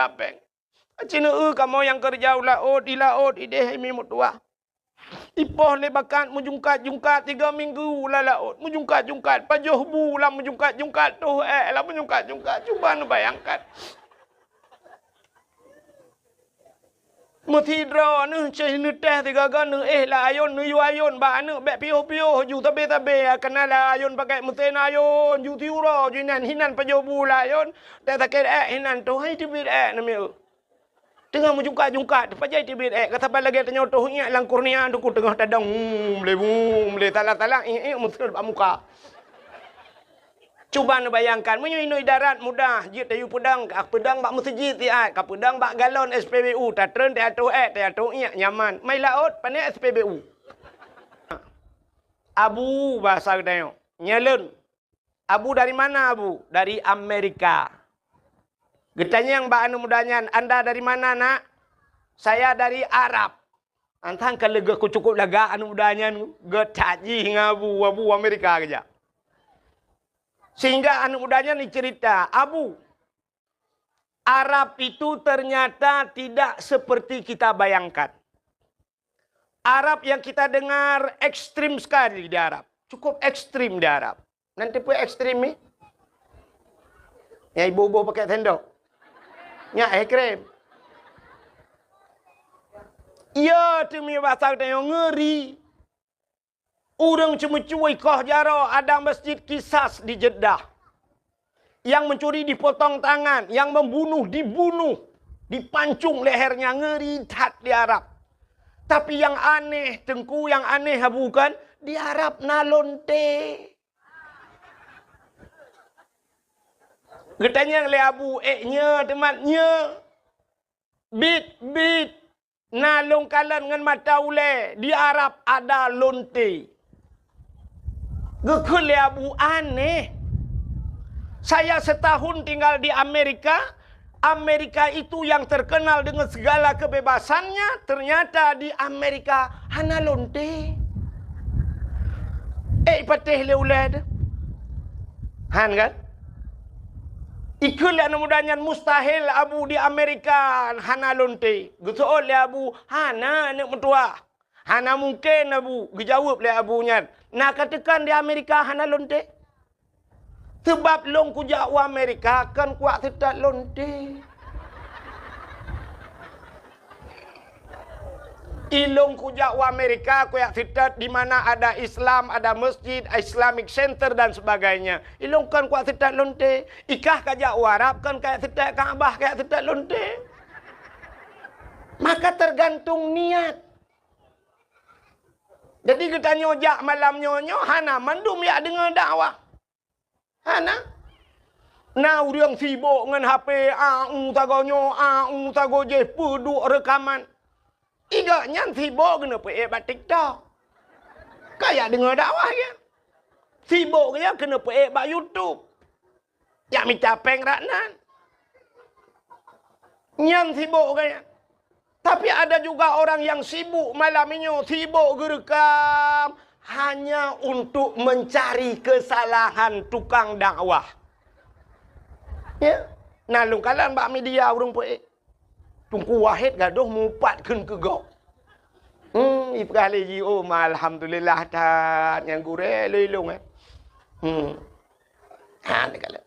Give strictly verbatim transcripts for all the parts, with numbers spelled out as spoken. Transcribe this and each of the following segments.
Apeng. Cina eu kamoe nyang keureuja u laôt, di laôt, ideh imi meutuah. Ipoh lé bakat meujungkat-jungkat tiga minggu lam laôt, meujungkat-jungkat, pajoh bu lam meujungkat-jungkat, toh ék lam meujungkat-jungkat. Cuba neubayangkan. Meusidroe neuh ceh neuteh sigaga neuéh lam ayôn, neuyue ayôn bak aneuk bék piôh-piôh ju sabe-sabe, kana lam ayôn pakai meusén ayôn, ju siuroe ju inan, hinan pajoh bu lam ayôn, teuh sakét ék hinan, toh hai teubiet ék neumiyeu. Teungoh meujungkat-jungkat, teupajai teubiet ék, ka saban lagée tanyoe toh iék lam kornea teungku teungoh tadong, hmm, lé, hmm, lé, salah-salah, iék-iék meuseuet bak muka. Cuba neubayangkan, meunyoe inoe idarat mudah, jeuet tayue peudong, ka peudong bak meuseujid siat, ka peudong bak galon S P B U, tatreun tayue toh ék, tayue toh iék, nyaman. Mai laôt, pané S P B U. Abu, basa geutanyoe, nyan lôn. Abu dari mana, Abu? Dari Amerika. Geutanyong bak aneuk muda nyan, "Anda dari mana, Nak?" "Saya dari Arab." Antang ka leugoe ku cukup lagak aneuk muda nyan, geucak jih ngon Abu, Abu Amerika keujak. Sehingga aneuk muda nyan dicerita, "Abu, Arab itu ternyata tidak seperti kita bayangkan." Arab yang kita dengar ekstrim sekali di Arab. Cukup ekstrim di Arab. Nanti pun ekstrim ni. Yang ibu-ibu pakai sendok. Nyak ekstrim. Ya, teumi bahasa kita yang ngeri. Ureuëng ceumeucue ikoh jaroe ada Masjid Qisas di Jeddah. Yang mencuri dipotong tangan, yang membunuh dibunuh, dipancung lehernya, ngeri that di Arab. Tapi yang aneh, Teungku, yang aneh bukan di Arab na lonte. Geutanyong lé Abu, "Ék nyoe teumat nyoe?" "Bit, bit." Na lôn kalon ngon mata ulée, di Arab ada lonte. Geukheun lé Abu, aneh. Saya setahun tinggal di Amerika, Amerika itu yang terkenal dengan segala kebebasannya, ternyata di Amerika hana lonte. Eh, patéh lé ulée teuh. Han kan? Ikheun lé aneuk muda nyan, mustahil Abu di Amerika hana lonte. Geuseuôt lé Abu, hana aneuk meutuah. Hana mungken Abu, geujaweueb lé Abu nyan. Na ka teukan di Amerika hana lonte? Sebab lôn kujak u Amerika kon kuat seutôt lonte. Ilôn kujak u Amerika, kujak seutôt di mana ada Islam, ada masjid, Islamic Center dan sebagainya. Ilôn kon kuat seutôt lonte. Ikah kajak u Arab kon kajak seutôt Ka'bah, kajak seutôt lonte. Maka tergantung niat. Jadi geutanyoe jak malam nyoe, nyoe hana mandum jak deungoe dakwah. Hana. Na ureuëng sibok ngon H P, a u sagoe nyoe, a u sagoe jih, peuduek reukaman. Igok nyan sibok geuneupeuék bak TikTok. Kajak deungoe dakwah nyan. Sibok nyan keuneupeuék bak YouTube. Jak mita péng rak nan. Nyan sibok gaya. Tapi ada juga orang yang sibuk malam nyoe, sibok geureukam hanya untuk mencari kesalahan tukang dakwah. Ya, na lôn kalon bak media ureuëng peuék. Teungku Wahid gadoh mupat kheun keu gob. Hmm, ipeugah lé jih, "Oh, ma alhamdulillah that nyang gurée lôn ilong, eh." Hmm. Ha, neukalon.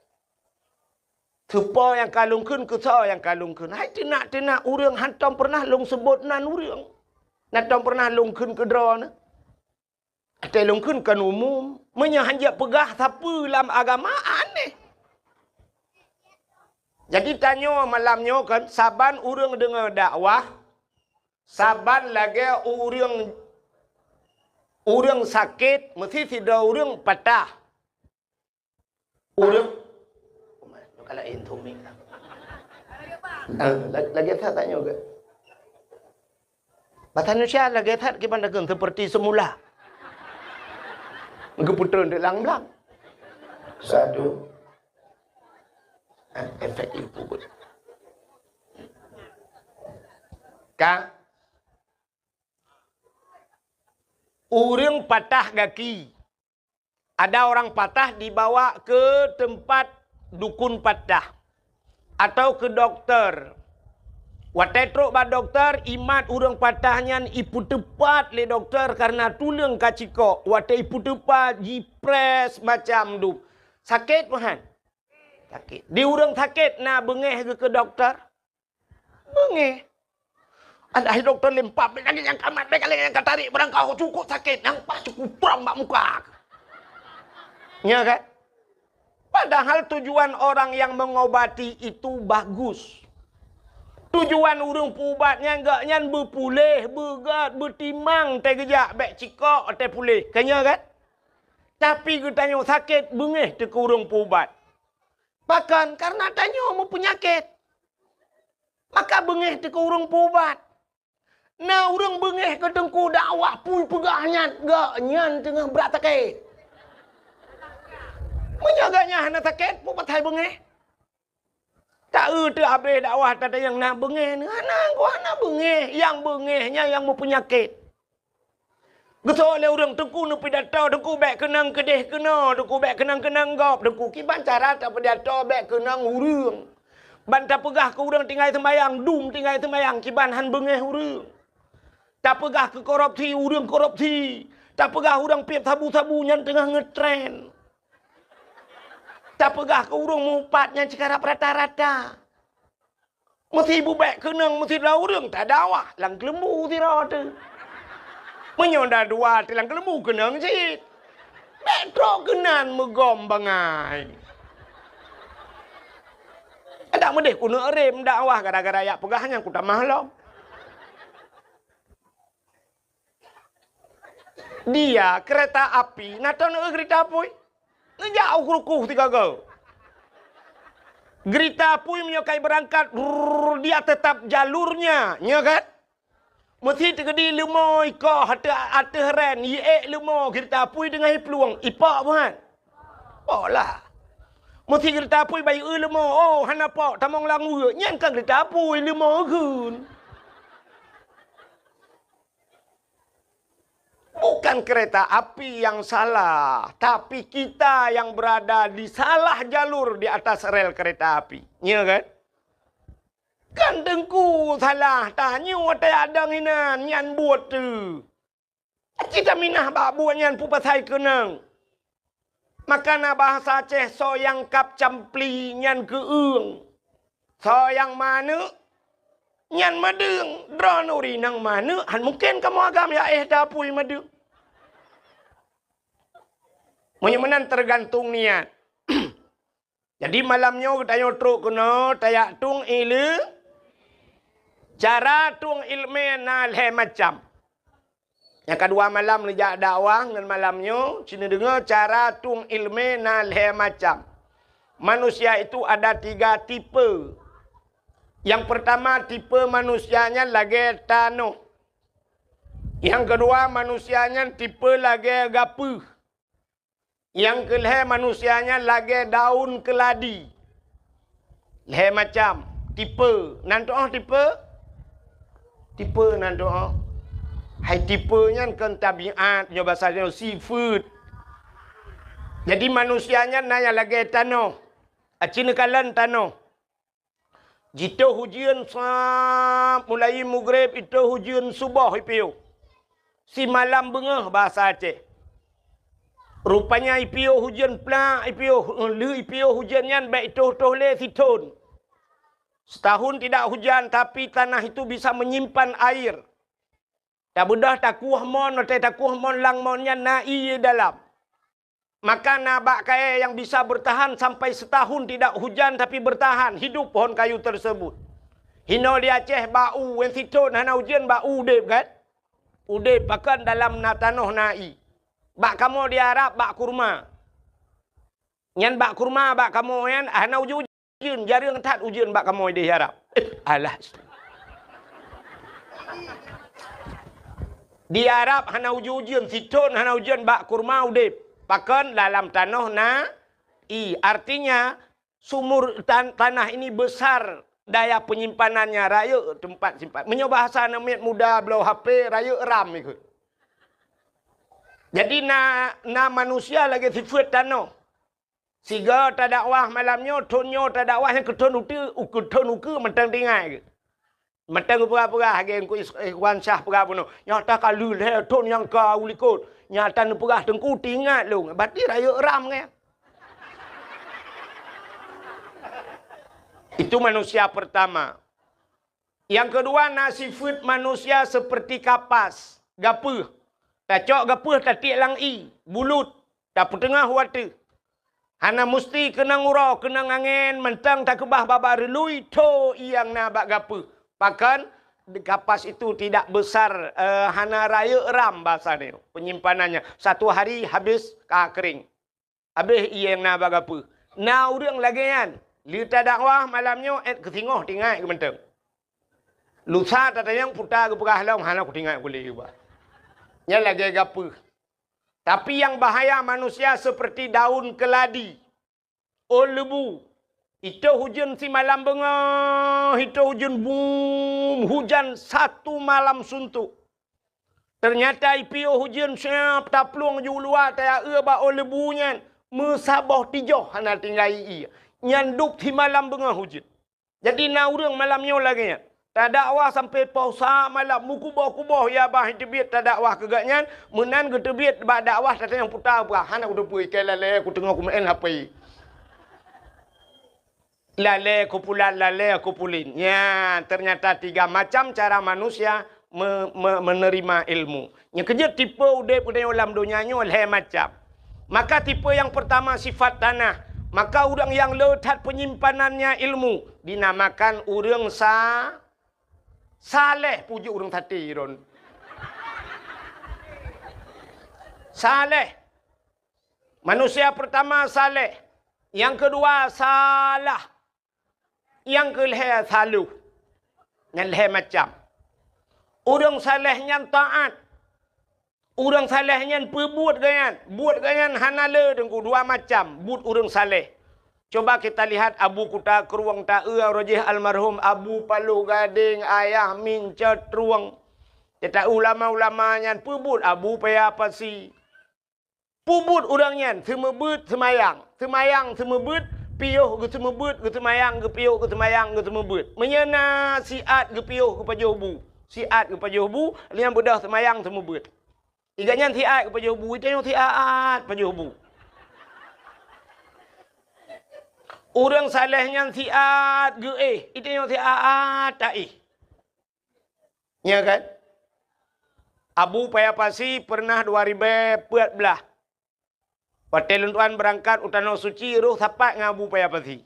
Teupo nyang ka lôn kheun, keusoe nyang ka lôn kheun. Hai teunak-teunak ureuëng hantom peureunah lôn seubot nan ureuëng. Hantom peureunah lôn kheun keu droeneuh. Até lôn kheun kon umum. Meunyoe hanjeuet peugah sapeue lam agama, aneh. Jadi tanyoe malam nyoe kon, saban ureuëng deungoe dakwah, saban lagée ureuëng, ureuëng sakét, meusi sidroe ureuëng patah. Ureuëng, kalau intu mik lah. Ah, la-, lagée that tanyoe ke? Bahasa Indonesia lagée that kiban dakeun seperti semula. Geupeutrön di lang-lang. Satu. Ah, efek ibu. Ka? Ureuëng patah gaki. Ada orang patah dibawa ke tempat dukun patah atau ke dokter. Watée trok bak dokto, imat ureuëng patah nyan ipeuteupat lé dokto kareuna tuleueng ka cikok. Watée ipeuteupat, jiprès macam dum. Sakét, Tuhan? Sakét. Di ureuëng sakét na beungéh geuh keu dokto? Beungéh. Alah, dokto, lé mpat, bék lagée nyang ka mat, bék lagée nyang ka tarék, barang ka cukôp sakét, nyang paih cukôp prong bak muka. Nya kan? Padahal tujuan orang yang mengobati itu bagus. Tujuan ureuëng peuubat nyan, gobnyan beupuléh, beugét, beutimang teuh geujak, bék cikok teuh puléh. Ka nya kan? Tapi geutanyoe sakét, beungéh teuh keu ureuëng peuubat. Pakon? Kareuna tanyoe meupeunyakét. Maka beungéh teuh keu ureuëng peuubat. Na ureuëng beungéh keu teungku dakwah, peue peugah nyan, gobnyan teungoh brat sakét. Meunyoe gobnyan hana sakét, peue pasai beungéh? Ta-eu teuh habéh dakwah, tatanyong na beungéh nyoe? Hana, hana beungéh. Nyang beungéh nyan nyang meupeunyakét. Geusoe lé ureuëng, teungku neupidato, teungku bék keunong keudeh keunoe, teungku bék keunong keunong gob, teungku kiban cara tapidato bék keunong ureuëng. Ban tapeugah keu ureuëng tinggai seumayang, dum tinggai seumayang, kiban han beungéh ureuëng. Tapeugah keu korupsi, ureuëng korupsi. Tapeugah ureuëng piep sabu-sabu nyan teungoh ngeutren. Tapeugah keu ureuëng mupat nyan ceukarap rata-rata. Meusi bubek keunong meusidroe ureuëng tadakwah lam keuleumbu sidroe teuh. Meunyoe na dua teuh lam keuleumbu keunong cit. Bék trok keunan meugom bangai. Adak meudeh keuneuk rem dakwah gara-gara jak peugah nyan kutamah lom. Dia kereta api, na teuneuk geurita apui. Neujak u rukoh sigoe-goe. Geurita apui meunyoe ka ibeurangkat, rrrr, dia tetap jalurnya, nya kan? Meusi teukeudi leumo ikoh ateueh, ateueh ren, iék leumo geurita apui teungoh iplueng, ipok buhan. Pok lah. Meusi geurita apui bayeue leumo, oh, hana pok, tamong lam weue, nyan kan geurita apui, leumo geun. Bukan kereta api yang salah, tapi kita yang berada di salah jalur di atas rel kereta api. Nya kan? Kan teungku salah, tanyoe watée adong inan nyan buet teuh. Aci taminah bak buet nyan peue pasai keunong. Maka na bahasa Aceh, soe nyang kab campli nyan keueung. Soe nyang maneuk nyan meudeueng. Droeneuh ureuëng nyang maneuk, han mungken kamoe agam ya éh tapui meudeueng. Meunyoe meunan teugantung niat. Jadi malam nyoe geutanyoe trok keunoe tajak tueng ileumèe. Cara tueng ileumèe na lhée macam. Nyang kadua malam neujak dakwah ngon malam nyoe, ci neudeungoe cara tueng ileumèe na lhée macam. Manusia itu ada tiga tipe. Nyang peurtama tipe manusia nyan lagée tanoh. Nyang keudua manusia nyan tipe lagée gapeuh. Nyang keulhée manusia nyan lagée daun keuladi. Lhée macam tipe. Nan tuoh tipe? Tipe nan tuoh. Hai tipe nyan kon tabiat, nyoe basa nyoe sifeuet. Jadi manusia nyan na nyang lagée tanoh. Aci neukalon tanoh. Jitoh ujeuen sab mulai mugreb, itoh ujeuen suboh ipiôh. Simalam beungoh basa Aceh. Rupanya ipiôh ujeuen plak, ipiôh, lheueh ipiôh ujeuen nyan bék itoh-toh lé sithon. Setahun tidak hujan, tapi tanah itu bisa menyimpan air. Tabeudôh takueh mon, watée takueh mon lam mon nyan na ié dalam. Maka na bak kayée nyang bisa bertahan sampai setahun tidak hujan tapi bertahan hidup pohon kayu tersebut. Hinoe di Aceh bak u, wen sithon hana ujeuen bak u udeb kan? Udeb pakon dalam na tanoh na ié. Bak kamoe di Arab bak kurma. Nyan bak kurma bak kamoe nyan hana ujeuen. Ujeuen, jareueng that ujeuen bak kamoe di Arab. Eh, alah. Di Arab hana ujeuen-ujeuen, sithon hana ujeuen bak kurma udeb. Pakon dalam tanoh na ié. Artinya sumur tan-, tanah ini besar daya penyimpanannya, rayeuk teumpat simpan. Meunyoe bahasa aneuk miet muda bloe H P, rayeuk RAM ikot. Jadi na, na manusia lagée sifeuet tanoh. Sigoe tadakwah malam nyoe, thon nyoe tadakwah nyang keu thon uteue, u keu thon ukeue mantong tinggai geuh. Mantong geupeugah-peugah lagèe Teungku Is-, Ikhwan Syah peugah bunoe. Nyang ta ka lheueh lhèe thon nyang ka u likot. Nyang ta neupeugah Teungku teuingat lôn. Berarti rayeuk ram nyan. Itu manusia pertama. Nyang keudua na sifeuet manusia seperti kapas, gapeuh. Tacok gapeuh tatiek lam ié, bulut, tapeuteungoh u ateueh. Hana musti keunong uroe, keunong angén, mantong takeubah babah reului tho ié nyang na bak gapeuh. Pakon, kapas itu tidak besar, eh, hana rayeuk ram bahasa nyoe, penyimpanannya. Satu hari habis ka kering. Habéh ié nyang na bak gapeuh. Na ureuëng lagée nyan, lheueh tadakwah malam nyoe, ék keusingoh teuingat geuh mantong. Lusa tatanyong peue ta geupeugah lom, hana kuteuingat kulé geuh bah. Nyan lagée gapeuh. Tapi nyang bahaya manusia seperti daun keladi, ôn leubu. Itôh ujeuen simalam beungoh, itôh ujeuen bum, hujan satu malam suntuk. Teunyata ipiôh ujeuen siab taplueng ju luwa tayaue bak ôn leubu nyan, meusaboh tijoh hana tinggai ié. Nyan dub simalam beungoh ujeuen. Jadi na ureuëng malam nyoe lagée nyan. Tadakwah sampoe poh sa malam, meukuboh-kuboh ya bah teubiet tadakwah keu gobnyan, meunan geuteubiet bak dakwah tatanyong peue ta peugah, hana kuteupeue, ikai lalée kuteungoh kumeu'en H P. Lalée kupulan, lalée kupulin. Nyan, ternyata tiga macam cara manusia me-, me-, menerima ilmu. Nyang keujeuet tipe udeb geutanyoe lam donya nyoe lhée macam. Maka tipe nyang pertama sifat tanah. Maka ureuëng nyang le that penyimpanannya ilmu dinamakan ureuëng sa-, saleh, puji ureuëng saté ron. Saleh. Manusia pertama saleh, nyang keudua salah, nyang keulhée saloh. Nyan lhée macam. Ureuëng saleh nyan taát. Ureuëng saleh nyan peubuet gobnyan. Buet gobnyan hana le teungku dua macam buet ureuëng saleh. Coba kita lihat Abu Kuta Krueng taeu roh jih almarhum Abu Paloh Gadeng, Ayah Min Cot Trueng. Kita ulama-ulama nyan peubuet Abu Paya Pasi. Peubuet ureuëng nyan seumeubeuet seumayang, seumayang seumeubeuet, piôh geuseumeubeuet, geuseumayang geupiôh, geuseumayang geuseumeubeuet. Meunyoe na siat geupiôh geupajoh bu, siat geupajoh bu, lheueh nyan beudôh seumayang seumeubeuet. Iga nyan siat geupajoh bu, itanyoe siat pajoh bu. Ureuëng saleh nyan siat geuéh, itanyoe siat taéh. Ya kan? Abu Paya Pasi pernah dua ribu empat belas. Watée lôn tuan beurangkat u Tanoh Suci, roh sapat ngon Abu Paya Pasi.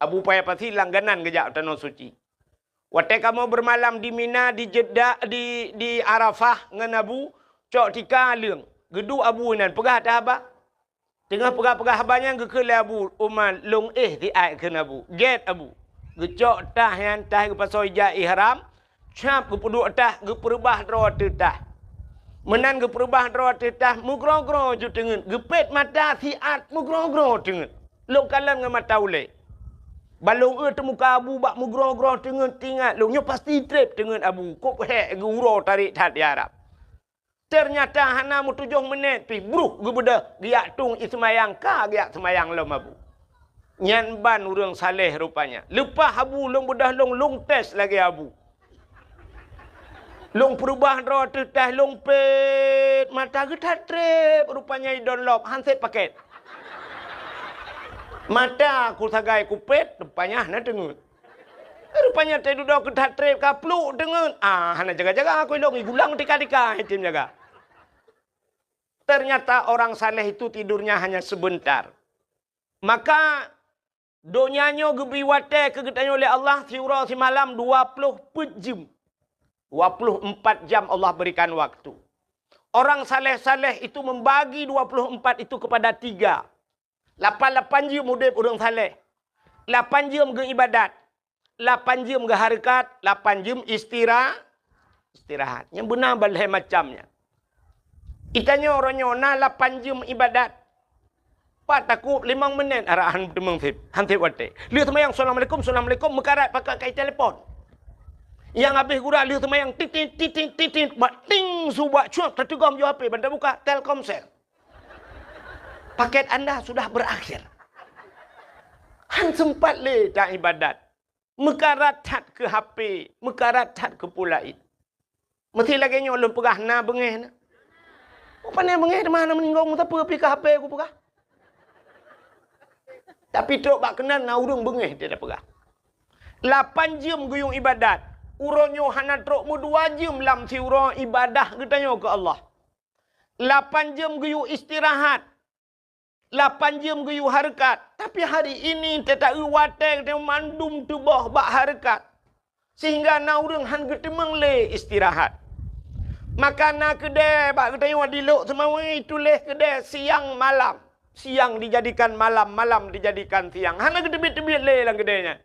Abu Paya Pasi langganan geujak u Tanoh Suci. Watée kamoe beureumalam di Mina, di Jeddah, di, di Arafah ngon Abu, cok tika leueng. Geuduek Abu inan, peugah that haba. Teungoh peugah-peugah haba nyan geukheun lé Abu Umar, lôn éh siat kheun Abu. Gét Abu. Geucok tah nyan, tah geupasoe ija ihram, cap geupeuduek tah, geupeureubah droe ateueh tah. Meunan geupeureubah droe ateueh tah, meugroe-groe ju teungeut. Geupét mata siat meugroe-groe teungeut. Lôn kalon ngon mata ulée. Ban lôn eu teumuka Abu bak meugroe-groe teungeut, teuingat lôn nyoe pasti treb teungeut Abu. Kop hék geu-uroe tarék that di Arab. Teunyata hana meutujoh meunet pih, bruh geubeudôh geujak tueng ié seumayang, ka geujak seumayang lom Abu. Nyan ban ureuëng saleh rupanya. Leupah Abu lôn beudôh lôn, lôn tes lagée Abu. Lôn peureubah droe ateueh tah, lôn pét mata geuthat treb, rupanya idon lop, han sép pakét. Mata kusagai kupét, rupanya hana teungeut. Rupanya teududoe keu that treb ka pluek teungeut. Ah, hana jaga-jaga aku ilong, igulang tika-tika item jaga. Ternyata orang saleh itu tidurnya hanya sebentar. Maka donya nyoe geubri watée keu geutanyoe lé Allah siuroe simalam dua ploh peuet jeuem. Dua ploh empat jam Allah berikan waktu. Orang saleh-saleh itu membagi dua ploh empat itu kepada tiga. Lapan-lapan jeuem udeb ureuëng saleh. Lapan jeuem geuibadat. Lapan jeuem geuhareukat, lapan jeuem istira-, istirahat. Nyang beuna ban lhée macam nyan. Itanyoe uroe nyoe na lapan jeuem ibadat. Pat takub limong menit arahan teumeung seb, han seb watée. Lheueh seumayang, "Assalamualaikum, assalamualaikum," meukarat pakat kai telepon. Nyang habéh gura lheueh seumayang, titit, titit, titit, bak ting su bak cuak, tateugom ju H P, ban tabuka, Telkomsel. Paket anda sudah berakhir. Han sempat lé ta ibadat. Meukarat that keu H P, meukarat that keu peue laén. Meusti lagée nyoe lôn peugah na beungéh na. Pane beungéh teuma hana meuninggai, meusapeue pih ka H P kupeugah. Tapi trok bak keunan na ureuëng beungéh dia peugah. Lapan jeuem geuyue ibadat. Uroe nyoe hana trok meudua jeuem lam siuroe ibadah geutanyoe keu Allah. Lapan jeuem geuyue istirahat. Lapan jeuem geuyue hareukat. Tapi hari ini teuta-eu watée geutanyoe mandum teuboh bak hareukat. Sehingga na ureuëng hán geuteumeung lé istirahat. Maka na keudée bak geutanyoe di Lhokseumawe tuléh keudée siang malam. Siang dijadikan malam, malam dijadikan siang. Hana geuteubiet-teubiet lé lam keudée nyan.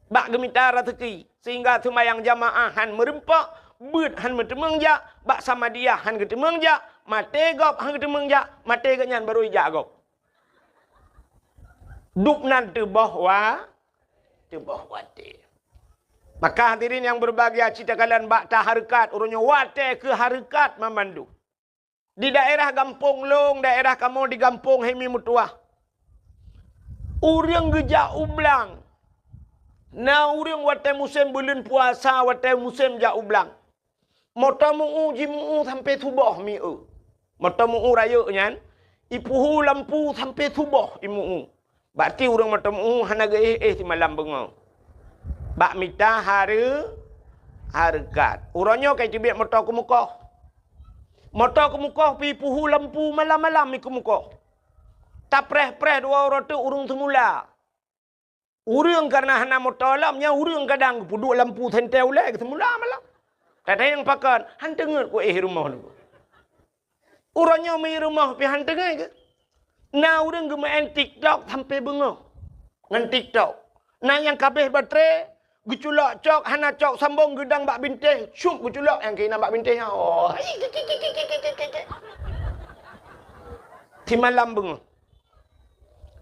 Bak geumita raseuki, sehingga seumayang jamaah hán meurumpok, beuet hán meuteumeung jak, bak samadiyah hán geuteumeung jak, maté gob hán geuteumeung jak, maté geuhnyan barô ijak gob. Dub nan teuboh wa-, teuboh watée. Maka hadirin nyang berbahagia, cit takalon bak tahareukat, uroe nyoe watée keu hareukat mamandum. Di daerah gampông lôn, daerah kamoe di gampông Hemi Meutuwah. Ureuëng geujak u blang. Na ureuëng watée musém buleuen puasa, watée musém jak u blang. Moto meu-u, jimu-u sampoe suboh mi-eu. Moto meu-u rayeuk nyan, ipuhu lampu sampoe suboh imu-u. Bak ti ureuëng moto meu-u hana geuéh-éh simalam beungoh. Bak mita hareu-, hareukat. Uroe nyoe ka iteubiet moto keumukoh. Moto keumukoh pih ipuhu lampu malam-malam mi keumukoh. Tapreh-preh dua uroe teuk ureuëng seumula. Ureuëng kareuna hana moto lom, nyan ureuëng kadang geupeuduek lampu sentée ulée geuseumula malam. Tatanyong pakon, hán teungeut kuéh rumoh nyoe. Uroe nyoe mi rumoh pih hán teungeut keuh. Na ureuëng geumeu'en TikTok sampoe beungoh ngon TikTok. Na nyang ka abéh baterai, geuculok cok, hana cok sambong, geudang bak bintéh, syup geuculok nyang keunan bak bintéh nyan. Oh. Simalam beungoh.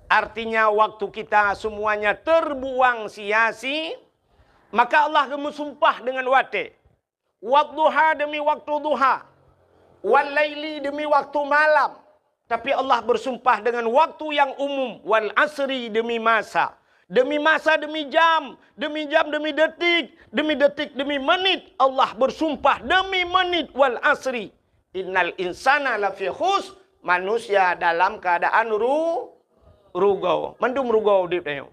Artinya, waktu kita semuanya terbuang sia-si, maka Allah geumeusumpah deungon watée. Wadduha demi waktu duha, wal laili demi waktu malam. Tapi Allah bersumpah dengan waktu yang umum, wal asri demi masa. Demi masa, demi jam, demi jam, demi detik, demi detik, demi menit. Allah bersumpah demi menit, wal asri. Innal insana lafi khus, manusia dalam keadaan ru-, rugoe. Mandum rugoe udeb tanyoe.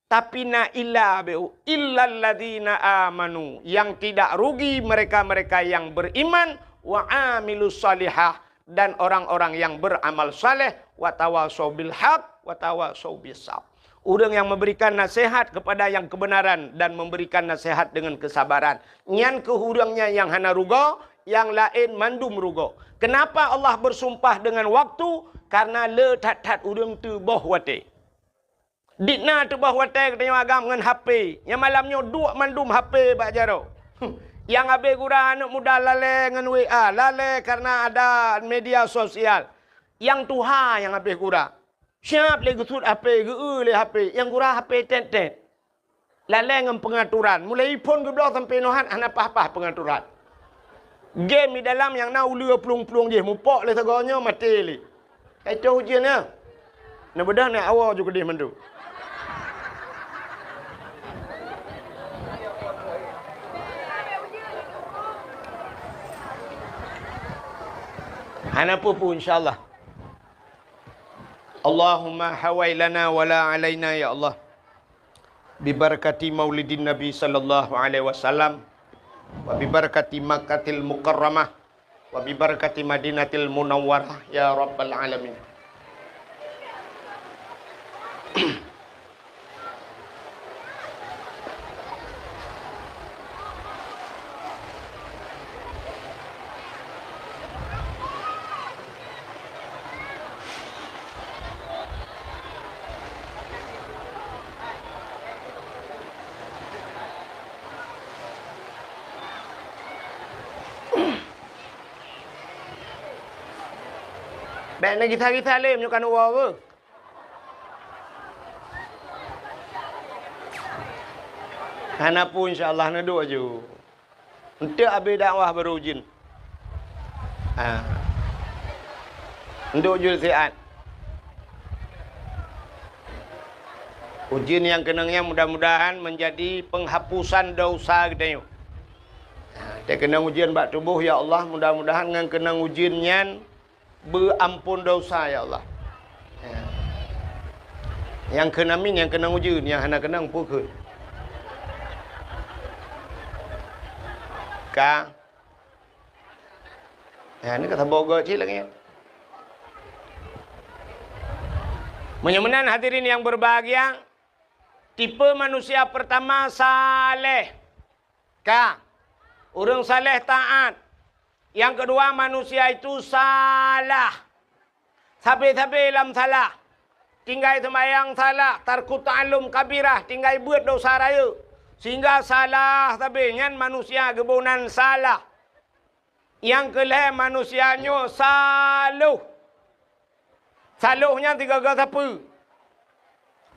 Tapi na illa beu, illalladzina amanu, yang tidak rugi mereka-mereka yang beriman, wa amilus salihah, dan orang-orang yang beramal saleh, wa tawasau bil haq, wa tawasau bis sabr. Ureuëng yang memberikan nasihat kepada yang kebenaran dan memberikan nasihat dengan kesabaran. Nyan keuh ureuëng nyan nyang hana rugoe, nyang laén mandum rugoe. Kenapa Allah bersumpah dengan waktu? Karena le that-that ureuëng teuboh watée. Dikna teuboh watée geutanyoe agam ngon H P. Nyang malam nyoe duek mandum H P bak jaroe. Nyang abéh gura aneuëk muda lalée ngon W A, lalée karena ada media sosial. Nyang tuha nyang abéh gura. Siab lé geusuet H P, geu-eu lé H P, nyang gura H P tét-tét. Lalée ngon peungaturan. Mulai iphon geubloe sampoe nohat hana paih-paih peungaturan. Game di dalam nyang na uleue plueng-plueng jih, mupok lé sagoe nyoe maté lé. Ka itoh ujeuen nyan. Neubeudôh nyan awoe ju keudeh mandum. Hana peue-peue, insya Allah. Allahumma hawai lana wala alaina, ya Allah. Bibarakati maulidin Nabi sallallahu alaihi wasallam, wa bibarakati Makkatil Mukarramah, wa bibarakati Madinatil Munawwarah, ya Rabbal Alamin. Bék neugisa-gisa lé meunyoe ka neuwoe beuh. Hana peue, insya Allah, neuduek ju. Eunteuk abéh dakwah barô ujeuen. Ha. Eunteuk ju siat. Ujeuen nyang keunong nyan mudah-mudahan menjadi penghapusan dosa geutanyoe. Nah, teukeunong ujeuen bak tuboh, ya Allah, mudah-mudahan ngon keunong ujeuen nyan beuampon dosa, ya Allah. Ya. Nyang kheun amin, nyang keunong ujeuen, nyang hana keunong peue kheun. Ka. Ya, ni ka saboh goe cit lagèe nyan. Meunyoe meunan hadirin yang berbahagia, tipe manusia pertama saleh. Ka. Ureueng saleh taat. Yang kedua, manusia itu salah. Sabe-sabe lam salah. Tinggai seumayang salah, tarku ta'allum kabirah, tinggai beuet dosa rayeuk. Sehingga salah sabe nyan manusia geuboh nan salah. Nyang keu lhèe manusia nyoe saloh. Saloh nyan sigaga sapeue?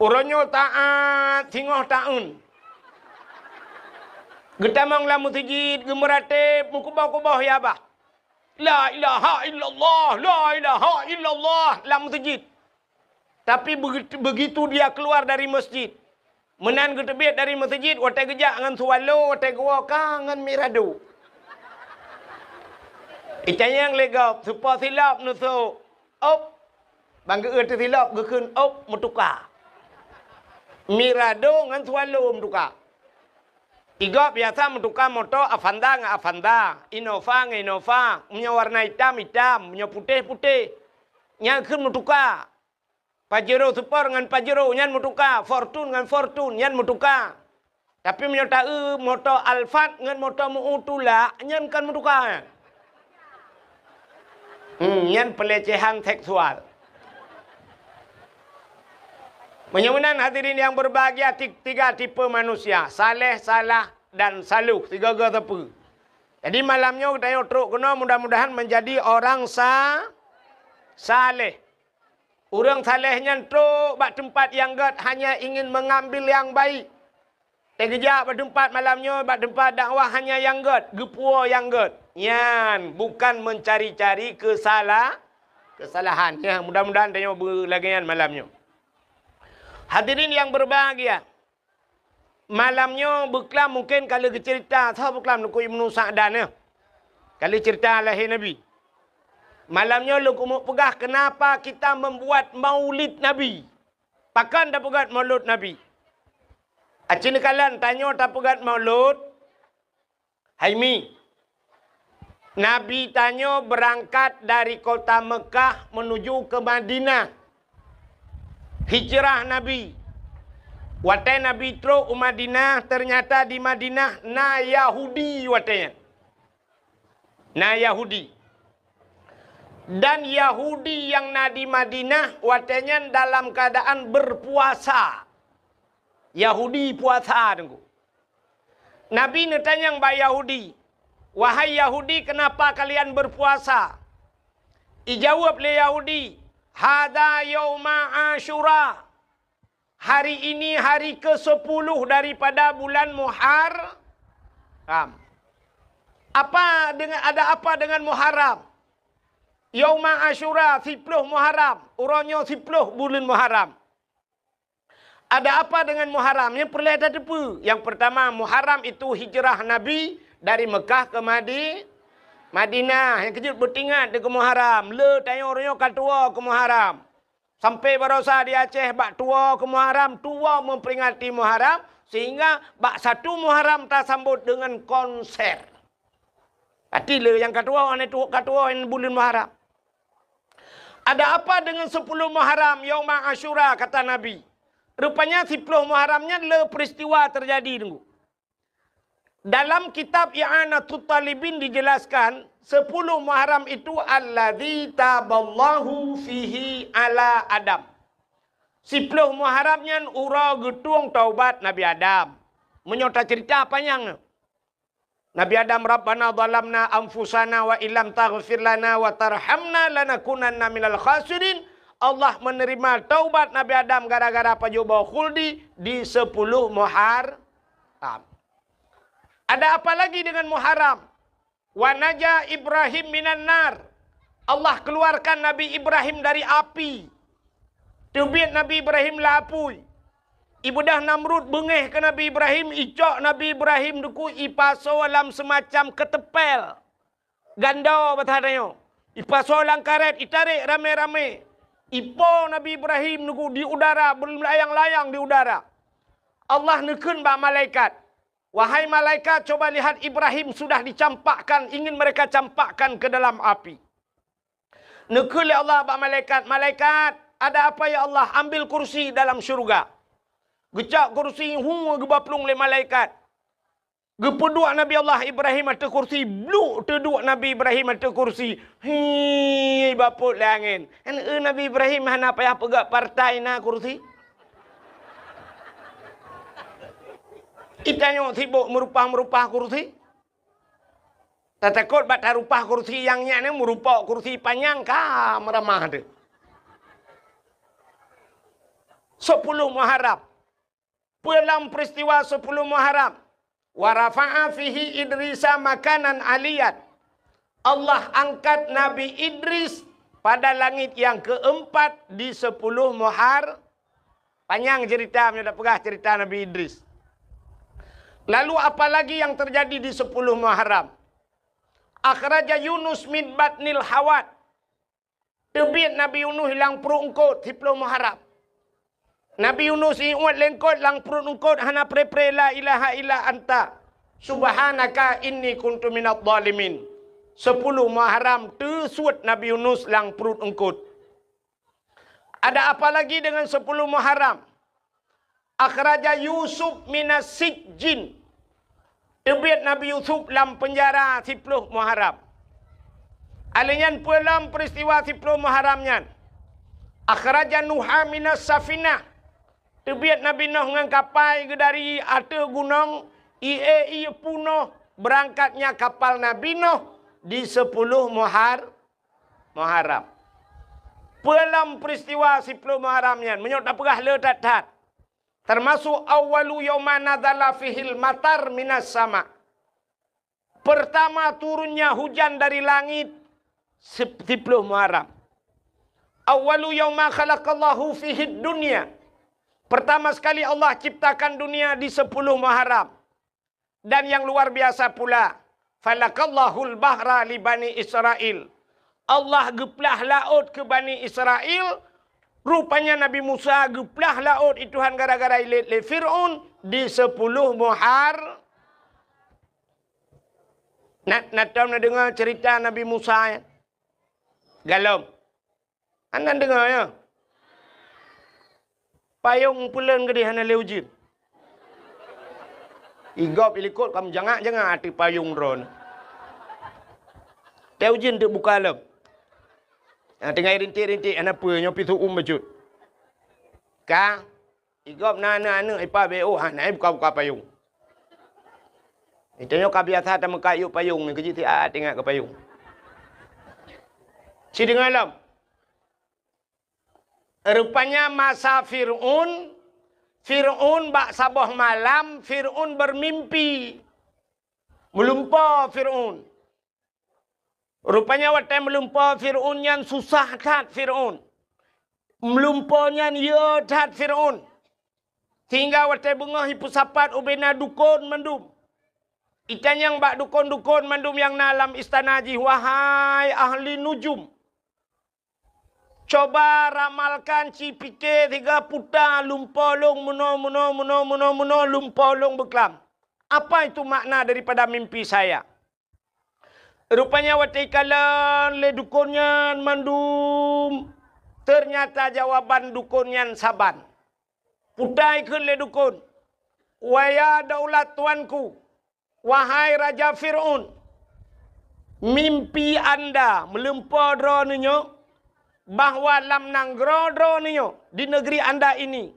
Uroe nyoe taat singoh taeun. Geutamong lam meuseujid, geumeuratéb, meukuboh-kuboh ya bah. La ilaha illallah, la ilaha illallah lam meuseujid. Tapi begitu, begitu dia keluar dari masjid, meunan geuteubiet dari meuseujid, watèe geujak ngon swallow, watèe geuwoe ka ngon mirado. Itanyong lé gob, soe po silop neusok? Op. Ban geu-eu teusilop geukheun op meutuka. Mirado ngon swallow meutuka. Igob biasa meutuka moto Avanza ngon Avanza, Innova ngon Innova, meunyoe warna itam, itam, meunyoe putéh, putéh. Nyan kheun meutuka. Pajero Sport ngon Pajero nyan meutuka, Fortuner ngon Fortuner nyan meutuka. Tapi meunyoe taeu moto Alphard ngon moto meu tulak, nyan kon meutuka. Hmm, nyan pelecehan seksual. Meunyoe meunan hadirin yang berbahagia, ti-, tiga tipe manusia, saleh, salah, dan saloh, sigaga sapeue. Jadi malam nyoe geutanyoe trok keunoe mudah-mudahan menjadi orang sa-, saleh. Ureuëng saleh nyan trok bak teumpat nyang gét hanya ingin mengambil yang baik. Teugeujak bak teumpat malam nyoe, bak teumpat dakwah hanya nyang gét, geupuwoe nyang gét. Nyan bukan mencari-cari kesala-, kesalahan. Ya, mudah-mudahan tanyoe beulagée nyan malam nyoe. Hadirin yang berbahagia, malam nyoe beuklam mungken ka lheueh geuceurita, soe beuklam Teungku Ibnu Sa'dan nyoe. Ka lheueh ceurita lahé Nabi. Malam nyoe lôn keumeung peugah kenapa kita membuat maulid Nabi. Pakon tapeugét maulud Nabi? Aci neukalon tanyoe tapeugét maulud, hai mi. Nabi tanyoe beurangkat dari kota Meukah menuju ke Madinah. Hijrah Nabi. Watée Nabi trok u Madinah, ternyata di Madinah na Yahudi watée nyan. Na Yahudi. Dan Yahudi nyang na di Madinah watée nyan dalam keadaan berpuasa. Yahudi puasa, Teungku. Nabi neutanyong bak Yahudi, "Wahai Yahudi, kenapa kalian berpuasa?" Ijaweueb lé Yahudi, "Hadza yauma Asyura." Hari ini hari kesepuluh daripada bulan Muharram. Apa dengan, ada apa dengan Muharram? Yauma Asyura, siploh Muharram. Uroe nyoe siploh buleuen Muharram. Ada apa dengan Muharram? Nyang peureulée tateupeue. Yang pertama, Muharram itu hijrah Nabi dari Mekah ke Madi-, Madinah. Nyang keujeuet beutingat di keu Muharram. Le tanyoe uroe nyoe ka tuwoe keu Muharram. Sampai barosa di Aceh bak tuwoe keu Muharram, tuwoe memperingati Muharram, sehingga bak satu Muharram tasambot dengan konser. Pati le nyang ka tuwoe, aneuëk tuwoe ka tuwoe nyan buleuen Muharram. Ada apa dengan sepuluh Muharram, Yauma Asyura, kata Nabi. Rupanya siploh Muharram nyan le peristiwa terjadi, Teungku. Dalam kitab I'anatut Talibin dijelaskan, sepuluh Muharram itu alladzi taballahu fihi ala Adam. Siploh Muharram nyan uroe geutueng taubat Nabi Adam. Meunyoe taceurita panyang. Nabi Adam, "Rabbana zalamna anfusana wa illam taghfir lana wa tarhamna lanakunanna minal khasirin." Allah menerima taubat Nabi Adam gara-gara pajoh boh khuldi di sepuluh Muharram. Ada apa lagi dengan Muharram? "Wa naja Ibrahim minan nar." Allah keluarkan Nabi Ibrahim dari api. Teubiet Nabi Ibrahim lam apui. Ibeudôh Namrud beungéh keu Nabi Ibrahim, icok Nabi Ibrahim dikeue ipasoe lam seumacam keuteumpél. Gandô basa tanyoe. Ipasoe lam karét, itarek ramé-ramé. Ipo Nabi Ibrahim dikeue di udara, beulayang-layang di udara. Allah neukheun bak malaikat, "Wahai malaikat, coba lihat Ibrahim sudah dicampakkan, ingin mereka campakkan ke dalam api." Neukheun lé Allah bak malaikat, "Malaikat, ada apa ya Allah? Ambil kursi dalam syurga." Geucok kursi, hu, geuba plueng lé malaikat. Geupeuduek Nabi Allah Ibrahim ateueh kursi, bluk teuduek Nabi Ibrahim ateueh kursi. Hi, bapot lé angén. Kan, eh, Nabi Ibrahim hana payah peugah partai na kursi. Itanyoe sibok meurupah-meurupah kursi. Tatakot bak tarupah kursi nyang nyan, meurupok kursi panyang ka meuramah teuh. Sepuluh Muharram. Peue lam peristiwa sepuluh Muharram? "Wa rafa'a fihi Idrisa makanan aliyan." Allah angkat Nabi Idris pada langit yang keempat di sepuluh Muhar-, panyang cerita, meunyoe tapeugah cerita Nabi Idris. Lalu apa lagi yang terjadi di sepuluh Muharram? "Akhraja Yunus min batnil hawat." Teubiet Nabi Yunus lam pruet eungkot, siploh Muharram. Nabi Yunus iuet lé eungkot lam pruet eungkot, hana pre-pre, "La ilaha illa anta, subhanaka inni kuntu minadh dhalimin." Sepuluh Muharram teusuet Nabi Yunus lam pruet eungkot. Ada apa lagi dengan sepuluh Muharram? "Akhraja Yusuf minas sijjin." Teubiet Nabi Yusuf lam peunjara siploh Muharram. Alèh nyan peue lam peristiwa siploh Muharram nyan? "Akhraja Nuha minas safinah." Teubiet Nabi Nuh ngon kapai geuh dari ateueh gunong, ie-ie punoh beurangkatnya kapal Nabi Nuh di sepuluh Muhar-, Muharram. Peue lam peristiwa siploh Muharram nyan? Meunyoe tapeugah le that-that. Teumasok awwalu yauma nazala fihil matar minas sama. Pertama turunnya hujan dari langit sip-, siploh Muharram. Awwalu yauma khalaqallahu fihid dunya. Pertama sekali Allah ciptakan dunia di sepuluh Muharram. Dan yang luar biasa pula, falakallahul bahra li Bani Israel. Allah geuplah laôt keu Bani Israel. Rupanya Nabi Musa geuplah laôt i Tuhan gara-gara ilét lé Fir'aun di sepuluh Muhar-, na, na tom na deungoe cerita Nabi Musa, ya? Galom. Hana deungoe, ya? Payong peuleuen keudeh hana lé ujeuen. Igop ilikot ka meujangak-jangak ateueh payong droeneuh. Teu ujeuen teuk buka lom. Ha, tinggai rintik-rintik, hana peue, nyoe pih su'um bacut. Ka, igop na aneuk-aneuk ipa B O, ha, na buka-buka payong. Geutanyoe ka biasa tameukat yub payong nyoe, keujih siat ingat keu payong. Ci deungoe lom. Rupanya masa Fir'aun, Fir'aun bak saboh malam, Fir'aun beumimpi. Meulumpoe Fir'aun. Rupanya watèe meulumpoe Fir'aun nyan susah that Fir'aun. Meulumpoe nyan yö that Fir'aun. Sehingga watèe beungoh ipeusapat ubena dukon mandum. Itanyong bak dukon-dukon mandum nyang na lam istana jih, "Wahai ahli nujum, coba ramalkan, ci pike siga puta lumpoe lôn meunoe, meunoe, meunoe, meunoe, meunoe lumpoe lôn beuklam. Apa itu makna daripada mimpi saya?" Rupanya watèe ikalon lé dukon nyan mandum, ternyata jawaban dukon nyan saban. Puta ikheun lé dukon, "Waya daulat tuanku, wahai Raja Fir'aun, mimpi anda meulumpoe droeneuh nyoe bahwa lam nanggroe droeneuh nyoe, di negeri anda ini,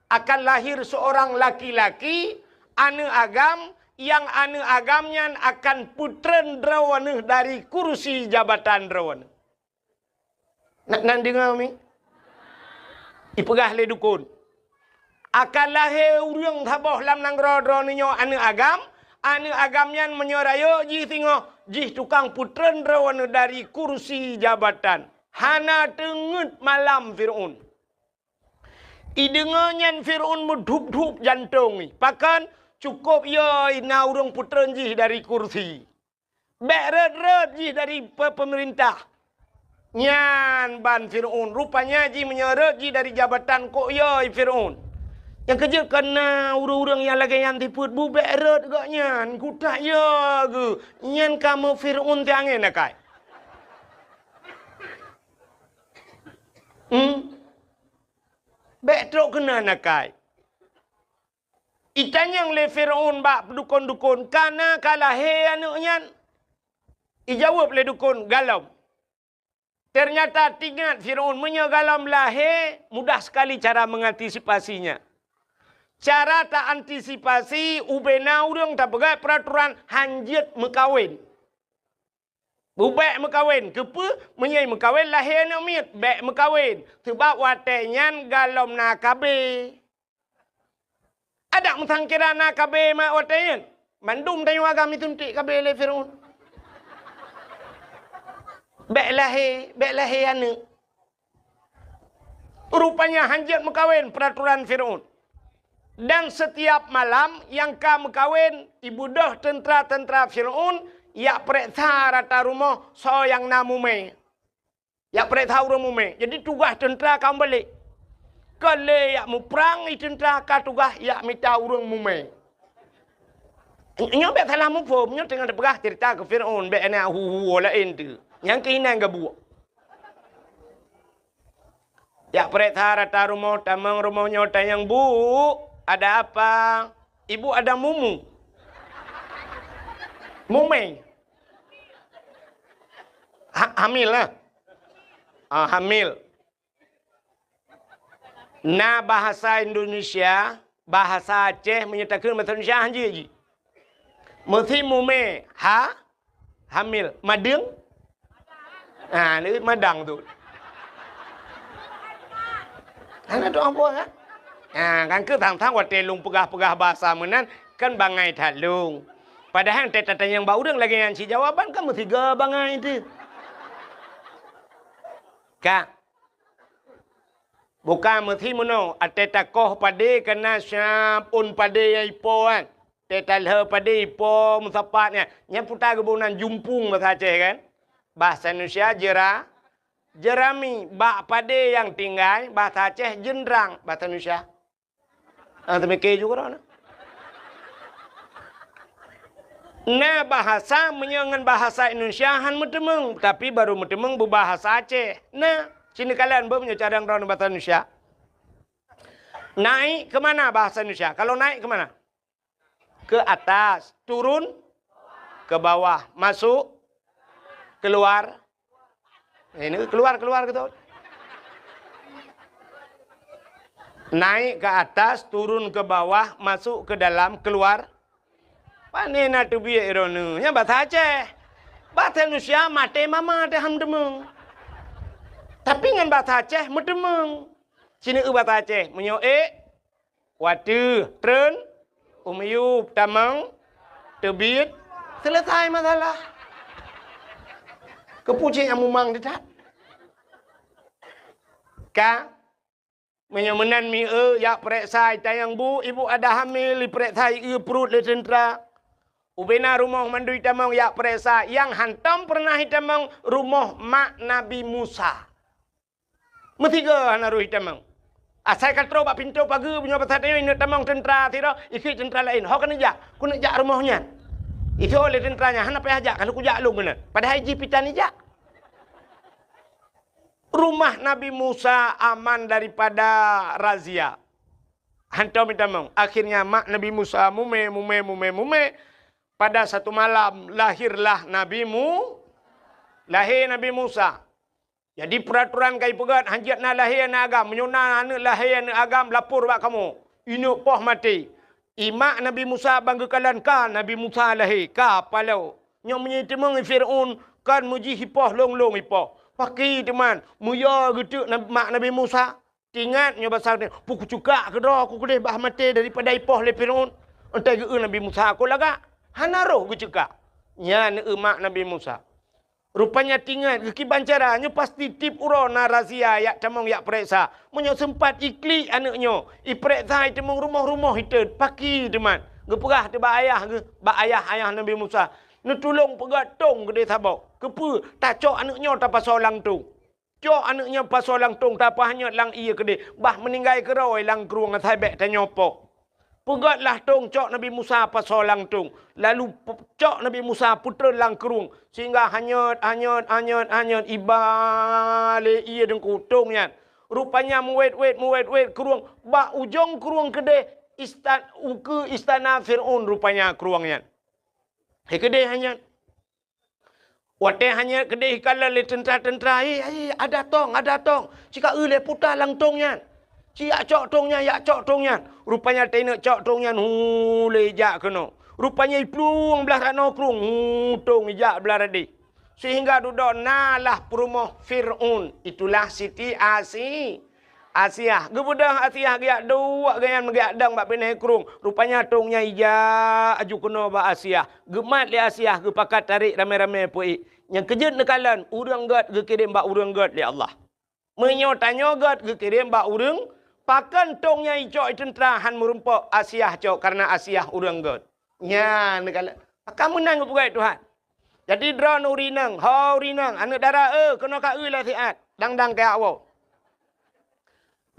akan lahir seorang laki-laki, aneuk agam, nyang aneuk agam nyan akan peutreun droeneuh dari kursi jabatan droeneuh." Na, na deungoe mi? Ipeugah lé dukon, "Akan lahé ureuëng saboh lam nanggroe droeneuh nyoe aneuk agam, aneuk agam nyan meunyoe rayeuk jih singoh, jih tukang peutreun droeneuh dari kursi jabatan." Hana teungeut malam Fir'aun. Ideungoe nyan Fir'aun meudhup-dhup jantong jih. Pakon? Cukôp yo na ureuëng peutreun jih dari kursi. Bék rhot-rhot jih dari pe-, peumeurintah. Nyan ban Fir'aun. Rupanya jih meunyoe rhot jih dari jabatan kok yo Fir'aun. Nyang keujeuet keu na ureuëng-ureuëng nyang lagée nyan sifeuet bu bék rhot gobnyan. Kutak yo geuh. Nyan kamoe Fir'aun tiangén akai. Hmm? Bék trok keunan akai. Itanyong lé Fir'aun bak dukon-dukon, "Ka na ka lahé aneuëk nyan?" Ijaweueb lé dukon, "Galom." Teunyata tingat Fir'aun, meunyoe galom lahé, mudah sekali cara mengantisipasinya. Cara ta antisipasi, ubena ureuëng tapeugah peraturan hanjeuet meukawen. Bék meukawen, keupeue? Meunyoe meukawen lahé aneuëk miet, bék meukawen. Seubab watée nyan galom na K B. Adak meusangkira na K B mak watée nyan. Mandum tanyoe agam ituntik K B lé Fir'aun. Bék lahé, bék lahé aneuëk. Rupanya hanjeuet meukawen peraturan Fir'aun. Dan setiap malam nyang ka meukawen, ibeudôh teuntra-teuntra Fir'aun jak peureksa rata rumoh soe nyang na mumé. Jak peureksa ureuëng mumé. Jadi tugaih teuntra ka meubalek. Kon lé jak muprang, i teuntra ka tugaih jak mita ureuëng mumé. Nyoe bék salah muphom, nyoe teungoh teupeugah cerita keu Fir'aun, bék na hu-hu laén tu. Nyang keuh inan gabuek. Jak peureksa rata rumoh, tamong rumoh nyoe tanyong, "Bu, ada apa?" "Ibu ada mumu." Mumé. Ha-, hamil lah. Ah, hamil. Na bahasa Indonesia, bahasa Aceh, meunyoe takheun bahasa Indonesia hanjeuet jih. Meusi mumé, ha? Hamil. Madeueng? Ha, ni madang tu. Hana tu ambo kan? Ha, kan keu tang-tang watée lôn peugah-peugah bahasa meunan, kan bangai that lôn. Padahai teutatanyong bak ureuëng lagée nyan cit jawaban kan meusigoe bangai tu. Ka. Bukan meusi meunoe, até takoh padé kana siap ôn padé nyang ipo kan. Té talheu padé ipo meusapat nyan. Nyan puta geuboh nan jumpung bahasa Aceh kan. Bahasa Indonesia jera-, jerami. Bak padé nyang tinggai, bahasa Aceh jeundrang, bahasa Indonesia. Ah, teumike juga dah. Na bahasa meunyoe ngon bahasa Indonesia han meuteumeung, tapi baru meuteumeung beubahasa Aceh. Na, sini kalian beu meunyoe cadang droe bahasa Indonesia. Naik ke mana bahasa Indonesia? Kalau naik ke mana? Ke atas, turun ke bawah, masuk, keluar. Ini keluar, keluar gitu. Naik ke atas, turun ke bawah, masuk ke dalam, keluar. Pane na teubiet droeneuh? Nyan bahasa Aceh. Bahasa Indonesia maté mama teuh han meuteumeung. Tapi ngon bahasa Aceh meuteumeung. Sini eu bahasa Aceh. Meunyoe ék, wateuh, treun, u miyueb, tamong, teubiet, selesai masalah. Keupeue cit nyang mumang teutab? Ka, meunyoe meunan mi eu, jak peureksa, itanyong, "Bu, ibu ada hamil," ipeureksa, ieu pruet lé teuntra. Ubena rumoh mandum itamong jak peureksa, nyang hantom peureunah itamong rumoh mak Nabi Musa. Meusigoe hana roh itamong. Asai ka troh bak pintoe pageue, meunyoe basa tanyoe ineuk tamong teuntra sidroe, ikheun teuntra laén, "Ho keuneuk jak, keuneuk jak rumoh nyan." Ijok lé teuntra nyan, "Hana payah jak, ka lheueh kujak lôn keunan." Padahai jih pih tan ijak. Rumah Nabi Musa aman daripada razia. Hantom itamong. Akhirnya mak Nabi Musa mumé, mumé, mumé, mumé. Pada satu malam lahirlah Nabi Mu-, lahé Nabi Musa. Jadi, peuratoran ka ipeugét, hanjeuet na lahé aneuëk agam. Meunyoe na aneuëk lahé aneuëk agam, lapor bak kamoe. Ineuk poh maté. Imak Nabi Musa ban geukalon ka Nabi Musa lahé, ka paloe. Nyoe meunyoe iteumeung Fir'aun, kon meujih ipoh lôn-lôn ipoh. Pakri teuma, meuyue geuteuk na-, mak Nabi Musa. Tingat nyoe basa, "Peue kucukak keudroe, ku keudeh bah maté daripada ipoh lé Fir'aun." Entai geu-eu Nabi Musa, "Kon lagak, hana roh geucukak." Nyan eu mak Nabi Musa. Rupanya tingat geukiban cara nyoe pasti tiep uroe na razia yak tamong yak pereksa. Meunyoe seumpat iklik aneuk nyoe, ipereksa itamong rumoh-rumoh itet paki teumat. Geupeugah teuh bak ayah geuh, bak ayah, ayah Nabi Musa, "Neutulông peugöt tông keudeh saboh. Keupeue? Tacok aneuk nyoe tapasoe lam tông." Cok aneuk nyan pasoe lam tông, tapahanyot lam ié keudeh, bah meuninggai keudroe lam krueng asai bék tanyoe poh. Peugötlah tông cok Nabi Musa pasoe lam tông, lalu pe-, cok Nabi Musa peutreun lam krueng, sehingga hanyot, hanyot, hanyot, hanyot, iba lé ié deungku tông nyan. Rupanya meuwét-wét, meuwét-wét krueng, bak ujong krueng keudeh istan-, ukeue istana Fir'aun rupanya krueng nyan. He keudeh hanyot. Watée hanyot keudeh ikalon lé teuntra-teuntra, "Hei, hei, ada tông, ada tông! Cika eu lé puta lam tông nyan! Ci yak cok tông nyan, yak cok tông nyan!" Rupanya teuneuk cok tông nyan, hu, lé ijak keunoe. Rupanya iplueng blaih ranoe krueng, hu, tông ijak blaih radeh. Sehingga dudoe na lah peurumoh Fir'aun, itulah Siti Asi-, Asiah. Geubeudôh Asiah geujak duek gobnyan meugeuyak dong bak binéh krueng. Rupanya tông nyan ijak aju keunoe bak Asiah. Geumat lé Asiah, geupakat tarek ramé-ramé peuék. Nyang keujeuet neukalon, ureuëng gét geukirém bak ureuëng gét lé Allah. Meunyoe tanyoe gét geukirém bak ureuëng, pakon tông nyan icok i teuntra hán meurumpok Asiah cok kareuna Asiah ureuëng gét. Nyan neukalon. Pakon meunan geupeugah Tuhan. Jadi droeneuh ureuëng inong, ho ureuëng inong, aneuëk dara, eh, keunoe ka eu lé siat, dang-dang keu awoe.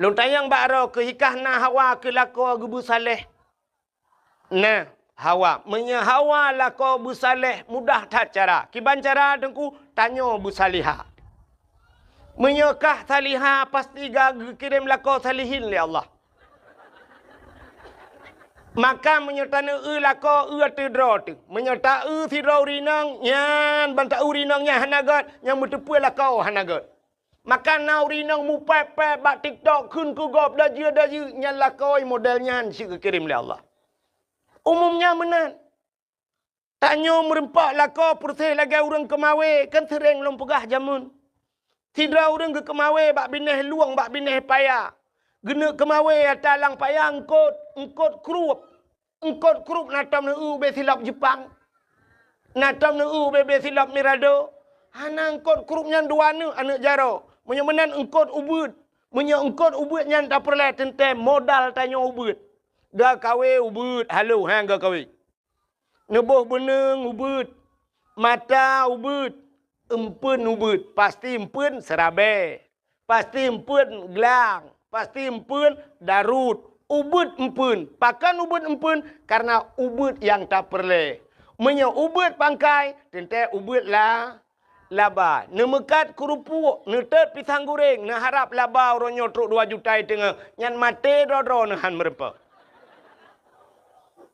Lôn tanyong bak droe keuh, hikah na Hawa keu lakoe geubeusaléh? Nah, Hawa. Meunyoe Hawa lakoe beusaléh, mudah that cara. Kiban cara teungku, tanyoe beusalihah. Meunyoe kah salihah, pasti ka geukirém lakoe salihin lé Allah. Maka meunyoe taneueu lakoe, eu ateueh droe teuh. Meunyoe taeu sidroe ureuëng inong, nyan ban taeu ureuëng inong nyan hana gét, nyang meuteupeue lakoe hana gét. Maka na ureuëng inong mupék-pék bak TikTok kheun keu gob dajeu-dajeu, nyan lakoe model nyan cit geukirém lé Allah. Umum nyan meunan. Tanyoe meurumpok lakoe peureséh lagée ureuëng keumawé, kan seuréng lôn peugah jameun. Sidroe ureuëng geukeumawé bak binéh lueng, bak binéh paya. Geuneuk keumawé ata lam paya eungkot, eungkot krueb. Eungkot krueb na tom neueu ubé silop Jeupang. Na tom neueu ubé-bé silop Mirado. Hana eungkot krueb nyan dua neuk aneuëk jaroe. Meunyoe meunan eungkot ubeuet. Meunyoe eungkot ubeuet nyan tapeureulée teuntée modal tanyoe ubeuet. Geukawé ubeuet, halo, ha, geukawé. Neuboh beuneueng ubeuet, mata ubeuet, eumpeuen ubeuet, pasti eumpeuen seurabée, pasti eumpeuen glang, pasti eumpeuen daruet, ubeuet eumpeuen. Pakon ubeuet eumpeuen? Kareuna ubeuet nyang tapeureulée. Meunyoe ubeuet pangkai, teuntée ubeuet la-, laba, neumeukat keurupuek, neutot pisang goreng, neuharab laba uroe nyoe trok dua juta i teungoh, nyan maté droe-droe neuhan meurumpok.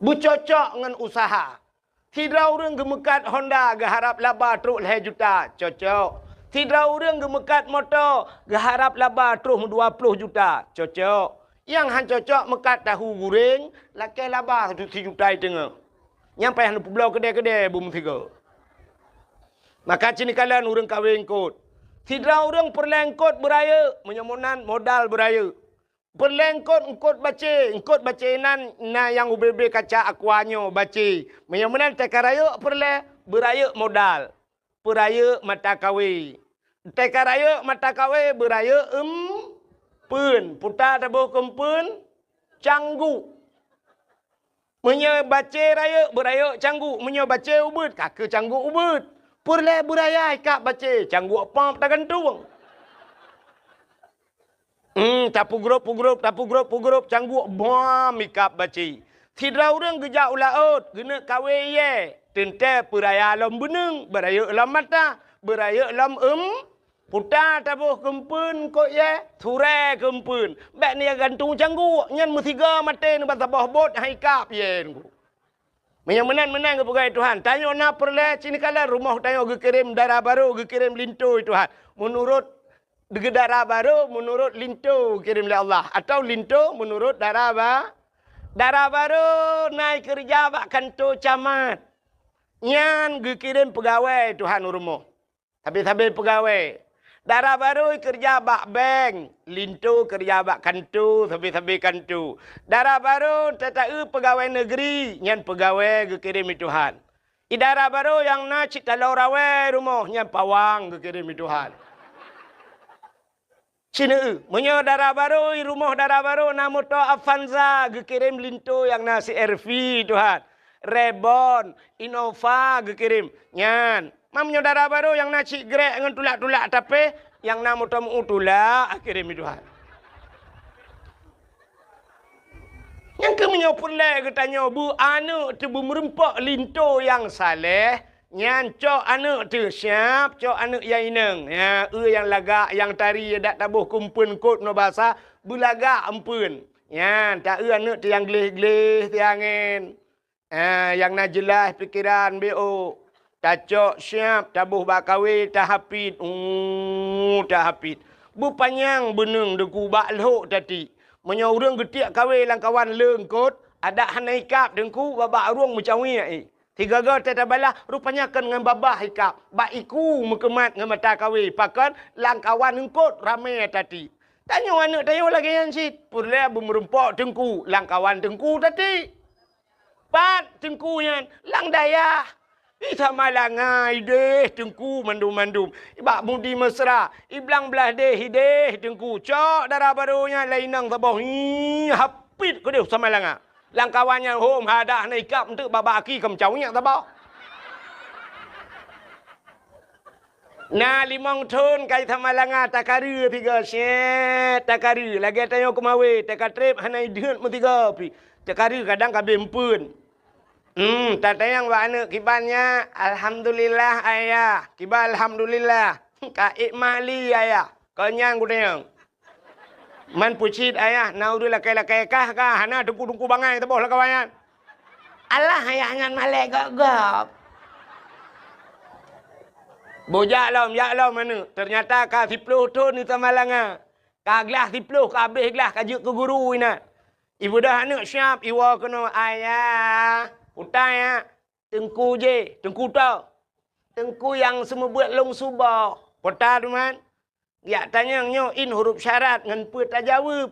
Beucocok ngon useuha. Sidroe ureuëng geumeukat Honda geuharab laba trok lhée juta, cocok. Sidroe ureuëng geumeukat moto geuharab laba troh dua ploh juta, cocok. Nyang han cocok meukat tahu goreng, lakée laba sijuta i teungoh. Nyang payah neupeubloe keudée-keudée beumeusigoe. Maka cit neukalon ureuëng kawé eungkot. Sidroe ureuëng peureulée eungkot beurayeuk, meunyoe meunan modal beurayeuk. Peureulée eungkot, eungkot bacé, eungkot bacé nan na nyang ubé-bé kaca aqua nyoe bacé. Meunyoe meunan teuka rayeuk peureulée, beurayeuk modal. Peurayeuk mata kawé. Teuka rayeuk mata kawé beurayeuk eumpeuen, puta taboh keu eumpeuen, cangguek. Meunyoe bacé rayeuk, beurayeuk cangguek. Meunyoe bacé ubeuet, ka keu cangguek ubeuet. Peureulée beuraya ikab bacé, cangguek pop tagantung. Hmm, tapeugrôp-peugrôp, tapeugrôp-peugrôp, cangguek bom ikab bacé. Sidroe ureuëng geujak u laôt, geuneuk kawé ié, teuntée peuraya lom beuneueng, beurayeuk lom mata, beurayeuk lom eum-, puta taboh keu eumpeuen eungkot ié, surée keu eumpeuen. Bék neugantung cangguek, nyan meusigoe maté neuban saboh bot han ikab ié nunggu. Meunyoe meunan-meunan geupeugah Tuhan, tanyoe na peureulée cit neukalon rumoh tanyoe geukirém dara barô, geukirém linto i Tuhan. Meunurot dara barô, meunurot linto geukirém lé Allah, atawa linto meunurot dara ba-, dara barô na ikeureuja bak kanto camat. Nyan geukirém peugawée Tuhan u rumoh. Sabe-sabe peugawée. Dara barô keureuja bak bank, linto keureuja bak kanto, sabe-sabe kanto. Dara barô tataeu peugawée negeri, nyan peugawée geukirém lé Tuhan. I dara barô nyang na cit taloe rawai rumoh nyan pawang geukirém lé Tuhan. Sineuk, meunyoe dara barô, i rumoh dara barô na moto Avanza geukirém linto nyang na C R V Tuhan. Reborn, Innova geukirém. Nyan, ma meunyoe dara barô nyang na cit grek ngon tulak-tulak tapéh, nyang na moto meu tulak geukirém lé Tuhan. Nyang keuh meunyoe peureulée geutanyoe beu aneuk teuh beumeureumpok linto nyang saleh, nyan cok aneuk teuh siab, cok aneuk nyang inong. Ya, eu nyang lagak, nyang tari, dak taboh keu eumpeuen kot ngon basa, beulagak eumpeuen. Nyan, ta eu aneuk teuh nyang gleh-gleh siangén. Ah, nyang na jeulaih pikeran B O. Tacok siab, taboh bak kawé, tahapit. Uh, tahapit. Beupanyang beuneueng Teungku bak lhok tati. Meunyoe ureuëng geutiek kawé lam kawan leungkot, adak hana ikab Teungku, babah ureuëng meucawiek i. Sigoe teuh tabalah, rupanya kon ngon babah ikab. Bak iku meukeumat ngon mata kawé, pakon lam kawan eungkot ramé tati. Tanyoe aneuk tanyoe lagée nyan cit. Peureulée beumeureumpok Teungku, lam kawan Teungku tati. Pat Teungku nyan? Lam dayah. I Samalanga ideh Teungku mandum-mandum. I bak Mudi Mesra, i blang blaih deh ideh Teungku. Cok dara barô nyan lé inong saboh. Hi, hapit keudeh Samalanga. Lam kawan nyan hom hadah na ikab enteuk babah aki ka meucawiek saboh. Na limong thon ka i Samalanga takareue sigoe, syet takareue, lagée tanyoe keumawé, takatreb hana ideuet meusigoe pi. Takareue kadang ka abéh eumpeuen. Hmm, tatanyong bak aneuk kiban nyak, "Alhamdulillah, Ayah." Kiban alhamdulillah. Ka ék mali, Ayah. Kon nyan kutanyong. Man peucit, Ayah, na ureuëng lakée-lakée kah ka, hana teungku-teungku bangai saboh lam kawan nyan. Alah, Ayah nyan malée gob-gob. Boh jak lom, jak lom aneuk. Teunyata ka siploh thon i Samalanga. Ka glah siploh, ka abéh glah, ka jeuet keu guru inan. Ibeudôh aneuk siab, iwoe keunoe, "Ayah, peue ta nyak?" "Teungku jih." "Teungku toh?" "Teungku nyang seumeubeuet lôn suboh." "Peue ta teuma?" "Jak tanyong nyoe in huruf syarat ngon peue tajaweueb."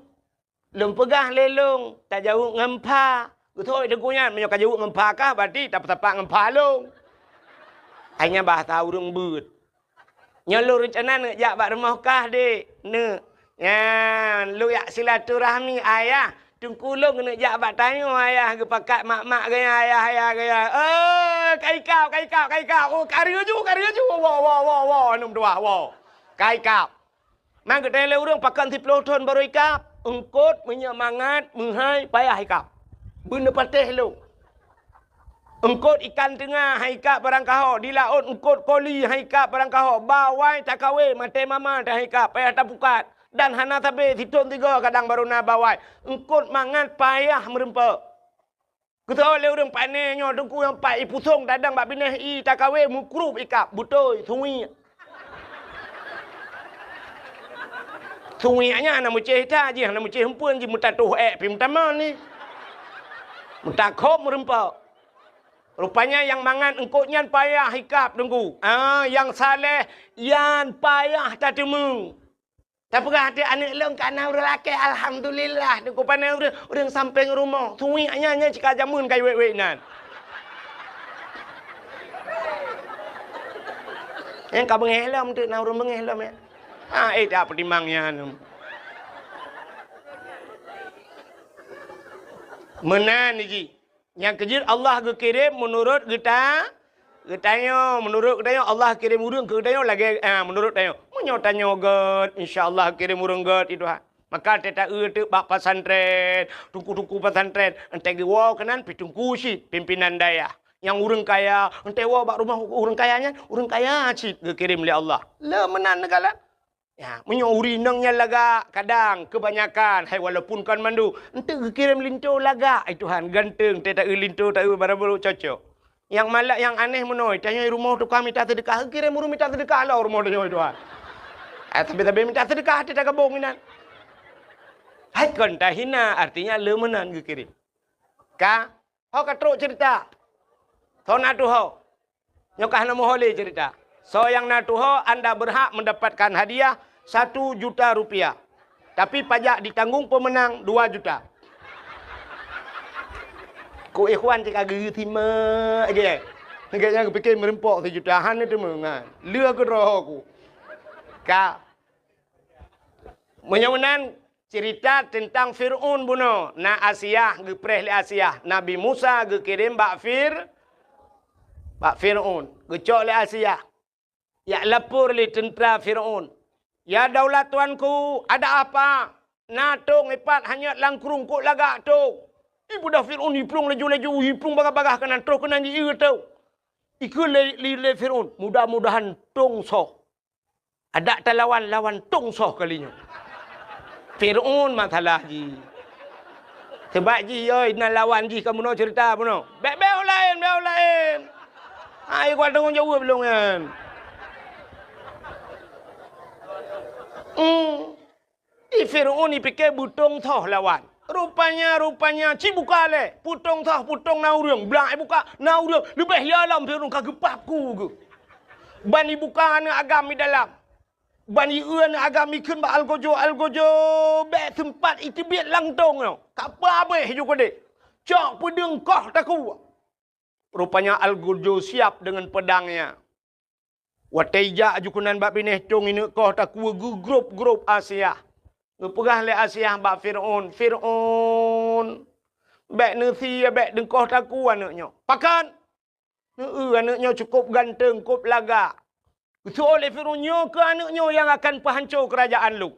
"Lôn peugah lé lôn, tajaweueb ngon pha." "Geuthôi teungku nyan, meunyoe kajaweueb ngon pha kah, berarti tapeusapat ngon pha lôn." Hai nyan bahasa ureuëng beuet. "Nyoe lôn reuncana neuk jak bak rumoh kah, Dek, neuk. Nyan, lôn jak silaturahmi, Ayah. Teungku lôn keuneuk jak bak tanyoe, Ayah, geupakat mak-mak geuya, Ayah, Ayah geuya." "Eh, ka ikab, ka ikab, ka ikab. Oh, kareue ju, kareue ju. Woe, woe, woe, woe, aneuk meutuah, woe. Ka ikab." Man geutanyong lé ureuëng, "Pakon siploh thon barô ikab?" "Eungkot, meunyoe mangat, meuhai, payah ikab. Beuneupatéh lôn. Eungkot ikan teunga han ikab barang kaho, di laôt eungkot koli han ikab barang kaho, bawai takawé maté mama han ikab, payah tapukat, dan hana sabé sithon sigoe kadang barô na bawai. Eungkot mangat payah meureumpok." Geutuwoe lé ureuëng pané nyoe, Teungku, nyang pat ipusong tadong bak binéh ie takawé, meukrub ikab, beutôi, suwiek. Suwiek nyan hana meucéh that jih, hana meucéh eumpeuen jih, meutatoh ék pih meutamong ni. Meutakhob meureumpok. Rupanya nyang mangat eungkot nyan payah ikab, Teungku. Ah, nyang saleh nyan payah tateumeung. Tapeugah até aneuk lôn ka na ureuëng lakée, alhamdulillah. Teungku, pané ureuëng, ureuëng sampéng rumoh. Suwiek nyan, nyan cit ka jameun ka iwék-wék nan. Nyang ka beungéh lom teuk na ureuëng beungéh lom, ya. Ah, eh, tak peutimang nyan. Meunan jih. Nyang keujeuet Allah geukirém meunurot geuta-, geutanyoe. Meunurot geutanyoe, Allah kirém ureuëng keu geutanyoe lagée, ah, meunurot tanyoe. Meunyoe tanyoe gét, insya Allah kirém ureuëng gét, i Tuhan. Maka teuta eu teuk bak pesantren, teungku-teungku pesantren, entée geuwoe keunan pih teungku cit, pimpinan dayah. Nyang ureuëng kaya, entée woe bak rumoh ureuëng kaya nyan, ureuëng kaya cit geukirém lé Allah. Le meunan neukalon. Ya, meunyoe ureuëng inong nyan lagak, kadang keubanyakan, hai walaupun kon mandum, enteuk geukirém linto lagak, ai Tuhan, ganteng, teuta eu linto, ta eu barang barô cocok. Nyang malak, nyang aneh meunoe, tanyoe rumoh tukang mita seudeukah, geukirém ureuëng mita seudeukah lom rumoh tanyoe, Tuhan. Eh, sabe-sabe mita seudeukah, teuta gabong inan. Hai kon tahina, artinya le meunan geukirém. Ka, ho ka trok cerita. Soe na tuho. Nyoe ka hana meuho lé cerita. Soe nyang na tuho, anda berhak mendapatkan hadiah satu juta rupiah. Tapi pajak ditanggung pemenang dua juta. Ku ikhwan cit ka geusimak je. Gét nyang geupike meureumpok sijuta, han teuma nyan. Lheueh keudroe ku. Ka. Meunyoe meunan cerita teuntang Fir'aun bunoe, na Asiah, geupreh lé Asiah. Nabi Musa geukirém bak Fir-, bak Fir'aun. Geucok lé Asiah. Jak lapor lé teuntra Fir'aun, "Ya daulat tuanku, ada apa? Na tông ipat hanyot lam krueng, kok lagak tông?" Ibeudôh Fir'aun, iplueng laju-laju, iplueng bagaih-bagaih keunan, troh keunan jieu tông. Ikheun lé, lé, lé Fir'aun, "Mudah-mudahan tông soh. Adak talawan, lawan tông soh kali nyoe." Fir'aun masalah jih. Seubab jih, yoi, na lawan jih ka bunoe cerita bunoe. Bèk, bèk laén, bèk laén. Ai, kuat tanggong jaweueb lôn nyan. Hmm. Di Fir'aun ipike beutông soh lawan. Rupanya, rupanya, ci buka lé. Peutông soh, peutông na ureueng. Blak ibuka, na ureueng. Leubeh ya lom Fir'aun ka geupap ku geuh. Ban ibuka aneuk agam di dalam. Ban ieu aneuk agam ikheun bak algojo, "Algojo, bèk seumpat iteubiet lam tông nyoe. Ka peuhabéh ju keudéh. Cok peudeueng koh takue." Rupanya algojo siap deungon peudangnya. Watèe ijak ju keunan bak binéh tông ineuk koh takue, geugrôp-grôp Asiah. Geupeugah lé Asiah bak Fir'aun, "Fir'aun, bèk neusie, bèk neukoh takue aneuk nyoe." "Pakon?" "Neu-eu, aneuk nyoe cukôp ganteng, kôp lagak." Geuseuôt lé Fir'aun, "Nyoe keuh aneuk nyoe nyang akan peuhanco keurajeuen lôn."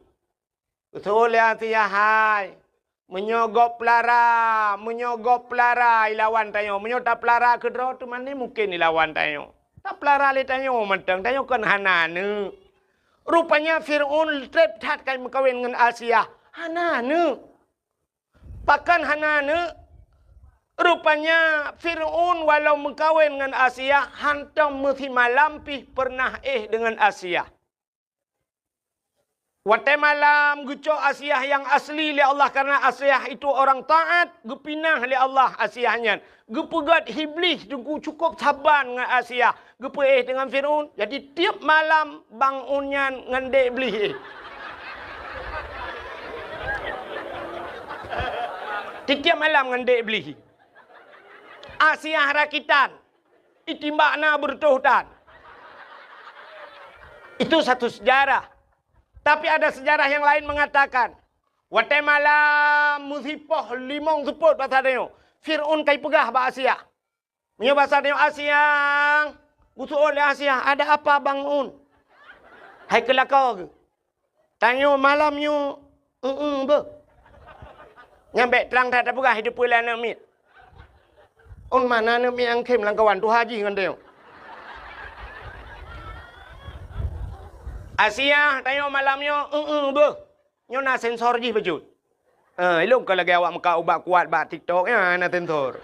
Geuseuôt lé Asiah, "Hai, meunyoe gob peulara, meunyoe gob peulara ilawan tanyoe, meunyoe tapeulara keudroe teuma ni mungken ilawan tanyoe. Tapeulara lé tanyoe mantong, tanyoe kon hana aneuk." Rupanya Fir'aun trép that ka meukawen ngon Asiah, hana aneuk. Pakon hana aneuk? Rupanya Fir'aun walau meukawen ngon Asiah, hantom meusimalam pih peureunah éh deungon Asiah. Watèe malam geucok Asiah nyang asli lé Allah, karena Asiah itu orang taat, geupinah lé Allah Asiah nyan. Geupeugét Iblih teungku cukôp saban ngon Asiah, geupeuéh deungon Fir'aun. Jadi, tiep malam bangun nyan ngon dek Iblih. Tiep-tiep malam ngon dek Iblih. Asiah rakitan, itimbak na beureutoh tan. Itu satu sejarah. Tapi ada sejarah yang lain mengatakan, watèe malam meusipoh limong seupôt basa tanyoe, Fir'aun ka ipeugah bak Asiah. Meunyoe basa tanyoe, "Asiah!" Geuseuôt lé Asiah, "Ada apa, Bang Un?" Hai keulakèe geuh. "Tanyoe malam nyoe eu-eu beuh." Nyan bèk trang that tapeugah, hideue peue lé aneuk miet. Un mana aneuk miet nyang khém lam kawan tuha jih ngon tanyoe. "Asiah, tanyoe malam nyoe eu-eu beuh." Nyoe na sensor jih bacut. Eh, ilôn ka lagèe awak meukat ubat kuat bak TikTok, nyan na sensor.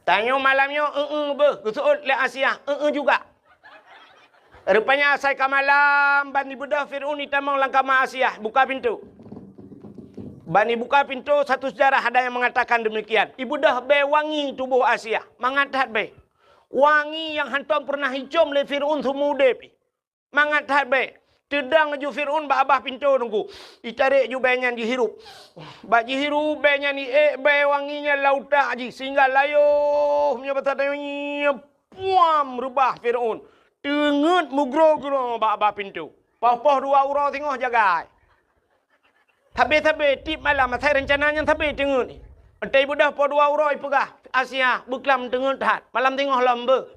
"Tanyoe malam nyoe eu-eu beuh," geuseuôt lé Asiah, "Eu-eu juga." Rupanya asai ka malam, ban ibeudôh Fir'aun itamong lam kama Asiah, buka pintoe. Ban ibuka pintoe, satu sejarah ada yang mengatakan demikian. Ibeudôh bèe wangi tuboh Asiah, mangat that bèe. Wangi nyang hantom peureunah icôm lé Fir'aun seumeu udép. Mangat that bèe. Teudong ju Fir'aun bak babah pintoe teungku. Itarek ju bèe nyan jihirup. Bak jihirup bèe nyan, iék bèe wangi nyan lam utak jih sehingga layoh meunyoe basa tanyoe nyan puam reubah Fir'aun. Teungeut meugroe-groe bak babah pintoe. Poh-poh dua uroe singoh jagai. Sabe-sabe tiep malam asai reuncana nyan sabe teungeut. Watèe ibeudôh poh dua uroe ipeugah, "Asiah, beuklam teungeut that, malam singoh lom beuh."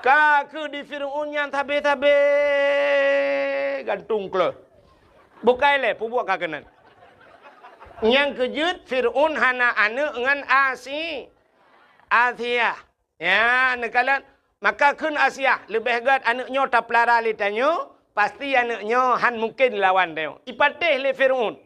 Ka keuh di Fir'aun nyan sabe-sabe gantung kleuh. Bukai lé peubuet ka keunan. Nyang keujeuet Fir'aun hana aneuk ngon Asi-, Asiah. Ya, neukalon, maka kheun Asiah, "Leubeh gèt aneuk nyoe tapeulara lé tanyoe, pasti aneuk nyoe han mungken lawan tanyoe." Ipatéh lé Fir'aun.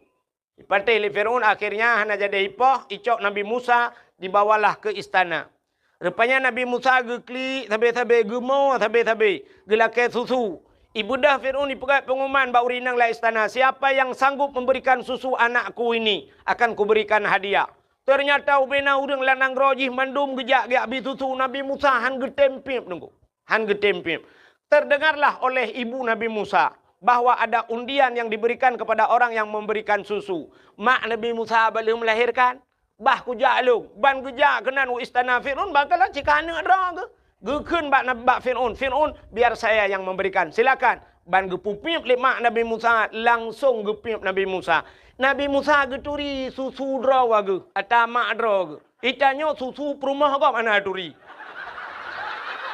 Ipatéh lé Fir'aun, akhirnya hana jadi ipoh, icok Nabi Musa, dibawalah ke istana. Rupanya Nabi Musa geuklik sabe-sabe, geumoe sabe-sabe, geulakèe susu. Ibeudôh Fir'aun ipeugèt pengumuman bak ureueng inong lam istana, "Siapa yang sanggup memberikan susu anakku ini, akan kuberikan hadiah." Teunyata ubena ureueng lam nanggroe jih mandum geujak geubri susu, Nabi Musa han geutem piep teungku. Han geutem piep. Terdengarlah oleh ibu Nabi Musa bahwa ada undian yang diberikan kepada orang yang memberikan susu. Mak Nabi Musa belum melahirkan, Bah kujak lôn, ban geujak keunan u istana Fir'aun, ban kalon cit ka aneuk droe geuh. Geukheun bak, bak Fir'aun, "Fir'aun, biar saya yang memberikan, silakan." Ban geupeupiep lé mak Nabi Musa, langsong geupiep Nabi Musa. Nabi Musa geuturi susu droe geuh, ata mak droe geuh. Itanyoe susu peurumoh gob hana turi.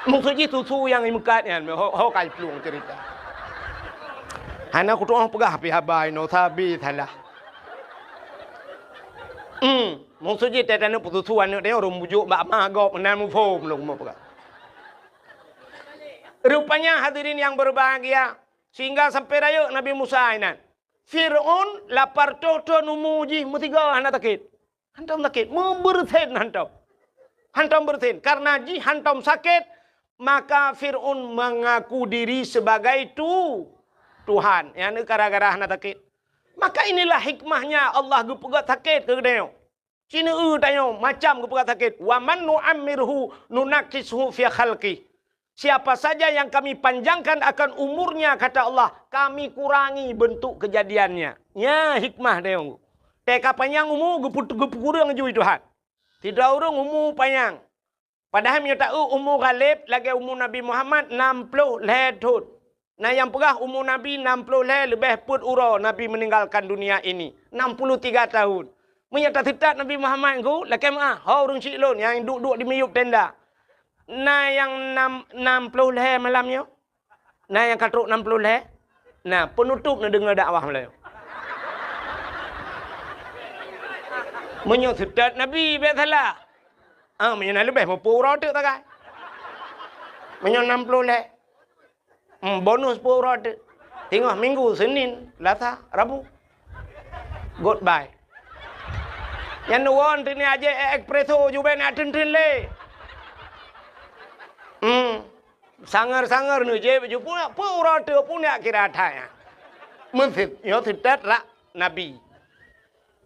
Maksud jih susu nyang imeukat nyan, ho, ho ka iplueng cerita. Hana kutu'oh peugah pih haba inoe sabe salah. Hmm, maksud jih teuh taneuk peususu aneuk teuh ureueng bujuk bak ma gob meunan muphom lôn meupeugah. Rupanya hadirin yang berbahagia, sehingga sampai rayeuk Nabi Musa inan. Fir'aun lapan reutôh thon umu jih meusigoe hana sakét. Hantom sakét, meubeureusen hantom. Hantom beureusen. Karena jih hantom sakét, maka Fir'aun mengaku diri sebagai tu-, Tuhan. Nyang gara-gara hana sakét. Maka inilah hikmahnya Allah geupeugah sakét keu geutanyoe. Sineue tanyoe macam geupeugah sakét. "Wa man nu'ammirhu nunakkishu fi khalqih." Siapa saja yang Kami panjangkan akan umurnya, kata Allah, Kami kurangi bentuk kejadiannya. Nya hikmah tanyoe. Teuka panyang umu geupeu-, geupeukureueng jui Tuhan. Sidroe ureueng umu panyang. Padahai meunyoe taeu umu ghaleb lagée umu Nabi Muhammad nam ploh lhée thon. Na nyang peugah umu Nabi nam ploh lhée leubeh peuet uroe Nabi meninggalkan dunia ini, enam puluh tiga tahun. Meunyoe taseutôt Nabi Muhammad ngon, lakée meu'ah, ho ureueng syiek lôn nyang duek-duek di miyueb tenda. Na nyang nam, nam ploh lhée malam nyoe? Na nyang ka trok nam ploh lhée? Na, peunutôb neudeungoe dakwah meulayeue. Meunyoe seutôt Nabi, bék salah. Ah, meunyoe na leubeh, meupeue uroe teuk tagai. Meunyoe nam ploh lhée. Hmm, bonus peuet uroe teuk. Teungoh minggu, Senin, Selasa, Rabu. Goodbye. Nyan neuwon teuk ni aje espresso jubeh na teunteunt lé. Hmm. Sanger-sanger neujép ju pun, peuet uroe teuk pun jak kira that nyan. Meuseutôt, nyoe seutôt rak Nabi.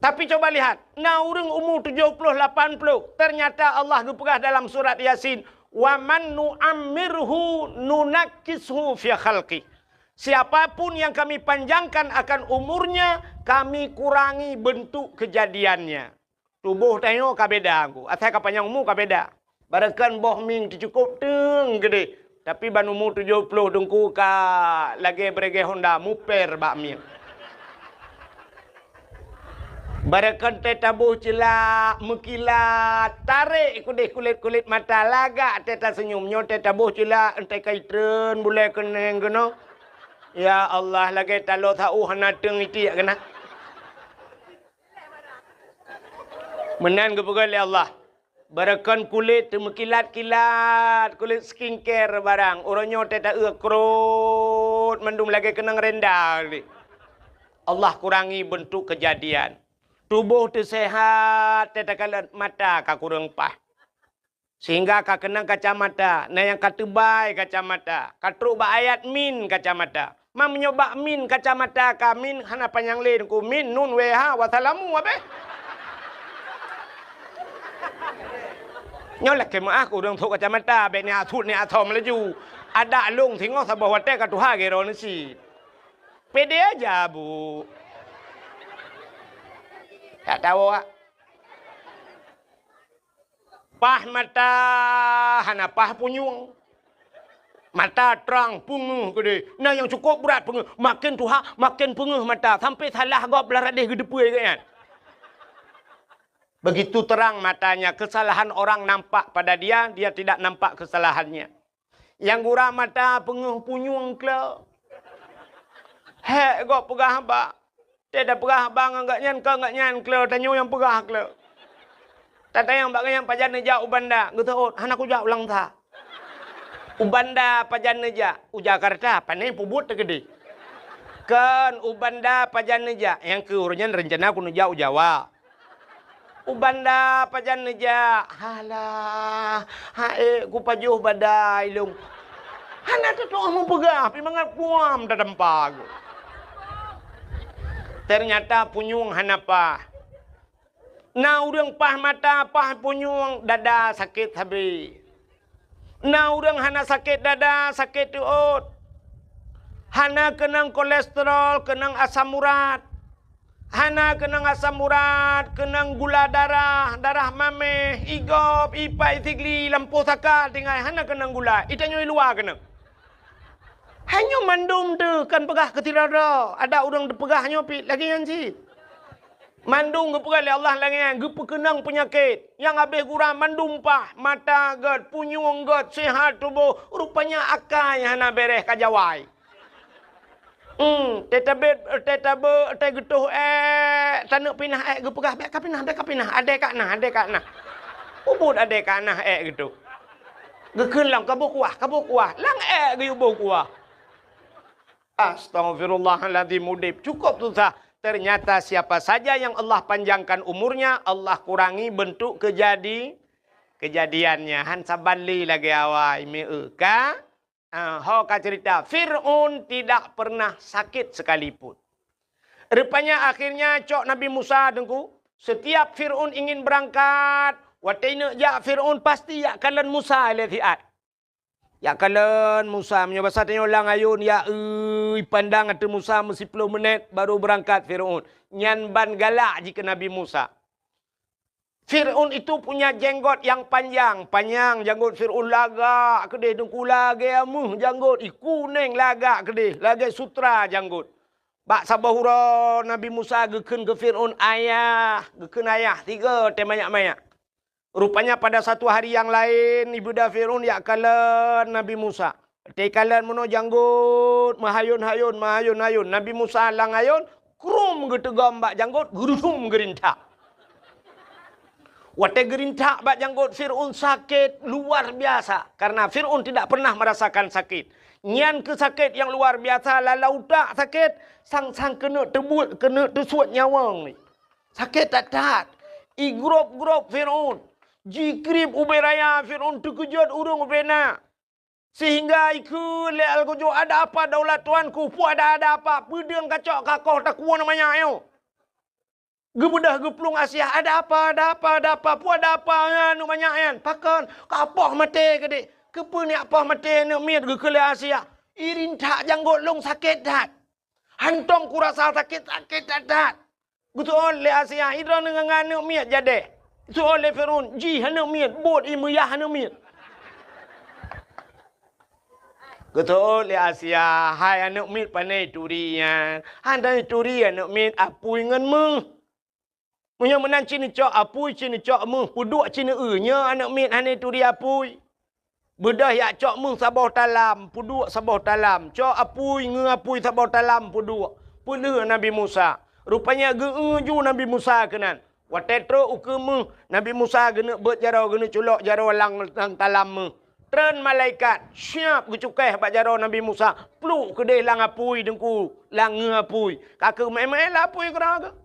Tapi coba lihat, na ureueng umu tujoh ploh, lapan ploh, ternyata Allah geupeugah dalam surat Yasin, "Wa man nu'ammirhu nunakkishu fi khalqih." Siapapun yang Kami panjangkan akan umurnya, Kami kurangi bentuk kejadiannya. Tuboh tanyoe ka beda, Teungku. Asai ka panyang umu ka beda. Barokon boh mieng teucukôp teung keudeh, tapi ban umu tujoh ploh Teungku ka lagée bregeh honda muper bak mieng. Barokon teuh taboh ceulak meukilat, tarek keudeh kulét-kulét mata, lagak teuh taseunyum. Nyoe teuh taboh ceulak, enteuk ka itreun bulée keuneng keunoe. Ya Allah, lagée taloe sa-ueh hana teung itiek keunan. Meunan geupeugah lé Allah, "Barokon kulét teumeukilat-kilat, kulét skincare barang, uroe nyoe teuh taeu krot mandum lagée keunong renda lé." Allah kurangi bentuk kejadian. Tuboh teuh seuhat, teuh takalon, mata ka kureueng paih. Sehingga ka keunong kacamata, na nyang ka teubai kacamata, ka trok bak ayat min kacamata. Ma meunyoe bak min kacamata ka min hana panyang lé Teungku, min, nun, wee, ha, wassalamu, abéh. Nyoe lakée meu'ah keu ureueng trok kacamata, bék ni asut ni asom laju. Adak lôn singoh saboh watée ka tuha geuroe neusi. Pede aja, Bu. Tak tahu, ah. Paih mata hana paih punyueng. Mata trang peungeuh keudeh. Na nyang cukôp brat peungeuh. Maken tuha, maken peungeuh mata. Sampai salah gob lam radeh geuteupeue geuh nyan. Begitu terang matanya, kesalahan orang nampak pada dia, dia tidak nampak kesalahannya. Nyang gura mata peungeuh punyueng kle. Hék gob peugah haba. Teuh tapeugah haba ngon gobnyan, kon gobnyan kle, tanyoe nyang peugah kle. Tatanyong bak gobnyan, "Pajan neujak u Banda?" Geuseuôt, "Hana kujak u Langsa." "U Banda pajan neujak?" "U Jakarta, pane peubuet teukeudeh." "Kon, u Banda pajan neujak?" "Nyang keu uroe nyan reuncana kuneuk jak u Jawa." "U Banda pajan neujak?" "Halah, ha'ék kupajoh badai lôn." Hana teutu'oh meupeugah, pih mangat kuam tatampa geuh. Ternyata punyueng hana paih. Na ureueng paih mata, paih punyueng, dada sakét sabe. Na ureueng hana sakét dada, sakét teuôt. Hana keunong kolesterol, keunong asam urat. Hana keunong asam urat, keunong gula darah, darah maméh, igop, ipat, isigli, lampôh saka tinggai, hana keunong gula. Itanyoe i luwa keunong. Hai nyoe mandum teuh kan peugah keu sidroe-droe. Ada ureuëng teupeugah nyoe pih lagée nyan cit. Mandum geupeugah lé Allah lagée nyan, geupeukeunong peunyakét. Nyang habéh gura mandum paih, mata gét, punyueng gét, seuhat tuboh, rupanya akai hana béréh ka jawai. Hmm, teutabét, teutabeuek, teugeutôh ék, taneuk pinah ék geupeugah, "Bék kapinah, bék kapinah, adé ka na, adé ka na." Ubit adé ka na ék geutôh. Geukheun lom, "Kaboh kuah, kaboh kuah." Lam ék geuyue boh kuah. Astaghfirullahaladzim, udeb cukup susah. Ternyata siapa saja yang Allah panjangkan umurnya, Allah kurangi bentuk kejadi-, kejadiannya. Han saban lé lagée awai, meu ka? Ah, ho ka cerita, Fir'aun tidak pernah sakit sekalipun. Rupanya akhirnya cok Nabi Musa teungku, setiap Fir'aun ingin berangkat, watée neuk jak Fir'aun pasti jak kalon Musa lé siat. Jak kalon Musa, meunyoe basa tanyoe lam ayôn, ya, ui, pandang ateueh Musa meusiploh menit baru berangkat Fir'aun. Nyan ban galak jih keu Nabi Musa. Fir'aun itu punya jenggot yang panjang, panyang janggot Fir'aun lagak keudeh, teungku lagée meuh janggot, i kuneng lagak keudeh, lagée sutra janggot. Bak saboh uroe Nabi Musa geukheun keu Fir'aun, "Ayah," geukheun ayah, tiga teuh manyak-manyak. Rupanya pada satu hari yang laén, ibeudôh Fir'aun jak kalon Nabi Musa. Watée kalon meunoe janggot, meuhayôn-hayôn, meuhayôn-hayôn. Nabi Musa lam ayôn, krum geuteugom bak janggot, geurudum geurintak. Watée geurintak bak janggot Fir'aun sakét luar biasa, karena Fir'aun tidak pernah merasakan sakit. Nyan keuh sakét nyang luar biasa, lam utak sakét, sang-sang keuneuk teubuet, keuneuk teusuet nyawöng. Sakét that-that. Igrôb-grôb Fir'aun. Jikrieb ubé raya Fir'aun, teukeujot ureuëng ubé na. Sehingga ikheun lé algojo, "Ada apa daulat tuanku? Peue ada, ada apa? Peue deueng kacok kakoh takue na manyak nyoe?" Geubeudôh geuplueng Asia, "Ada apa, ada apa, ada apa? Peue ada apa, aneuk manyak nyan? Pakon? Kapoh maté keudeh." "Keupeue neujak poh maté aneuk miet?" geukheun lé Asia. "Irintak janggot lôn sakét that. Hantom kurasa sakét, sakét that-that." Geuseuôt lé Asia, "Idroe ngon aneuk miet jadeh?" Geuseuôt lé Fir'aun, "Jih aneuk miet, buet ié meuyah aneuk miet." Geuseuôt lé Asia, "Hai aneuk miet, pane turi nyan? Hana turi aneuk miet, apui ngon méuh. Meunyoe meunan ci neucok apui, ci neucok méuh, peuduek ci neueu, nyoe aneuk miet hana turi apui." Beudôh jak cok méuh saboh talam, peuduek saboh talam. Cok apui, ngeu apui saboh talam, peuduek. Peulheueh Nabi Musa. Rupanya geu-eu ju Nabi Musa keunan. Watée trok ukeue méuh, Nabi Musa geuneuk beuet jaroe, geuneuk culok jaroe lam, lam talam méuh. Treun malaikat, siab geucukéh bak jaroe Nabi Musa. Pluek keudeh lam apui teungku, lam ngeu apui. Ka keuh meu'én-meu'én lam apui keudroe geuh.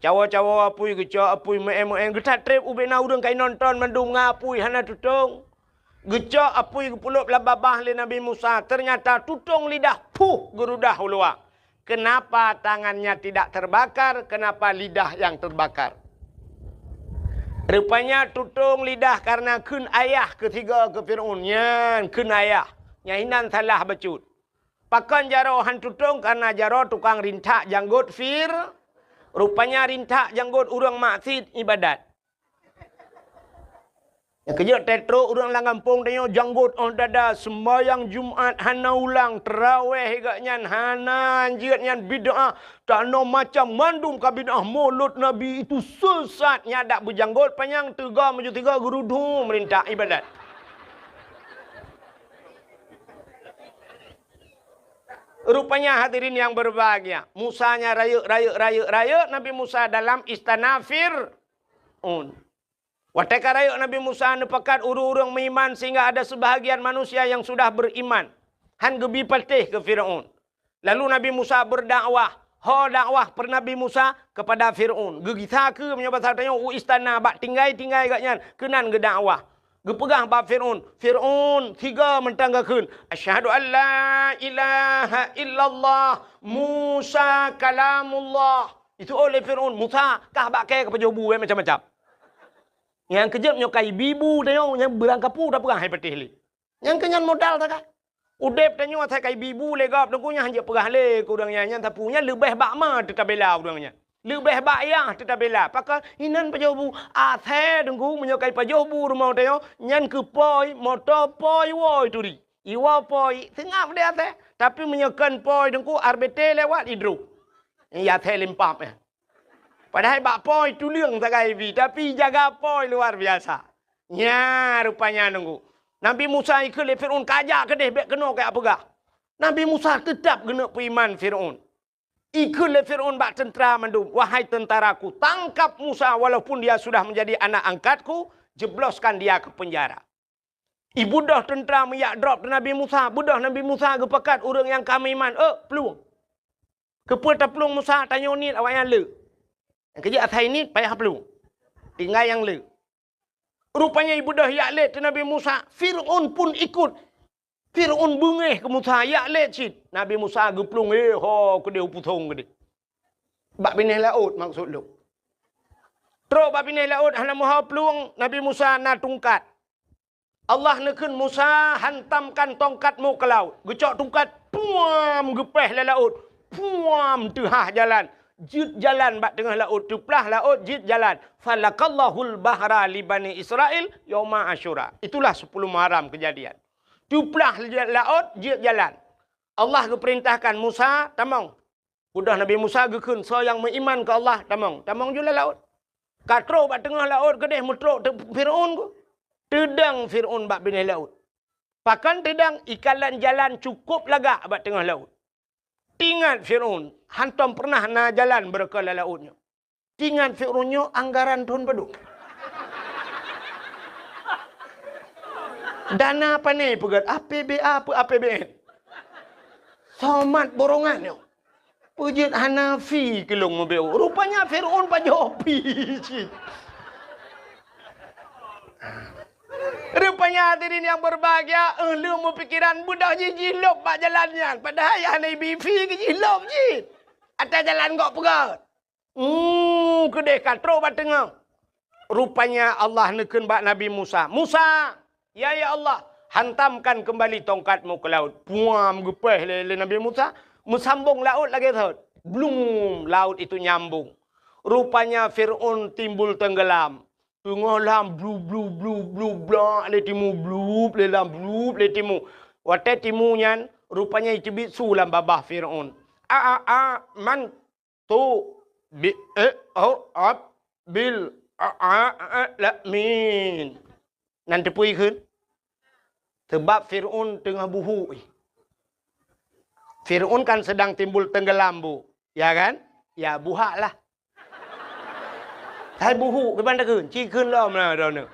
Cawoe-cawoe apui, geucok apui, meu'én-meu'én. Geutatreb ubé na ureuëng ka inonton mandum ngon apui, hana tutong. Geucok apui geupulop lam babah lé Nabi Musa, ternyata tutong lidah, puh, geurudah u luwa. Kenapa tangannya tidak terbakar? Kenapa lidah yang terbakar? Rupanya tutong lidah karena kheun ayah keu tiga keu Fir'aun. Nyan kheun ayah. Nyan inan salah bacut. Pakon jaroe han tutong? Karena jaroe tukang rintak janggot Fir-, rupanya rintak janggot ureuëng maksiet ibadat. Nyang keujeuet teutro ureuëng lam gampông tanyoe janggot óh dada, seumbahyang Jumat hana ulang, teurawéh geuh nyan hana, jeuet nyan bid'ah, tanoh macam mandum ka bid'ah, mulod Nabi itu sesat, nyan dak beujanggot panyang teuga meujeuet tiga geurudu meurintak ibadat. Rupanya hadirin yang berbahagia, Musa nya rayeuk, rayeuk, rayeuk, rayeuk Nabi Musa dalam istana Fir'aun. Watée ka rayeuk Nabi Musa neupakat ureuëng-ureuëng meuiman sehingga ada sebahagian manusia yang sudah beriman, han geubi patéh keu Fir'aun. Lalu Nabi Musa berdakwah. Ho dakwah per Nabi Musa kepada Fir'aun. Geugisa keu meunyoe basa tanyoe u istana bak tinggai-tinggai geuh nyan keunan geudakwah. Geupeugah bak Fir'aun, "Fir'aun, tiga mantong geukheun, 'Asyhadu an la ilaha illallah, Musa kalamullah.'" Itu oleh Fir'aun, "Musa, kah bak kée ka pajoh bu, eh, macam-macam." Nyang keujeuet nyoe ka ibi bu tanyoe, nyang beurangkapu tapeugah hai patéh lé. Nyang keu nyan modal that ka. Udeb tanyoe asai ka ibi bu lé gob, teungku nyan hanjeuet peugah lé keu ureuëng nyan, nyan sapeue nyan leubeh bak ma teutabela ureuëng nyan. Leubeh bak yah teutabila. Pakon inan pajoh bu. Asai deungku meunyoe kai pajoh bu rumoh tanyoe, nyan keu poi, moto poi woi turi. Iwoe poi, seungab deh asai. Tapi meunyoe kon poi deungku, R B T lewat idroh. Ya asai limpap ya. Padahai bak poi tuleueng sagai bi, tapi jaga poi luar biasa. Nya rupanya deungku. Nabi Musa ikheun lé Fir'aun, "Kajak keudeh, bèk keunoe kajak peugah." Nabi Musa teutab geuneuk peuiman Fir'aun. Ikheun lé Fir'aun bak teuntra mandum, "Wahai teuntraku, tangkap Musa walaupun dia sudah menjadi anak angkatku, jebloskan dia ke penjara." Ibeudôh teuntra meuyak drob teuh Nabi Musa, beudôh Nabi Musa geupakat ureuëng nyang ka meuiman, "Ôk, plueng!" Keupeue taplueng Musa, tanyoe niet awaknyan le. Nyang keujeuet asai niet payah plueng. Tinggai nyang le. Rupanya ibeudôh yak lét teuh Nabi Musa, Fir'aun pun ikut. Fir'aun beungéh keu Musa, yak lét cit. Nabi Musa geuplueng, eh, ho keudeh u pusong keudeh. Bak binéh laôt maksud lôn. Trok bak binéh laôt hana meuho plueng, Nabi Musa na tungkat. Allah neukheun Musa, "Hantamkan tongkatmu ke laut." Geucok tungkat, puam, geupéh lé laôt. Puam, teuhah jalan. Jeuet jalan bak teungoh laôt, teuplah laôt, jeuet jalan. "Falakallahul bahra li Bani Israil yauma Asyura." Itulah sepuluh Muharram kejadian. Teuplah laôt, jeuet jalan. Allah geupeurintahkan Musa, "Tamong." Udah Nabi Musa geukheun, "Soe nyang meuiman keu Allah, tamong." Tamong ju lam laôt. Ka trok bak teungoh laôt keudeh meutrok teuk Fir'aun ku. Teudong Fir'aun bak binéh laôt. Pakon teudong, ikalon jalan cukôp lagak bak teungoh laôt. Teuingat Fir'aun, hantom peureunah na jalan beureukoh lam laôt nyoe. Teuingat Fir'aun nyoe anggaran thon padum. Dana pane peugét, A P B A peu A P B N. Somat borongan nyoe. Peujeuet hana fi keu lôn meubeuet. Rupanya Fir'aun pajoh pi cit. Rupanya hadirin yang berbahagia, eh, lôn meupikiran beudôh jih jilôb bak jalan nyan. Padahai hana ibi fi keu jilôb jih. Atas jalan gok peugét. Hmm, keudeh ka trok bak teungoh. Rupanya Allah neukheun bak Nabi Musa, "Musa, ya, ya Allah, hantamkan kembali tongkatmu ke laut." Puam, geupéh lé, lé Nabi Musa, meusambong laôt lagée thot. Blum, laut itu nyambong. Rupanya Fir'aun timbul tenggelam. Teungoh lam blu, blu, blu, blu, blak lé timu, blup lé lam, blup lé timu. Watée timu nyan, rupanya iteubiet su lam babah Fir'aun. A, a, a, man tu bi, eh, oh, ab, bil, a, a, a, la, min. Nan teupeue kheun? Sebab Fir'aun teungoh buhuk. Fir'aun kan sedang timbul tenggelam, Bu. Ya kan? Ya, buhak lah. Hai buhuk, kiban takheun? Ci kheun lom lah droeneuh.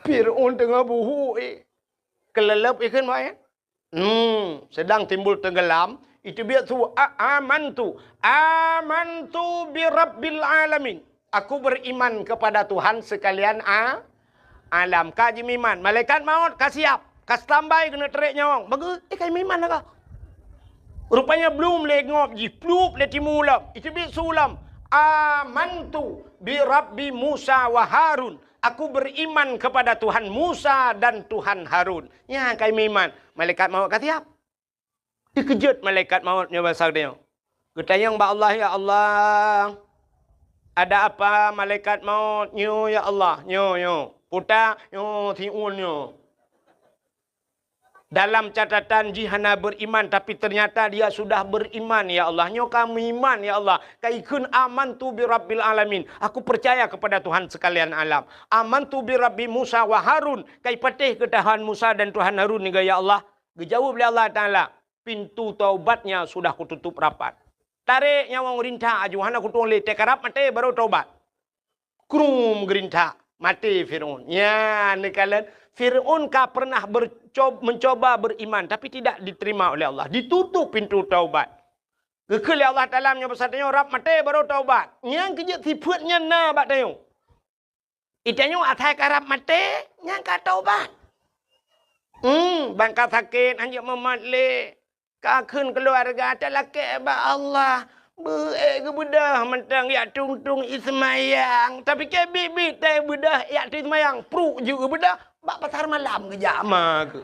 Fir'aun teungoh buhuk, eh. Keuleuleub ikheun, Pak, ya? Hmm, sedang timbul tenggelam, iteubiet su, a, amantu, amantu bi rabbil alamin. Aku beriman kepada Tuhan sekalian a, alam. Ka jimeuiman, malaikat maut ka siap, ka standby keuneuk trek nyawong. Bagus, eh, ka jimeuiman lah ka. Rupanya blum lé ngop jih, plup lé timu lom, iteubiet su lom. Amantu bi rabbi Musa wa Harun. Aku beriman kepada Tuhan Musa dan Tuhan Harun. Nyan ka jimeuiman, malaikat maut ka siap. Teukeujot malaikat maut nyoe basa geutanyoe. Geutanyong bak Allah, "Ya Allah, ada apa malaikat maut nyoe, ya Allah?" "Nyoe, nyoe. Puta, nyoe, siun nyoe. Dalam catatan jih hana beriman, tapi ternyata dia sudah beriman, ya Allah. Nyoe ka meuiman, ya Allah. Ka ikheun amantu bi rabbil alamin. Aku percaya kepada Tuhan sekalian alam. Amantu bi rabbi Musa wa Harun. Ka ipatéh keu Tuhan Musa dan Tuhan Harun nyoe, ya Allah." Geujaweueb lé Allah Taala, "Pintu taubatnya sudah kututup rapat." Tarek nyawong rintak aju, hana kutueng lé, teukarab maté baru taubat. Krum geurintak, maté Fir'aun. Nyan neukalon, Fir'aun ka pernah berco-, mencoba beriman, tapi tidak diterima oleh Allah. Ditutup pintu taubat. Geukheun lé Allah Taala meunyoe basa tanyoe rab maté baru taubat. Nyan keujeuet sifeuet nyan na bak tanyoe. Itanyoe asai karab maté, nyan ka taubat. Hmm, ban ka sakét, hanjeuet mumat lé. Ka kheun keuluwarga talakée bak Allah. Beu-ék geubeudôh mantong yak tung-tung iseumayang. Tapi keu biet-biet teubeudôh yak tung iseumayang. Pruk jeuet geubeudôh, bak pasar malam geujak ma keuh.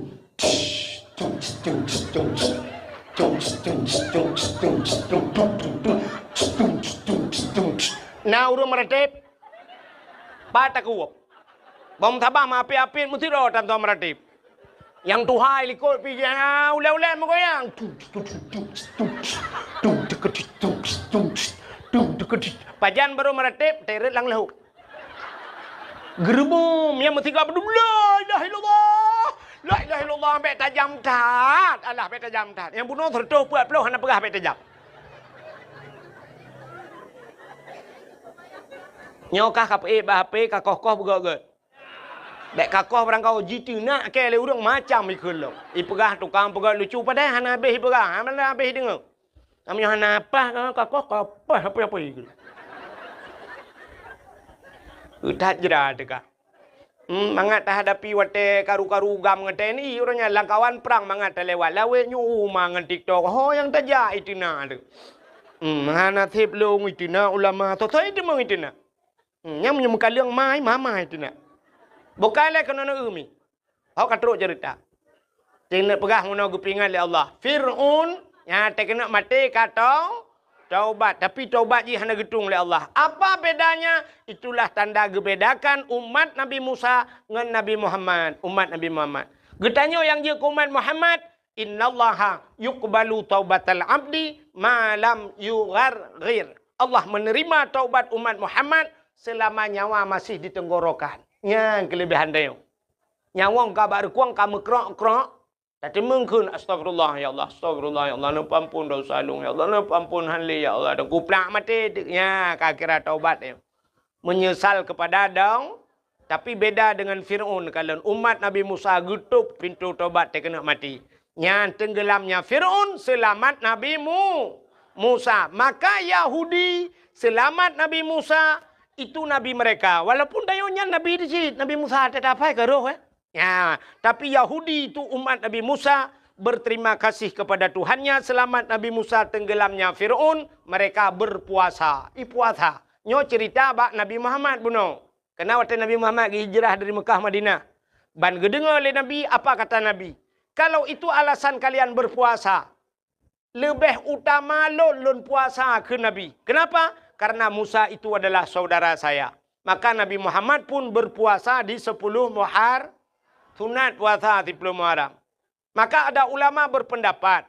Na ureuëng meuratéb, pat takue. Bom sabah meuapit-apit meusidroe tan soe meuratéb. Nyang tuha likot pih jih na ulée-ulée meugoyang. Pajan barô meuratéb, teret lam leuhok. Geureumeum nyang meusigoe beudum, "La ilaha illallah! La ilaha illallah!" Bék tajam that! Alah, bék tajam that! Nyang bunoe seureutôh peuet ploh hana peugah bék tajam. Nyoe kah ka peuék bak H P, ka koh-koh beugét-gét. Bék ka koh barangkaho jiteunak kée lé ureuëng macam ikheun lom. Ipeugah tukang peugét lucu padahai hana habéh ipeugah, hana habéh ideungoe. Naminyang hana paih ka koh, ka paih apa-apa ikheun. That jra teuka. Hmm, mangat tahadapi watée karu-karu gam ngon T N I, uroe nyan lam kawan prang mangat talewat lawét nyoe uma ngon TikTok. Ho nyang tajak iteunak teuh. Hmm, hana sép lôn iteunak ulama, soe-soe iteumeung iteunak. Hmm, nyang meunyoe meukaleueng mai, mamai teunak. Bukai lé keunoe neu mi. Hok ka trok ceurita. Teuneuk peugah meunoe geupeuingat lé Allah. Fir'aun nyang teukeunok maté ka tau-, taubat, tapi taubat jih hana geutueng lé Allah. Apa bedanya? Itulah tanda geubedakan umat Nabi Musa ngon Nabi Muhammad, umat Nabi Muhammad. Geutanyoe nyang jeuet keu umat Muhammad, "Innallaha yuqbalu taubatal abdi ma lam yugharghir." Allah menerima taubat umat Muhammad selama nyawa masih di tenggorokan. Nyan keulebihan tanyoe. Nyawöng ka bak reukueng ka meukrok-krok, tateumeung kheun, "Astagfirullah, ya Allah, astagfirullah, ya Allah, neupeuampon dosa lôn, ya Allah, neupeuampon han lé, ya Allah," dan kuplak maté, nya ka kira taubat nyoe. Menyesal kepada dong, tapi beda dengan Fir'aun, kalon umat Nabi Musa geutôb pintoe tobat teukeunok maté. Nyan tenggelamnya Fir'aun, selamat Nabi Mu-, Musa. Maka Yahudi selamat Nabi Musa, itu nabi mereka. Walaupun tanyoe nyan nabi di cit, Nabi Musa teudapai ka roh, eh. Ya, tapi Yahudi itu umat Nabi Musa berterima kasih kepada Tuhannya, selamat Nabi Musa tenggelamnya Fir'aun, mereka berpuasa. Ipuasa. Nyoe cerita bak Nabi Muhammad bunoe. Keunan watée Nabi Muhammad geuhijrah dari Meukah Madinah. Ban geudeungoe lé Nabi, apa kata Nabi? "Kalau itu alasan kalian berpuasa, leubeh utama lôn, lôn puasa," kheun Nabi. Kenapa? "Karena Musa itu adalah saudara saya." Maka Nabi Muhammad pun berpuasa di sepuluh Muhar-, sunat puasa siploh Muharram. Maka ada ulama berpendapat,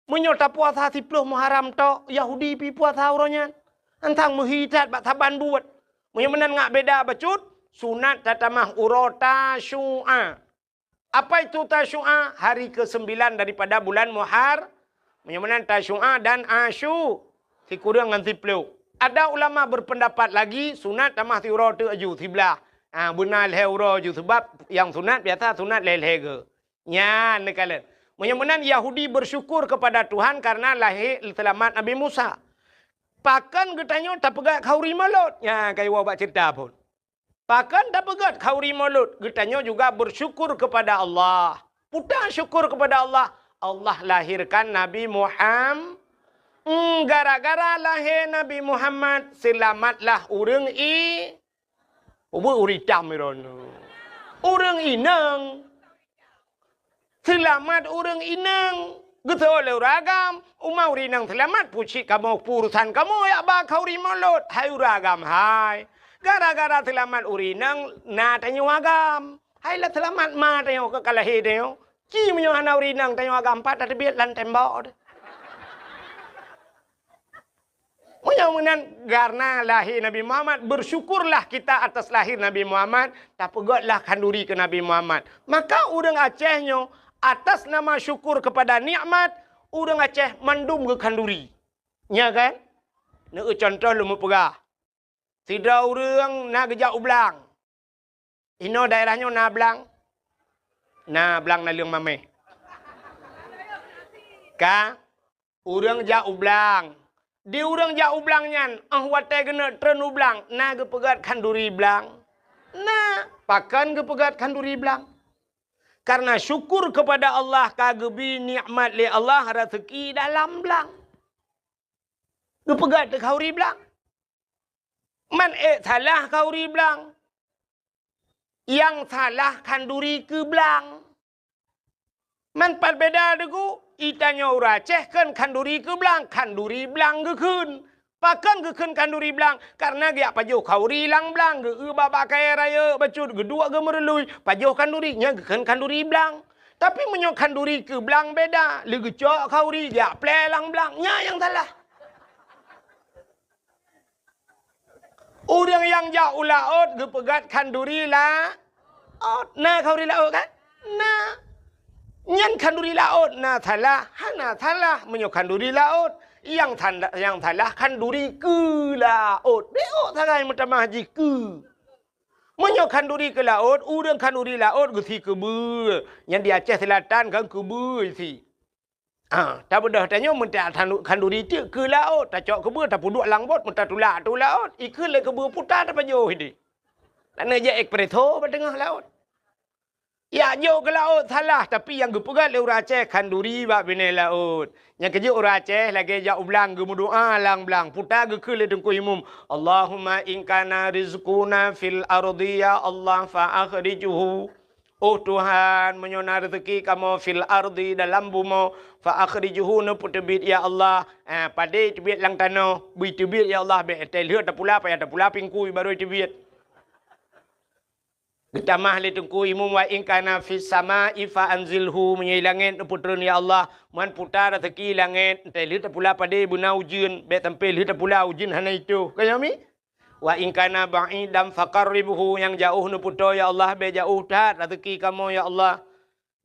meunyoe tapuasa siploh Muharram tok, Yahudi pi puasa uroe nyan. Antang meuhi that bak saban buet. Meunyoe meunan ngat beda bacut, sunat tatamah uroe Tasyu'a. Apa itu Tasyu'a? Hari kesembilan daripada bulan Muhar-, meunyoe meunan Tasyu'a dan Asyu, sikureueng ngon siploh. Ada ulama berpendapat lagi, sunat tamah siuroe teuk aju, siblaih. Ha, beuna lhèe uroe aju, sebab nyang sunat biasa sunat lhèe-lhèe geu. Nyan neukalon. Meunyoe meunan Yahudi bersyukur kepada Tuhan karena lahé seulamat Nabi Musa. Pakon geutanyoe tapeugèt khanduri Maulud? Nyan ka iwoe bak ceurita phon. Pakon tapeugèt khanduri Maulud? Geutanyoe juga bersyukur kepada Allah. Peue syukur kepada Allah? Allah lahirkan Nabi Muham-, Hmm, gara-gara lahé Nabi Muhammad, seulamatlah ureueng i-, Ubeut ureueng itam droeneuh. Ureueng inong. Seulamat ureueng inong. Geuseuôt lé ureueng agam, uma ureueng inong seulamat, peue cit kamoe, peue urusan kamoe jak ba khanduri Maulud, hai ureueng agam hai. Gara-gara seulamat ureueng inong na tanyoe agam. Hai lah seulamat ma tanyoe ka lahé tanyoe. Ci meunyoe hana ureueng inong tanyoe agam, pat tateubiet lam tembok. Meunyoe meunan, karena lahé Nabi Muhammad, bersyukurlah kita atas lahir Nabi Muhammad, tapeugètlah khanduri keu Nabi Muhammad. Maka ureueng Aceh nyoe, atas nama syukur kepada nikmat, ureueng Aceh mandum geukhanduri. Nya kan? Neueu contoh lôn meupeugah. Sidroe ureueng na geujak u blang. Inoe daerah nyoe na blang? Na blang naleueng mamèh. Ka, ureueng jak u blang. Di ureueng jak u blang nyan, 'oh watèe geuneuk treun u blang, na geupeugèt khanduri blang? Na, pakon geupeugèt khanduri blang? Karena syukur kepada Allah ka geubri nikmat lé Allah raseuki dalam blang. Geupeugèt khanduri blang. Man ék salah khanduri blang. Nyang salah khanduri keu blang. Man pat beda deungon, i tanyoe ureueng Aceh kheun khanduri keu blang, khanduri blang geukheun. Pakon geukheun khanduri blang? Karena geujak pajoh khanduri lam blang, geu-eu bak-bak kayèe rayeuk bacut, geuduek geumeurului, pajoh khanduri, nyan geukheun khanduri blang. Tapi meunyoe khanduri keu blang beda, lé geucok khanduri, geujak plè lam blang, nyan nyang salah. Ureueng nyang jak u laôt geupeugèt khanduri laôt. Na khanduri laôt kan? Na. Nyan khanduri laôt na salah? Hana salah meunyoe khanduri laôt. Nyang sanda-, nyang salah khanduri keu laôt. Beuôt sagai meutamah jih keu. Meunyoe khanduri keu laôt, ureueng khanduri laôt geusi keubeue. Nyan di Aceh Selatan kan keubeue isi. Ah, tabeudôh tanyoe meuntak khanduri teuk keu laôt, tacok keubeue tapeuduek lam bot, meutatulak ateueh laôt, ikheun lé keubeue puta tapajoh idéh. Laneuk jak espresso bak teungoh laôt. Jak jok keu laôt salah, tapi nyang geupeugèt lé ureueng Aceh khanduri bak binéh laôt. Nyang keujeuet ureueng Aceh lagèe jak u blang geumeudoa lam blang, puta geukheun lé Teungku Imum, "Allahumma in kana rizquna fil ardi ya Allah fa akhrijhu." Oh Tuhan, meunyoe na reuzeuki kamoe fil ardi dalam bumoe, fa akhrijhu neupeuteubiet ya Allah. Eh, padé teubiet lam tanoh, bri teubiet ya Allah, bèk teuh lheueh tapula, payah tapula pingkui barô teubiet. Geutamah lé Teungku Imum wa in kana fis samai fa anzilhu, meunyoe i langèt neupeutreun ya Allah, man puta reuzeuki langèt, teuh lheueh tapula padé beuna ujeuen, bèk sampai lheueh tapula ujeuen hana itoh. Ka nyoe mi? Wa in kana ba'idan faqarribhu, nyang jaoh neupeutoe ya Allah, bèk jaoh that reuzeuki kamoe ya Allah.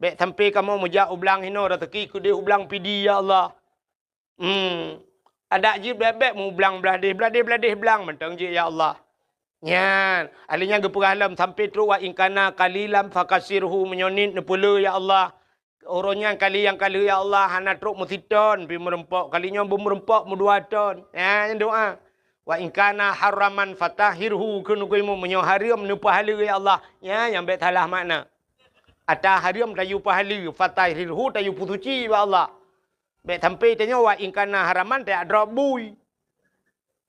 Bèk sampai kamoe meujak u blang hinoe reuzeuki keudéh u blang Pidie ya Allah. Hmm. Adak jih bèk-bèk mu blang blah déh, blah déh, blah déh blang mantong jih ya Allah. Nyan, ahli nyan geupeugah lom sampai trok wa in kana qalilan fakatsirhu, meunyoe niet neupeule ya Allah. Uroe nyan kali nyang ka lheueh ya Allah hana trok meusiton pi meurumpok, kali nyoe beumeureumpok meudua ton. Ha, nyan doa. Wa in kana haraman fatahhirhu, kheun Teungku Imum, meunyoe hareuem neupeuhaleue ya Allah. Nyan nyang bèk salah makna. Ata hareuem tayue peuhaleue, fatahhirhu tayue peusuci bak Allah. Bèk sampai tanyoe wa in kana haraman tajak drob bui.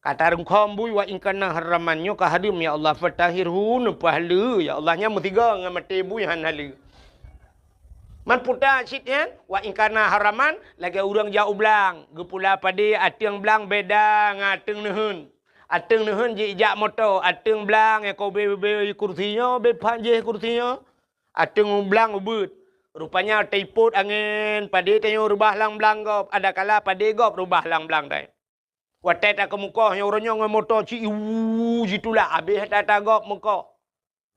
Ka tarungkhom bui wa in kana haraman, nyoe ka hareuem ya Allah, fatahhirhu neupeuhaleue ya Allah, nyan meusigoe ngon maté bui han haleue. Man puta cit nyan, wa in kana haraman, lagèe ureueng jak u blang, geupula padé ateueng blang beda ngon ateueng neuheun. Ateueng neuheun jijak moto, ateueng blang nyang ka ubé-ubé kursi nyoe, ubé phan jih kursi nyoe. Ateueng blang ubeuet. Rupanya teupot angén, padé tanyoe reubah lam blang gob, adakala padé gob reubah lam blang dai. Watée takeumukoh nyoe uroe nyoe ngon moto ci iwu jitulak, abéh ata-ata gob meukoh.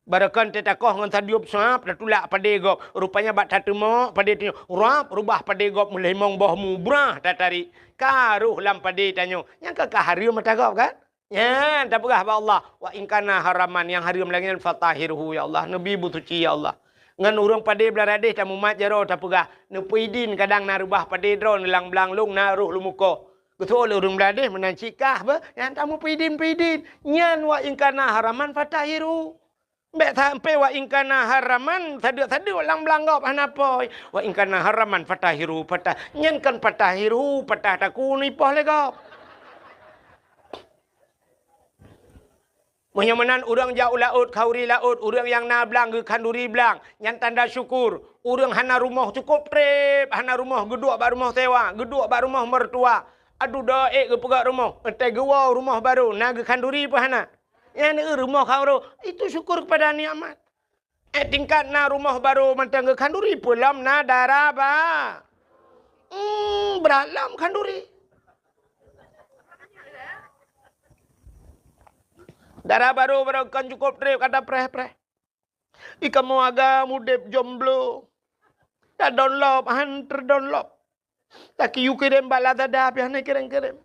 Barokon tatakoh ngon sadiup sab tatulak padé gob. Rupanya bak tateumok padé tanyoe, rab reubah padé gob meulimong boh mu brah tatarik. Ka roh lam padé tanyoe. Nyang ka, ka hareuem ata gob kan? Nyan tapeugah bak Allah, "Wa in kana haraman," nyang hareuem lagée nyan, "fatahhirhu, ya Allah, neubi beusuci, ya Allah." Ngon ureuëng padé Beuladeh tamumat jaroe tapeugah, neupeuidin kadang na reubah padé droe neulang blang lông na roh lumukoh. Geutôk lé ureuëng Beuladeh meunan cit kah beh, nyan tameupeuidin-peuidin. Nyan "wa in kana haraman fatahhirhu." Bék sampai "wa in kana haraman" sadeuk-sadeuk lam blang gob hana poi. "Wa in kana haraman fatahhirhu fatah." Nyan kon fatahhirhu, patah takue neuipoh lé gob. Meunyoe meunan ureuëng jak u laôt, khanduri laôt, ureuëng nyang na blang geukhanduri blang, nyan tanda syukur. Ureuëng hana rumoh cukôp treb, hana rumoh geuduek bak rumoh sewa, geuduek bak rumoh mertua. Aduh, doa ék geupeugöt rumoh, ék geuwoe rumoh barô, na geukhanduri peue hana? Nyan rumoh khanduri, itu syukur kepada nikmat. Eh, tingkat na rumoh barô mantong geukhanduri, peue lom na dara ba-, hmm, brat lom khanduri. Dara barô, barô kon cukôp treb, ka tapreh-preh. Ikamoe agam udeb jomblo. Tadonlop, han teudonlop. Takiyue kirém bak Lazada, pih hana kirém-kirém.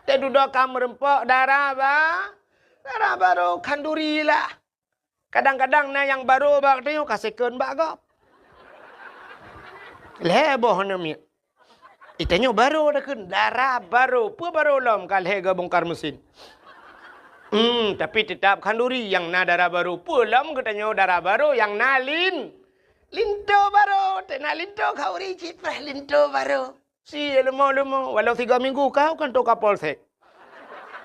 Teududoe ka meureumpok dara ba-, dara barô khanduri lah. Kadang-kadang na nyang barô bak tanyoe ka second bak gob. Lhée boh hana miet. Itanyoe barô takheun, dara barô. Peue barô lom ka lhée geubongkar mesin. Hmm, tapi teutap khanduri nyang na dara barô. Peue lom geutanyoe dara barô nyang na lin-, linto barô. Teuna linto khanduri cit preh linto barô. Si leumo-leumo, walau tiga minggu kau kan toka polsek.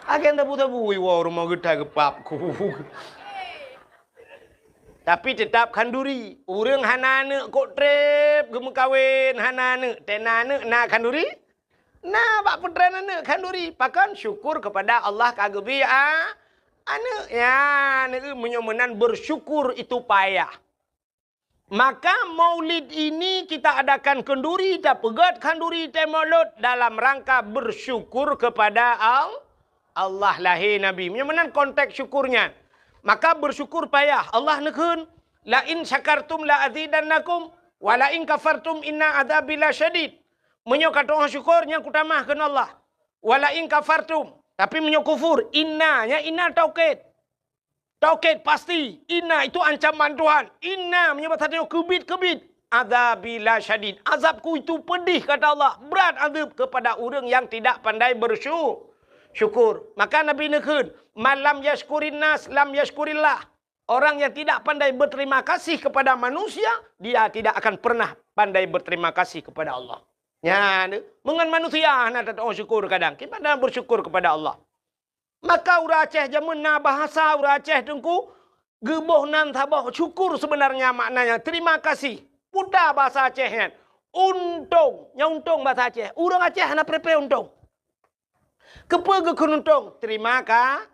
Agen tabu-tabu iwoe rumoh geutai geupap ku. Tapi teutap khanduri. Ureuëng hana aneuëk kok treb geumeukawen, hana aneuëk, teuna aneuëk na khanduri? Na bak peutren aneuëk khanduri. Pakon? Syukur kepada Allah ka geubri a-, aneuëk. Ya, aneuëk meunyoe meunan bersyukur itu payah. Maka maulid ini kita adakan khanduri, tapeugöt khanduri teumaulud dalam rangka bersyukur kepada Al-, Allah lahé Nabi. Meunyoe meunan konteks syukur nyan. Maka bersyukur payah. Allah neukheun, "La in syakartum la azidannakum, wa la in kafartum inna adzabi lasyadid." Meunyoe ka tu'oh syukur, nyan kutamah kheun Allah. "Wa la in kafartum." Tapi meunyoe kufur, inna, nyan inna taukid. Taukid pasti, inna itu ancaman Tuhan. Inna meunyoe basa tanyoe keubiet-keubiet. Adzabi lasyadid. Azabku itu pedih, kata Allah. Berat azab kepada ureuëng yang tidak pandai bersyu-, syukur. Maka Nabi neukheun, "Man lam yashkurin nas, lam yashkurillah." Orang yang tidak pandai berterima kasih kepada manusia, dia tidak akan pernah pandai berterima kasih kepada Allah. Nyan, meungon manusia hana tatu'oh syukur kadang. Kiban bersyukur kepada Allah. Maka ureuëng Aceh jameun na bahasa ureuëng Aceh teungku, geuboh nan saboh syukur sebenarnya maknanya terima kasih. Peue bahasa Aceh nyan? Untông. Nyang untông bahasa Aceh. Ureuëng Aceh hana preh-preh untông. Keupeue geukheun untông? Terima ka-,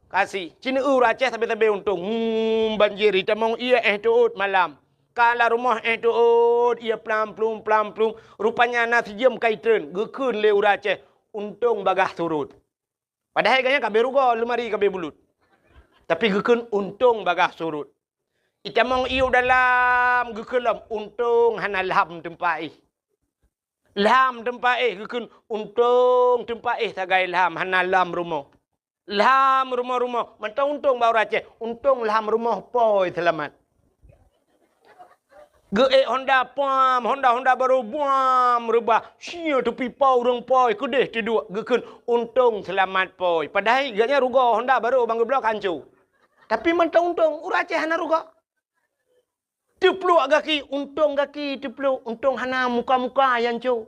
kasih. Ci neu ureuëng Aceh sabe-sabe untông. Hmm, banjir itamong ié éh teuôt malam. Ka lam rumoh éh teuôt ié plam-plum, plam-plum. Rupanya na sijeuem kai treun. Geukheun lé ureuëng Aceh, untông bagaih surut. Padahai gobnyan ka abéh rugoe, leumari ka abéh bulut. Tapi geukheun untông bagaih surut. Itamong ié u dalam geukheun lom, untông hana lham teumpat éh. Lham teumpat éh geukheun, untông teumpat éh sagai lham, hana lham rumoh. Lham rumoh-rumoh, mantong untông bak ureuëng Aceh, untông lham rumoh pôi seulamat. Geuék honda pam, honda-honda barô buam reubah. Sia teupipa ureuëng pôi keudeh teuduek geukheun untông seulamat pôi. Padahai gobnyan rugoe honda barô ban geubloe ka anco. Tapi mantong untông, ureuëng Aceh hana rugoe. Teupluek gaki, untông gaki teupluek, untông hana muka-muka nyang anco.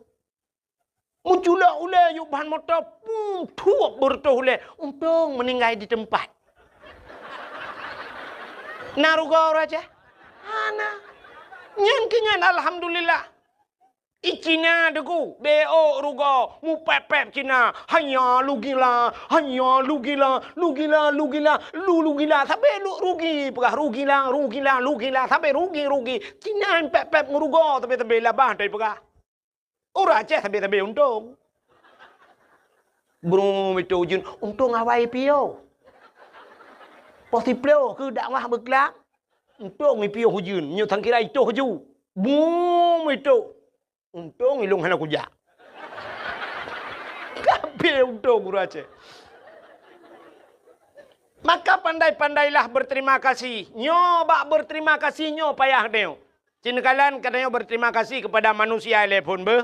Meuculok ulée yub ban moto, pum, thuep beureutoh ulée. Untông meuninggai di teumpat. Na rugoe ureuëng Aceh? Hana. Nyan keuh nyan, alhamdulillah. I Cina Teungku, beu ôk rugoe, mupép-pép Cina. Hanya lugila, hanya lugila, lugila, lugila, lu lugila. Sabe lu rugi peugah, rugila, rugila, lugila. Sabe rugi, rugi. Cina pép-pép ngon rugoe, sabe-sabe labah tai peugah. Ureuëng Aceh sabe-sabe untông. Brum itu ujeuen, untông awai piôh. Poh siplôh keu dakwah beuklam. Untông i piôh ujeuen, nyoe sangkira itoh ju. Brum itu. Untông ilông hana kujak. Kabeh untông ureuëng Aceh. Maka pandai-pandailah berterima kasih. Nyoe bak berterima kasih nyoe payah deuh. Cit neukalon geutanyoe berterima kasih kepada manusia ilée phon beuh.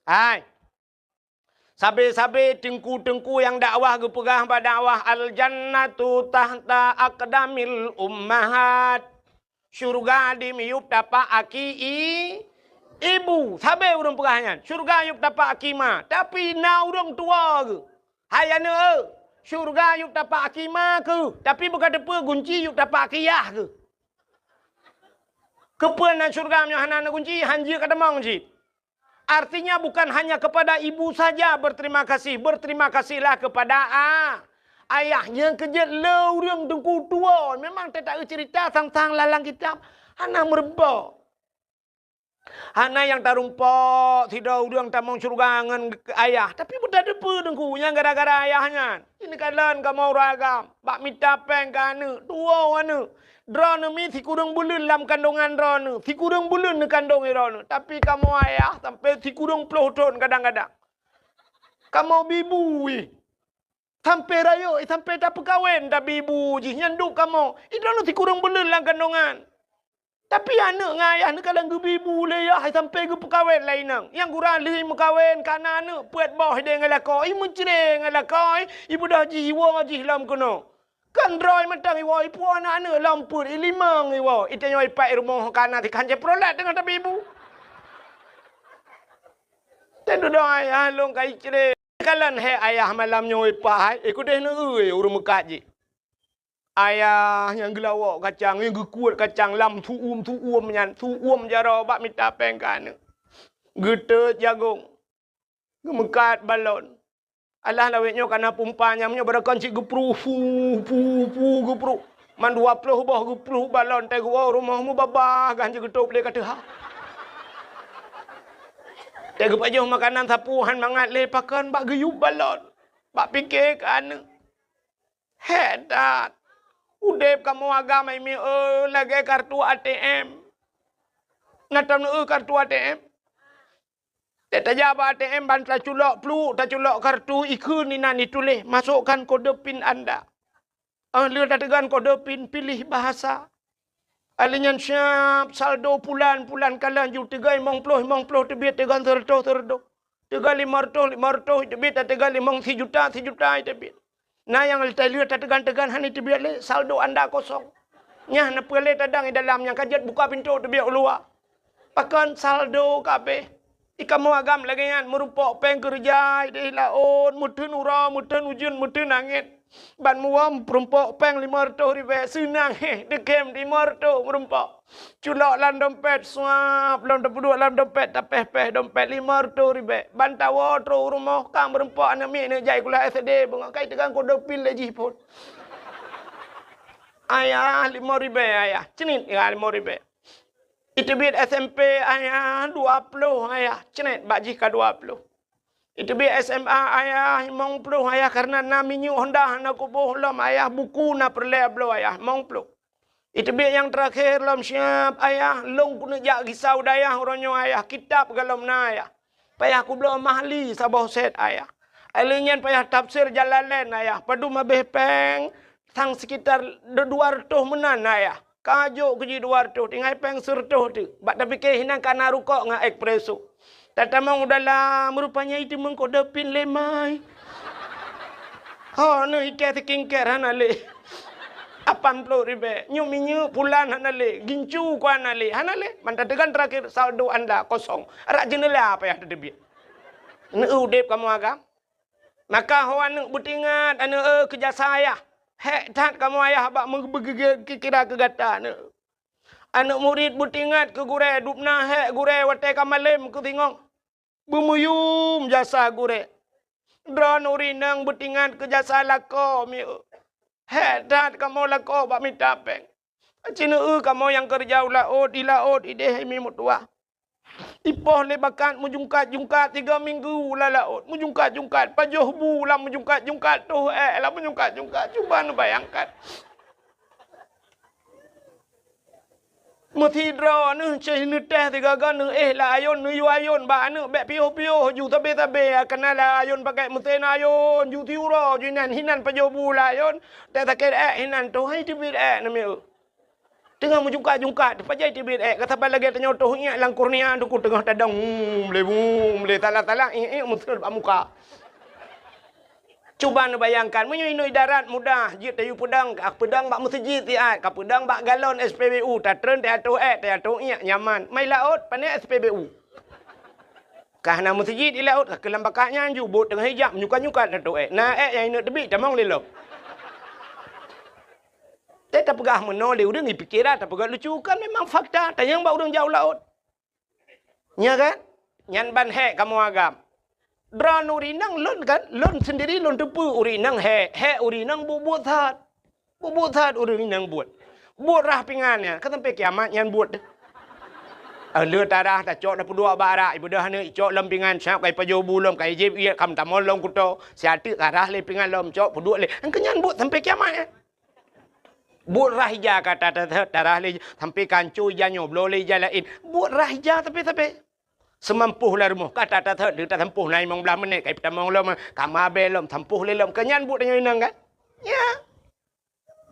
Hai. Sabe-sabe teungku-teungku nyang dakwah geupeugah bak dakwah, "Al-jannatu tahta aqdamil ummahat." Syurga di miyueb tapak aki i-, ibu. Sabe ureuëng peugah nyan, syurga yueb tapak aki ma. Tapi na ureuëng tuwoe geuh. Hai aneuëk, syurga yueb tapak aki ma keuh. Tapi beuka teupeue gunci yueb tapak aki yah keuh. Keupeue na syurga meunyoe hana na gunci, hanjeuet ka tamong cit. Artinya bukan hanya kepada ibu saja berterima kasih, berterima kasihlah kepada a-, ayah. Nyang keujeuet le ureuëng teungku tuwoe. Memang teuta cerita sang-sang lalang kitab hana meureubok. Hana nyang tarumpok sidroe ureuëng tamong syeuruga ngon ayah, tapi beutateupeue teungku nyang gara-gara ayah nyan. Ini kalon kamoe ureuëng agam bak mita péng keu aneuëk, tuwoe aneuëk. Droeneuh mi sikureueng buleuen lam kandongan droeneuh, sikureueng buleuen neukandong droeneuh, tapi kamoe ayah sampai sikureueng ploh thon kadang-kadang. Kamoe bibu ih. Sampai rayeuk, sampai tapeukawen tabibu jih nyan duek kamoe. Idroeneuh sikureueng buleuen lam kandongan. Tapi aneuëk ngon ayah neukalon geubibu lé yah sampai geupeukawen lé inong. Nyang gura lheueh meukawen ka na aneuëk peuet boh ideh ngon lakoe, i meucre ngon lakoe, i beudoh jih iwoe jih lom keunoe. Kan droe mantong iwoe, ipuwoe aneuëk lom peuet, i limong iwoe. Itanyoe ipat i rumoh ka na sikhan jih peurolat teungoh tabibu. Teududoe ayah lôn ka icre. Kalon hék ayah malam nyoe ipat, eh, kudeh neueu ureuëng meukat jih. Ayah nyang geulawok kacang, nyang geukuet kacang lam su'um-su'um nyan, su'um jaroe bak mita péng keu aneuëk. Geuteut jagong, geumeukat balon. Alah lawét nyoe ka na pumpa nyang nyoe barokon cit geupruh, pu, pu, pu, geupruh. Man dua ploh boh geupruh balon, teuh geuwoe rumoh mubabah gan jeugeutôb lé ka teuha. Teuh geupajoh makanan sapeue han mangat lé pakon bak geuyub balon. Bak pike keu aneuëk. Hék that. Udeb kamoe agam ai mié lagée kartu A T M. Na tam neueu kartu A T M? Teuh tajak bak A T M ban taculok pluek, taculok kartu, ikheun inan ituléh, "Masukkan kode pin Anda." Óh lheueh tateugan kode pin, pilih bahasa. Óh lheueh nyan siab saldo pulan, pulan kalon ju teuga limong ploh, limong ploh teubiet, teuga sireutôh, sireutôh. Teuga limong reutôh, limong reutôh teubiet, tateuga limong sijuta, sijuta teubiet. Na nyang leutai lheueh tateugan-teugan hana teubiet lé, saldo anda kosong. Nyan na peue lé tadang i dalam nyang ka jeuet buka pintoe teubiet u luwa. Pakon saldo kabeh. I kamoe agam lagée nyan meurumpok péng keureuja ideh laôt, meuteun uroe, meuteun ujeuen, meuteun angén. Ban muwöm peurumpok péng limong reutôh ribée seunang héh teukem limong reutôh meurumpok. Culok lam dompet, suab, lom tapeuduek lam dompet, tapéh-péh dompet limong reutôh ribée. Ban tawoe trok u rumoh, ka meurumpok aneuk miet neuk jai kuliah S D, beungoh kai teugang kode pin lé jih phon. Ayah, limong ribée, ayah. Cenit, ya, limong ribée. Iteubiet S M P, ayah, dua ploh, ayah. Cenit, bak jih ka dua ploh. Iteubiet S M A, ayah, limong ploh, ayah, karena na minyeuk Honda hana kuboh lom, ayah, buku na peureulée bloe, ayah, limong ploh. Iteubiet nyang teurakhé lom siab, ayah, lôn keuneuk jak gisa u dayah uroe nyoe, ayah, kitab galom na, ayah. Payah kubloe Mahli saboh set, ayah. Óh lheueh nyan payah tafsir Jalalain, ayah. Padum habéh péng, sang sekitar dua reutôh meunan, ayah. Ka jok keu jih dua reutôh, tinggai péng sireutôh teuk. Bak tapike hinan ka na rukok ngon espresso. Tatamong u dalam, rupanya iteumeung kode pin lé mai. Ho, neuh iké skincare hana lé. Lapan ploh ribée. Nyoe minyeuk pulan hana lé. Gincu ku hana lé. Hana lé. Man tateugan terakhir saldo anda kosong. Rak jeuneula payah tateubiet. Neueu udeb kamoe agam. Maka ho aneuk beutingat, aneuk, eh, keu jasa ayah. Hék that kamoe ayah bak meubeugeugét kira keu gata, aneuk. Aneuk murit beutingat keu gurée, dubna hék gurée watée ka malém keu singoh. Beumuyum jasa gurée. Droeneuh ureuëng inong beutingat keu jasa lakoe mieu. Hék that kamoe lakoe bak mita péng. Aci neueu kamoe nyang keureuja u laôt, di laôt idéh mi meutuwah. Ipoh lé bakat meujungkat-jungkat tiga minggu lam laôt, meujungkat-jungkat pajoh bu lam meujungkat-jungkat, toh ék lam meujungkat-jungkat. Cuba neubayangkan. Meusidroe neuh ceh neutéh sigaga neuéh lam ayôn, neuyue ayôn bak aneuk bék piôh-piôh ju sabe-sabe, kana lam ayôn pakai meusén ayôn ju siuroe ju inan, hinan pajoh bu lam ayôn, teuh sakét ék hinan toh hai teubiet ék neumeu. Teungoh meujungkat-jungkat, teupajoh teubiet ék, ka saban lagée tanyoe toh iék lam kurnia teungku teungoh tadong, hmm, lé, hmm, lé, salah-salah, iék, iék, meuseuet bak muka. Cuba neubayangkan, meunyoe inoe idarat mudah, jeuet tayue peudong, ka peudong bak meuseujid siat, ka peudong bak galon S P B U, tatreun teuatoe ék, teuatoe iék, nyaman. Mai laôt, pané S P B U. Ka hana meuseujid di laôt, ka keulam bakat nyan ju, bot teungoh ijak, menyukat-nyukat teuatoe ék. Na ék nyang ineuk teubiet, tamong lé lom. Teuh tapeugah meunoe lé ureuëng, ipikeran tapeugah lucu, kan memang fakta, tanyong bak ureuëng jak u laôt. Nya kan? Nyan ban hék kamoe agam. Droeneuh ureuëng inong lôn kan, lôn sendiri lôn teupeue ureuëng inong hék, hék ureuëng inong buet-buet that. Buet-buet that ureuëng inong buet. Buet rhah pingan nyan, ka sampai kiamat nyan buet. Eh, le tarhah tacok tapeuduek bak arak, ibeudôh aneuk icok lom pingan, siap ka ipajoh bu lom, ka ijép iék, ka meutamong lom kuto, siat teuk ka rhah lé pingan lom, cok peuduek lé. Engkeu nyan buet sampai kiamat nyan. Buet rhah ija ka ta-, ta-, ta-, tarhah lé, sampai ka ancô ija nyoe, bloe lé ija laén. Buet rhah ija tapi-tapi. Seumampôh lam rumoh ka ta-, ta-, ta-, tasampôh na limong blaih menit, ka ipeutamong lom, ka mabée lom, sampôh lé lom. Keu nyan buet tanyoe inong kan? Ya.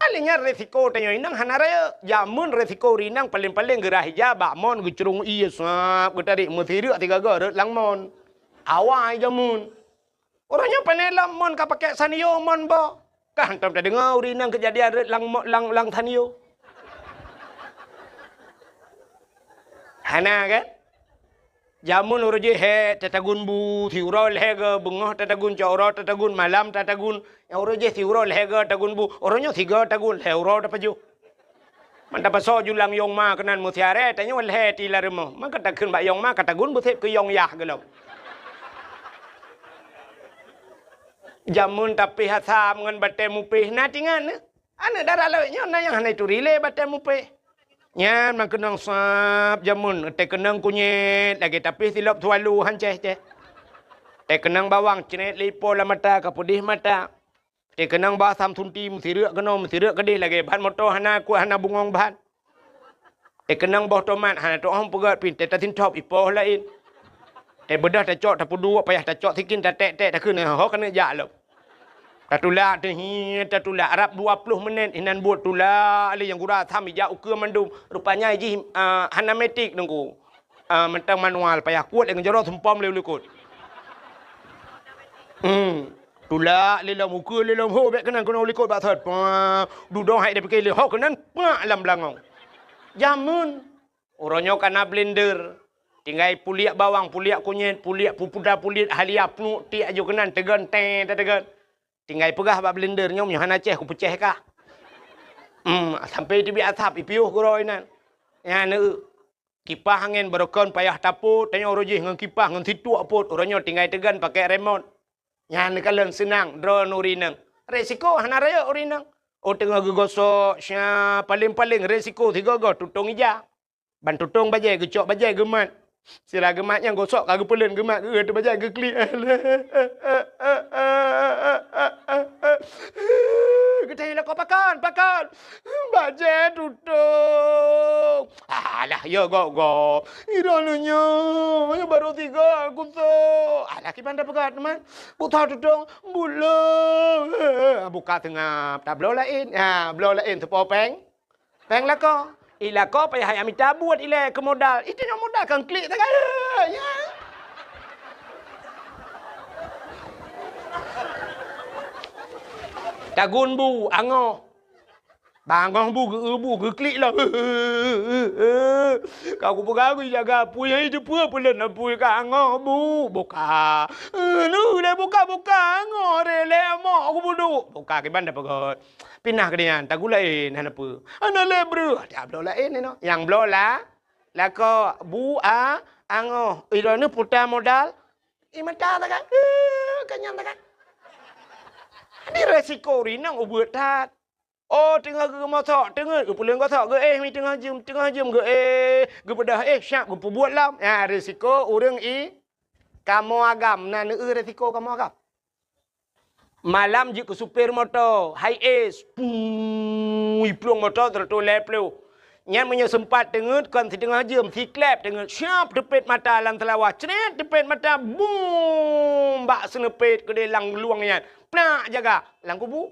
Akhé nyan resiko tanyoe inong hana rayeuk. Jameun resiko ureuëng inong paleng-paleng geurhah ija bak mon geucrông ié sab geutarék meusireuk sigaga rot lam mon. Awai jameun. Uroe nyoe pane lom mon ka pakai sanyo mon boh. Ka hantom tadeungoe ureuëng inong keujadian rot lam mo-, lam, lam sanyo. Hana kan? Jameun uroe jih hék tatagun bu, siuroe lhée goe, beungoh tatagun, cot uroe tatagun, malam tatagun. Nyang uroe jih siuroe lhée goe tagun bu, uroe nyoe sigoe tagun, lhée uroe tapajoh. Man tapasoe ju lam yong ma keunan meusiaré, tanyoe lhée ti lam rumoh. Maka takheun bak yong ma ka tagun beuseb keu yong yah gohlom. Jameun tapéh asam ngon batée mupéh na tingan. Aneuk dara lawét nyoe na nyang hana ituri lé batée mupéh. Nyan meukeunong sab jameun, teukeunong kunyét lagée tapéh silop sualu han céh-céh. Teukeunong bawang cret lé ipo lam mata ka peudeh mata. Teukeunong bak asam sunti meusireuk keunoe meusireuk keudeh lagée ban moto hana kuat hana bungong ban. Teukeunong boh tomat hana teuôh peugét pih teuh tasintop ipoh laén. Teubeudôh tacok tapeuduek payah tacok sikin taték-ték takheun ho keuneuk jak lom. Tatulak teuh hi tatulak rab dua ploh menit inan buet tulak lé nyang gura asam ijak ukeue mandum. Rupanya jih, ah, hana metik teungku. Ah, mantong manual payah kuet lé ngon jaroe sumpom lé u likot. Hmm. Tulak lé lom ukeue lé lom ho bék keunan keunoe u likot bak thot. Pah, dudoe hai dipike lé ho keunan pak lam beulangong. Jameun. Uroe nyoe ka na blender. Tinggai puliek bawang, puliek kunyét, puliek pupuda, puliek halia, pluek tiek aju keunan teugon tée tateugon. Tinggai peugah bak blender nyoe meunyoe hana céh kupeucéh kah. Hmm, sampai teubiet asap ipiôh keudroe inan. Nyan eu. Kipah angén barokon payah tapot, tanyoe uroe jih ngon kipah ngon situek pot, uroe nyoe tinggai teugon pakai remot. Nyan neukalon seunang droeneuh ureueng inong. Resiko hana rayeuk ureueng inong. Oh teungoh geugosok, sya, paleng-paleng resiko sigoe-goe tutong ija. Ban tutong bajée geucok bajée geumat. Sira geumat nyang gosok ka geupeuleuen geumat geuh teuh bajée geuklik. Geutanyoe lakoe pakon, pakon. Bajée tutong. Alah, ya gok-gok. Droeneuh nyoe, ya baru tiga kusok. Alah, kiban dah peugah teuma. Buta tutong, bulo. Buka seungab, tabloe laén. Ha, bloe laén teupo péng. Péng lakoe. I lakoe payah jak mita buet ilée keu modal. Itu nyoe modal kan klik sagai. Ya. Tagun bu, angoh. Bangoh bu geu-, bu geuklik lom. Ka kupeugah geujaga apui, hai teupeue peuleueh apui ka angoh bu. Buka. Eh, nu lé buka-buka angoh re lé mok kubudu. Buka kiban dah peugöt. Pinah keu nyan, tagulaén hana peue. Hana lé breuh. Dak bloe laén inoe. Nyang bloe la, lakoe bu a, angoh. Inoe puta modal. I mata takan. Eh, ka nyan takan. Ni resiko rinang ubeut that. Oh, teungoh geumosok, teungeut geupuleuen gosok, geuéh mi teungoh jeuem, teungoh jeuem geuéh, geubeudôh éh, siap geupeubuet lom. Nyan risiko ureuëng i kamoe agam, na neueu risiko kamoe agam. Malam jeuet keu supir moto, high ace, pui plueng moto seratus lhèe ploh. Nyan meunyoe seumpat teungeut kon siteungoh jeuem, siklep teungeut, siap teupet mata lam seulawah, cret teupet mata, bum, bak seuneupet keudeh lam luwang nyan. Plak jaga lam kubu.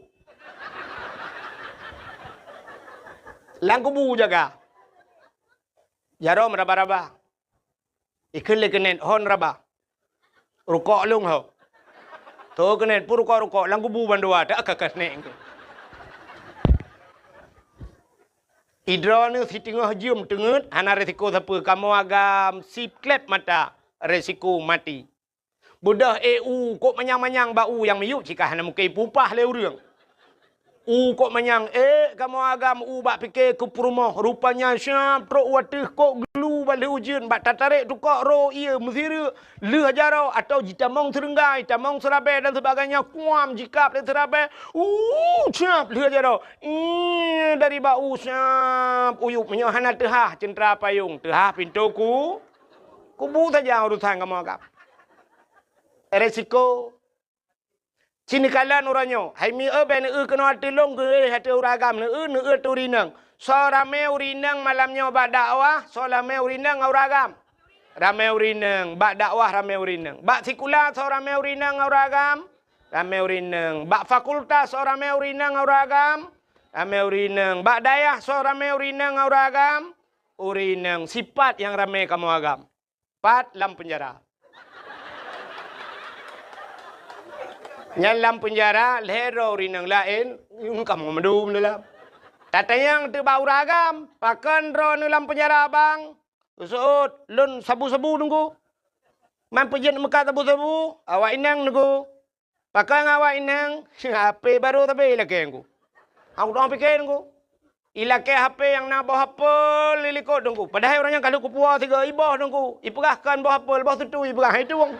Lam kubu jaga. Jaroe meuraba-raba. Ikheun lé keuneuk hon raba. Rukok lôn ho. Tho keuneuk pun rukok-rukok lam kubu bandua tak ka kasnek. Idroeneuh siteungoh jeuem teungeut hana resiko sapeue kamoe agam siklep mata resiko mati. Beudôh éh u kok manyang-manyang bak u nyang miyueb cit ka hana mungken ipupah lé ureuëng. U kok manyang ék kamoe agam u bak pike keu peurumoh, rupanya siap trok u ateueh kok geulu bak lheueh ujeuen bak tatarek tukok ro ié meusireuk lheueh jaroe atau jitamong seureunggai, tamong seurabée dan sebagainya kuam jikab lé seurabée. U siap lheueh jaroe. Ih, dari bak u siap uyueb meunyoe hana teuhah ceuntra payong, teuhah pintoe ku Kubu saja urusan kamoe agam. Resiko. Ci neukalon uroe nyoe, hai mi eu bèk neueu keunoe ateueh lôn geuéh ateueh ureuëng agam, neueu, neueu ateueh ureuëng inong. Soe ramé ureuëng inong malam nyoe bak dakwah, soe ramé ureuëng inong ngon ureuëng agam. Ramé ureuëng inong, bak dakwah ramé ureuëng inong. Bak sikula soe ramé ureuëng inong ngon ureuëng agam. Ramé ureuëng inong. Bak fakultas soe ramé ureuëng inong ngon ureuëng agam. Ramé ureuëng inong. Bak dayah soe ramé ureuëng inong ngon ureuëng agam. Ureuëng inong sipat nyang ramé kamoe agam. Pat lam peunjara. Nyan lam peunjara lhèe droe ureuëng inong laén, nyang kamoe meudum dalam. Tatanyong teuk bak ureuëng agam, pakon droeneuh lam peunjara bang? Geuseuôt, lôn sabu-sabu teungku. Man peujeuet meukat sabu-sabu, awak inong teungku. Pakon awak inong, H P barô sabe ilakée teungku. Aku tuang pike teungku. Ilakée H P nyang na boh apel di likot teungku. Padahai ureuëng nyan ka lheueh kupuwoe sigoe iboh teungku. Ipeugah kon boh apel, boh sutui ipeugah hai tueng.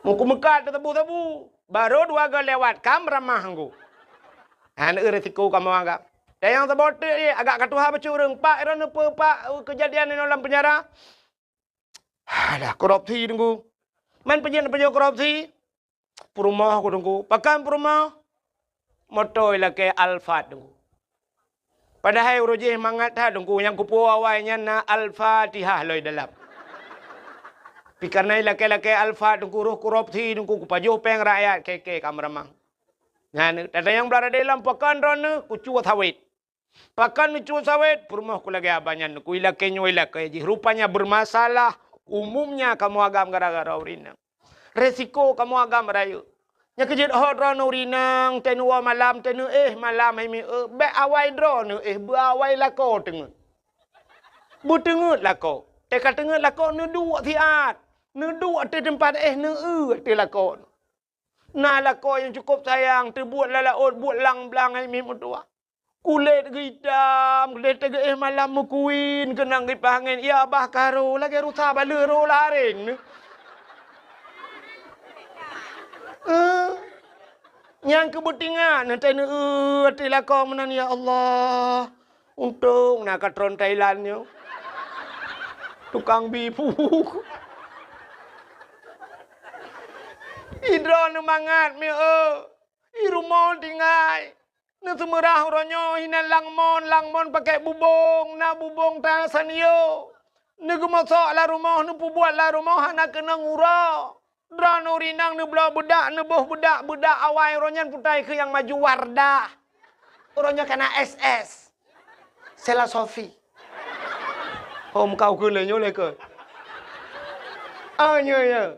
Muku meukat teusabu-sabu. Barô dua goe lewat kam ramah teungku. Hana eu resiko kamoe agam. Dan nyang saboh teuk agak ka tuha bacut ureuëng. Pak droeneuh peue pak keujadian inoe lam peunjara. Alah, korupsi teungku. Man peujeuet-peujeuet korupsi. Peurumoh ku teungku. Pakon peurumoh? Moto ilakée Alphard teungku. Padahai uroe jih mangat that teungku, nyang kupuwoe awai nyan na Al-Fatihah lom dalam. Pi kareuna ilakée-lakée Alphard teungku roh korupsi teungku kupajoh péng rakyat keke ka meuramang. Nyan, tatanyong blah radé lom pakon droeneuh kucue sawét. Pakon neucue sawét, peurumoh ku lagée abah nyan, ku ilakée nyoe ilakée jih. Rupanya bermasalah, umumnya kamoe agam gara-gara ureuëng inong. Resiko kamoe agam rayeuk. Nyang keujeuet hot droeneuh ureuëng inong, teuh neuwoe malam, teuh neuéh malam hai mi eu, bék awai droeneuh éh, beu awai lakoe teungeut. Beuteungeut lakoe. Teuh ka teungeut lakoe neuduek siat. Neuduek ateueh teumpat éh, neueu ateueh lakoe. Na lakoe nyang cukôp sayang, teubuet lam laôt, buet lam blang hai mi meutuwah. Kulét geuitam, kulét teugeuéh malam meukuin, keunong kipaih angén, ya bah ka ro, lagée rusa baleueh ro lareng. Eh, nyang keu beutingat, neutai neueu ateueh lakoe meunan, ya Allah. Untông na katron Thailand nyoe. Tukang bi puk. Idroe neumangat mi eu. I rumoh tinggai. Neuseumeurah uroe nyoe hinan langmon, langmon pakèk bubông, na bubông ta sanyo. Neugeumosok lam rumoh, neupeubuet lam rumoh hana keunong uroe. Droeneuh ureueng inong neubloe beudak, neuboh beudak, beudak awai uroe nyan putai keu nyang maju Wardah. Uroe nyoe kana S S. Sela Sofi. Hom kau keu lé nyoe lé keu. Ah, nyoe, nyoe.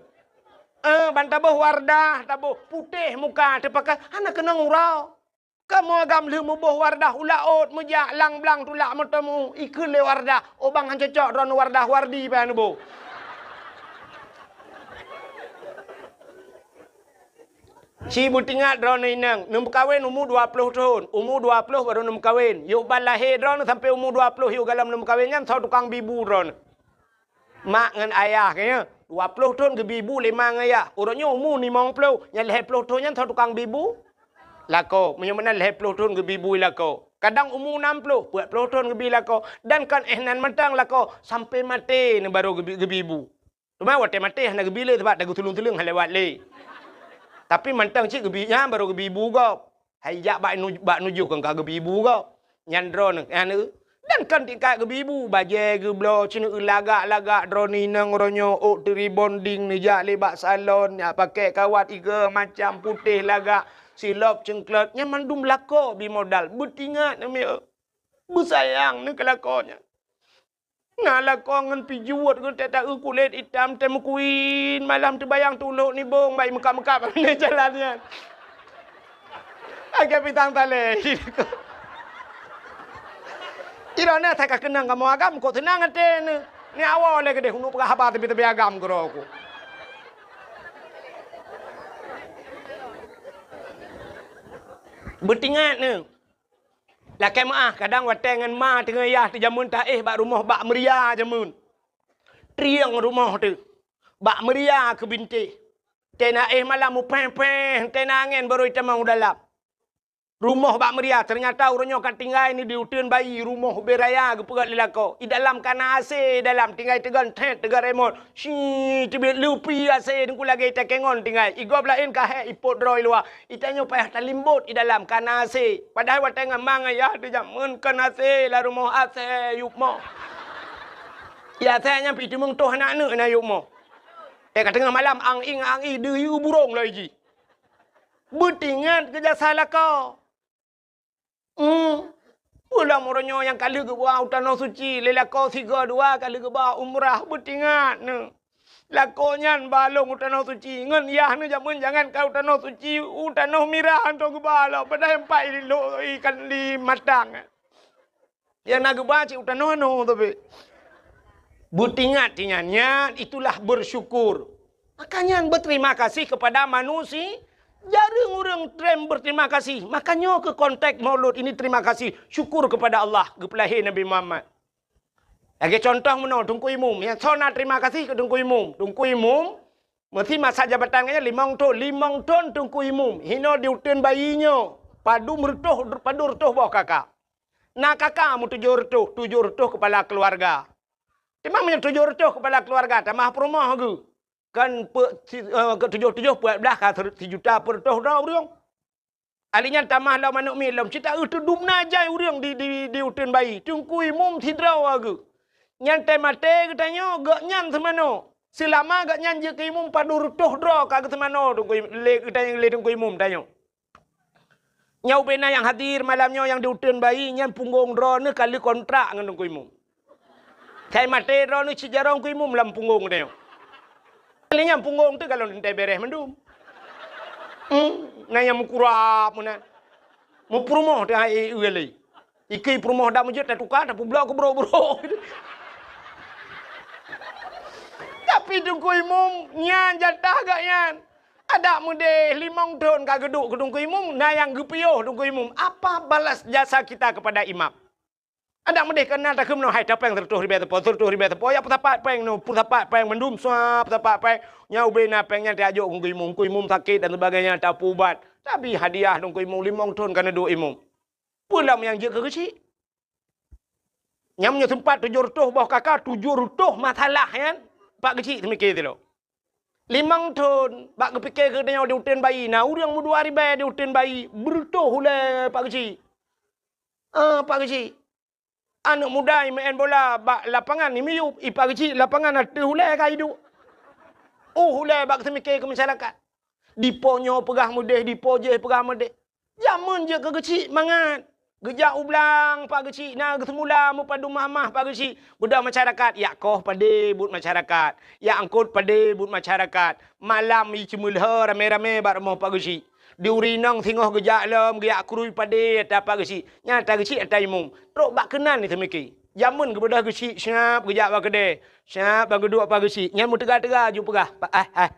Eh, ban taboh Wardah, taboh putéh muka, teupakai hana keunong uroe. Kamoe agam lheueh muboh Wardah u laôt, meujak lam blang tulak meuteumèe, ikheun lé Wardah, "Oh bang, han cocok droeneuh Wardah, Wardi payah neuboh." Ci beutingat droeneuh inong, neumeukawen umu dua ploh thon, umu dua ploh barô neumeukawen. Yôh ban lahé droeneuh sampoe umu dua ploh yôh gohlom neumeukawen nyan soe tukang bi bu droeneuh. Mak ngon ayah geuh nyan, dua ploh thon geubi bu lé ma ngon ayah. Uroe nyoe umu limong ploh, nyang lhèe ploh thon nyan soe tukang bi bu? Lakoe. Meunyoe meunan lhèe ploh thon geubi bu lakoe. Kadang umu nam ploh, peuet ploh thon geubi lakoe. Dan kon éh nan mantong lakoe, sampoe maté neuh barô geubi, geubi bu. Teuma watèe maté hana geubi lé sabab tageuseuleueng-seuleueng hana lewat lé. Tapi mantong cit geubi nyan barô geubi bu gob. Hai jak bak nu-, bak nujoh kon ka geubi bu gob. Nyan droeneuh, nyan, dan kon tingkat geubi bu, bajèe geubloe, ceuneuk lagak-lagak droeneuh inong uroe nyoe, ôk teuribonding neujak lé bak salon, jak pakèk kawat iga macam putéh lagak, silop ceungklot, nyan mandum lakoe bi modal. Beutingat neuh mieu. Beusayang neuh keu lakoe nyan. Na lakoe ngon pijuet geuh teuta-eu kulét itam teuh meukuin, malam teubayang tulok nibong bak meukat-meukat bak jalan nyan. Lagèe pisang talèe. Ilôn na that ka keunong kamoe agam, kok seunang até neuh. Ni awai lé keudéh, uneuk peugah haba teubi-teubi agam keudroe ku. Beutingat neuh. Lakèe meu'ah, kadang watèe ngon ma teungoh yah teuh jameun taéh bak rumoh bak meuria jameun. Trieng rumoh teuh. Bak meuria keu bintéh. Teuh na éh malam mupéh-péh, teuh na angèn barô itamong u dalam. Rumoh bak meuria, teunyata uroe nyoe ka tinggai neuh di uteuen bayi, rumoh ubé raya geupeugöt lé lakoe. I dalam ka na AC, i dalam tinggai teugon thèt, teugon remot. Shi, teubiet lupi AC teungku lagèe itakèe ngon tinggai. I gob laén ka hèk ipot droe i luwa. Itanyoe payah talimbot i dalam ka na AC. Padahai watèe ngon ma ngon yah teuh jameun kon AC, lam rumoh AC yup mo. Di AC nyan pih teumeung toh aneuk-aneuk na yup mo. Eh, ka teungoh malam ang-ing, ang-ing, deuh yue burông lom jih. Beutingat keu jasa lakoe. Hmm. Peue lom uroe nyoe nyang ka lheueh geuba u Tanoh Suci lé lakoe sigoe dua ka lheueh geuba umrah, beutingat neuh. Lakoe nyan ba lôn u Tanoh Suci, ngon yah neuh jameun jangankan u Tanoh Suci, u Tanoh Mirah hantom geuba lom, padahai empat i lôn ikan di Matang. Nyang na geuba cit u tanoh nyoe tapi. Beutingat nyan, nyan itulah bersyukur. Maka nyan berterima kasih kepada manusia. Jareueng ureueng treb berterima kasih. Maka nyoe keuh konteks Maulud ini terima kasih, syukur kepada Allah geupeulahé Nabi Muhammad. Lagèe contoh meunoe Teungku Imum, nyang soe na terima kasih keu Teungku Imum. Teungku Imum meusi masa jabatan geuh nyan limong thon, limong thon Teungku Imum. Hinoe di uteuen bayi nyoe, padum reutôh, padum reutôh boh kaka. Na kaka meutujoh reutôh, tujoh reutôh keupala keuluwarga. Teuma meunyoe tujoh reutôh keupala keuluwarga, tamah peurumoh geuh. Kan pe-, si-, eh, keu tujoh-tujoh peuet blah ka ser-, sijuta peureutôh droe ureueng. Ali nyan tamah lom aneuk miet lom, cit taeu teudum na jai ureueng di, di, di uteuen bayi. Teungku Imum sidroe geuh. Nyan teuh maté geutanyoe, gobnyan seumanoe. Seulama gobnyan jeuet keu imum padum reutôh droe ka geuseumanoe Teungku Im-, lé geutanyoe, lé Teungku Imum tanyoe. Nyoe ubé na nyang hadir malam nyoe nyang di uteuen bayi, nyan punggong droeneuh ka lheueh kontrak ngon Teungku Imum. Sai maté droeneuh cit jaroe Teungku Imum lam punggong tanyoe. Lé nyan punggong teuh ka lôn teuntèe bèrèh mandum. Hmm, na nyang meukurab meunan. Meupeurumoh teuh hai, eh, eh, lé. Ikei peurumoh dak meujeuet tatuka, tapeublok keu brok-brok. Tapi Teungku Imum nyan jatah gobnyan. Adak meudeh limong thon ka geuduek keu Teungku Imum, na nyang geupiôh Teungku Imum. Apa balas jasa kita kepada imam? Adak meudeh keu na takheun meunoe, hai tapéng seureutôh ribèe teupeu, seureutôh ribèe teupeu, ya peusapat péng nyoe, peusapat péng mandum, sua peusapat péng. Nyan ubé na péng nyan tajok keu Teungku Imum, Teungku Imum sakét dan sebagainya, tapeuubat. Tapi hadiah Teungku Imum limong thon ka neuduek imum. Peue lom nyang jeuet keu keuchik? Nyan meunyoe seumpat tujoh reutôh boh kaka, tujoh reutôh masalah nyan, Pak Keuchik seumiké sidroe. Limong thon, bak geupike keu tanyoe di uteuen bayi, na ureueng meudua ribèe di uteuen bayi, beureutôh ulèe Pak Keuchik. Ah, Pak Keuchik. Aneuk muda imeu'en bola bak lapangan imiyup, i Pak Keuchik lapangan ateueh ulèe ka iduek. Uh, ulèe bak seumiké keu masyarakat. Dipo nyoe peugah meudeh, dipo jéh peugah meudeh. Jameun jeuet keu Keuchik mangat. Geujak u blang Pak Keuchik na geuseumula meupadum mahmah Pak Keuchik. Beudôh masyarakat, jak koh padé buet masyarakat, jak eungkôt padé buet masyarakat. Malam jiceumeuleuho ramé-ramé bak rumoh Pak Keuchik. Di ureueng inong singoh geujak lom, geujak krui padé ata Pak Geuchik. Nyan ata Geuchik ata imum. Trok bak keunan ni teumiki. Jameun geubeudôh Geuchik, siap geujak bak keudè. Siap ban geuduek Pak Geuchik. Nyan meuteuga-teuga ju peugah, "Pak, ah, ah.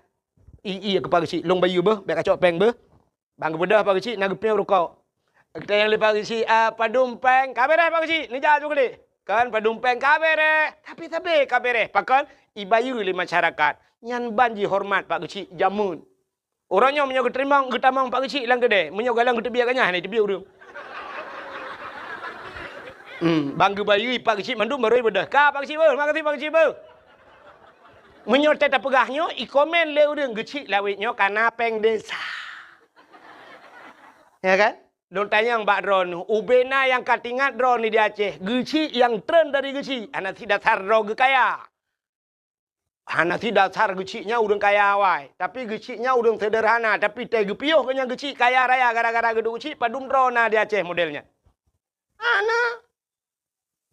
I, i keu Pak Geuchik, lôn bayeue beuh, bèk kacok pèng beuh." Ban geubeudôh Pak Geuchik na geupiyôh rukok. Geutanyong lé Pak Geuchik, "Ah, padum pèng?" "Ka bèrèh Pak Geuchik." Neujak ju keudéh. Kan padum pèng ka bèrèh. Tapi sabé ka bèrèh. Pakon? Ibayeue lé masyarakat. Nyan ban jihoreumat Pak Geuchik jameun. Uroe nyoe meunyoe geuteurimong, geutamong Pak Geuchik lam keudè, meunyoe galeng geuteubiet ganyah, na iteubiet ureueng. Hmm, ban geubayeue Pak Geuchik mandum barô ibeudôh. "Ka Pak Geuchik beuh, makasih Pak Geuchik beuh." Meunyoe teuh tapeugah nyoe, ikomén lé ureueng, "Geuchik lawét nyoe kana pèng desa." Ya kan? Lôn tanyong bak droeneuh, ubé na nyang ka teuingat droeneuh di Aceh, Geuchik nyang treun dari Geuchik, hana sidasar droe geukaya. Hana sidasar Geuchik nyan ureueng kaya awai, tapi Geuchik nyan ureueng seuderhana, tapi teuh geupiôh geuh nyan Geuchik kaya raya gara-gara geuduek Geuchik, padum droe na di Aceh model nyan. Hana.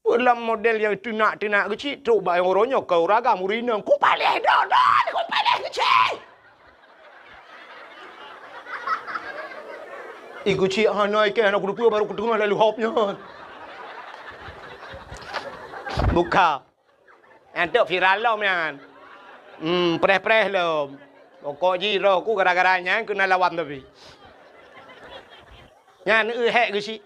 Peue lam model nyang teunak-teunak Geuchik, trok bak nyang uroe nyoe keu ureueng agam ureueng inong, "Kupaléh droe-droe, kupaléh Geuchik!" Ih, Geuchik hana ikèh, hana kuteupeu, barô kuteungoh lalu hop nyan. Buka. Nyan tu viral lom nyan. Hmm, preh-preh lom. Pokok jih roh ku gara-gara nyan keunan lawan tapi. Nyan eu hék Geuchik.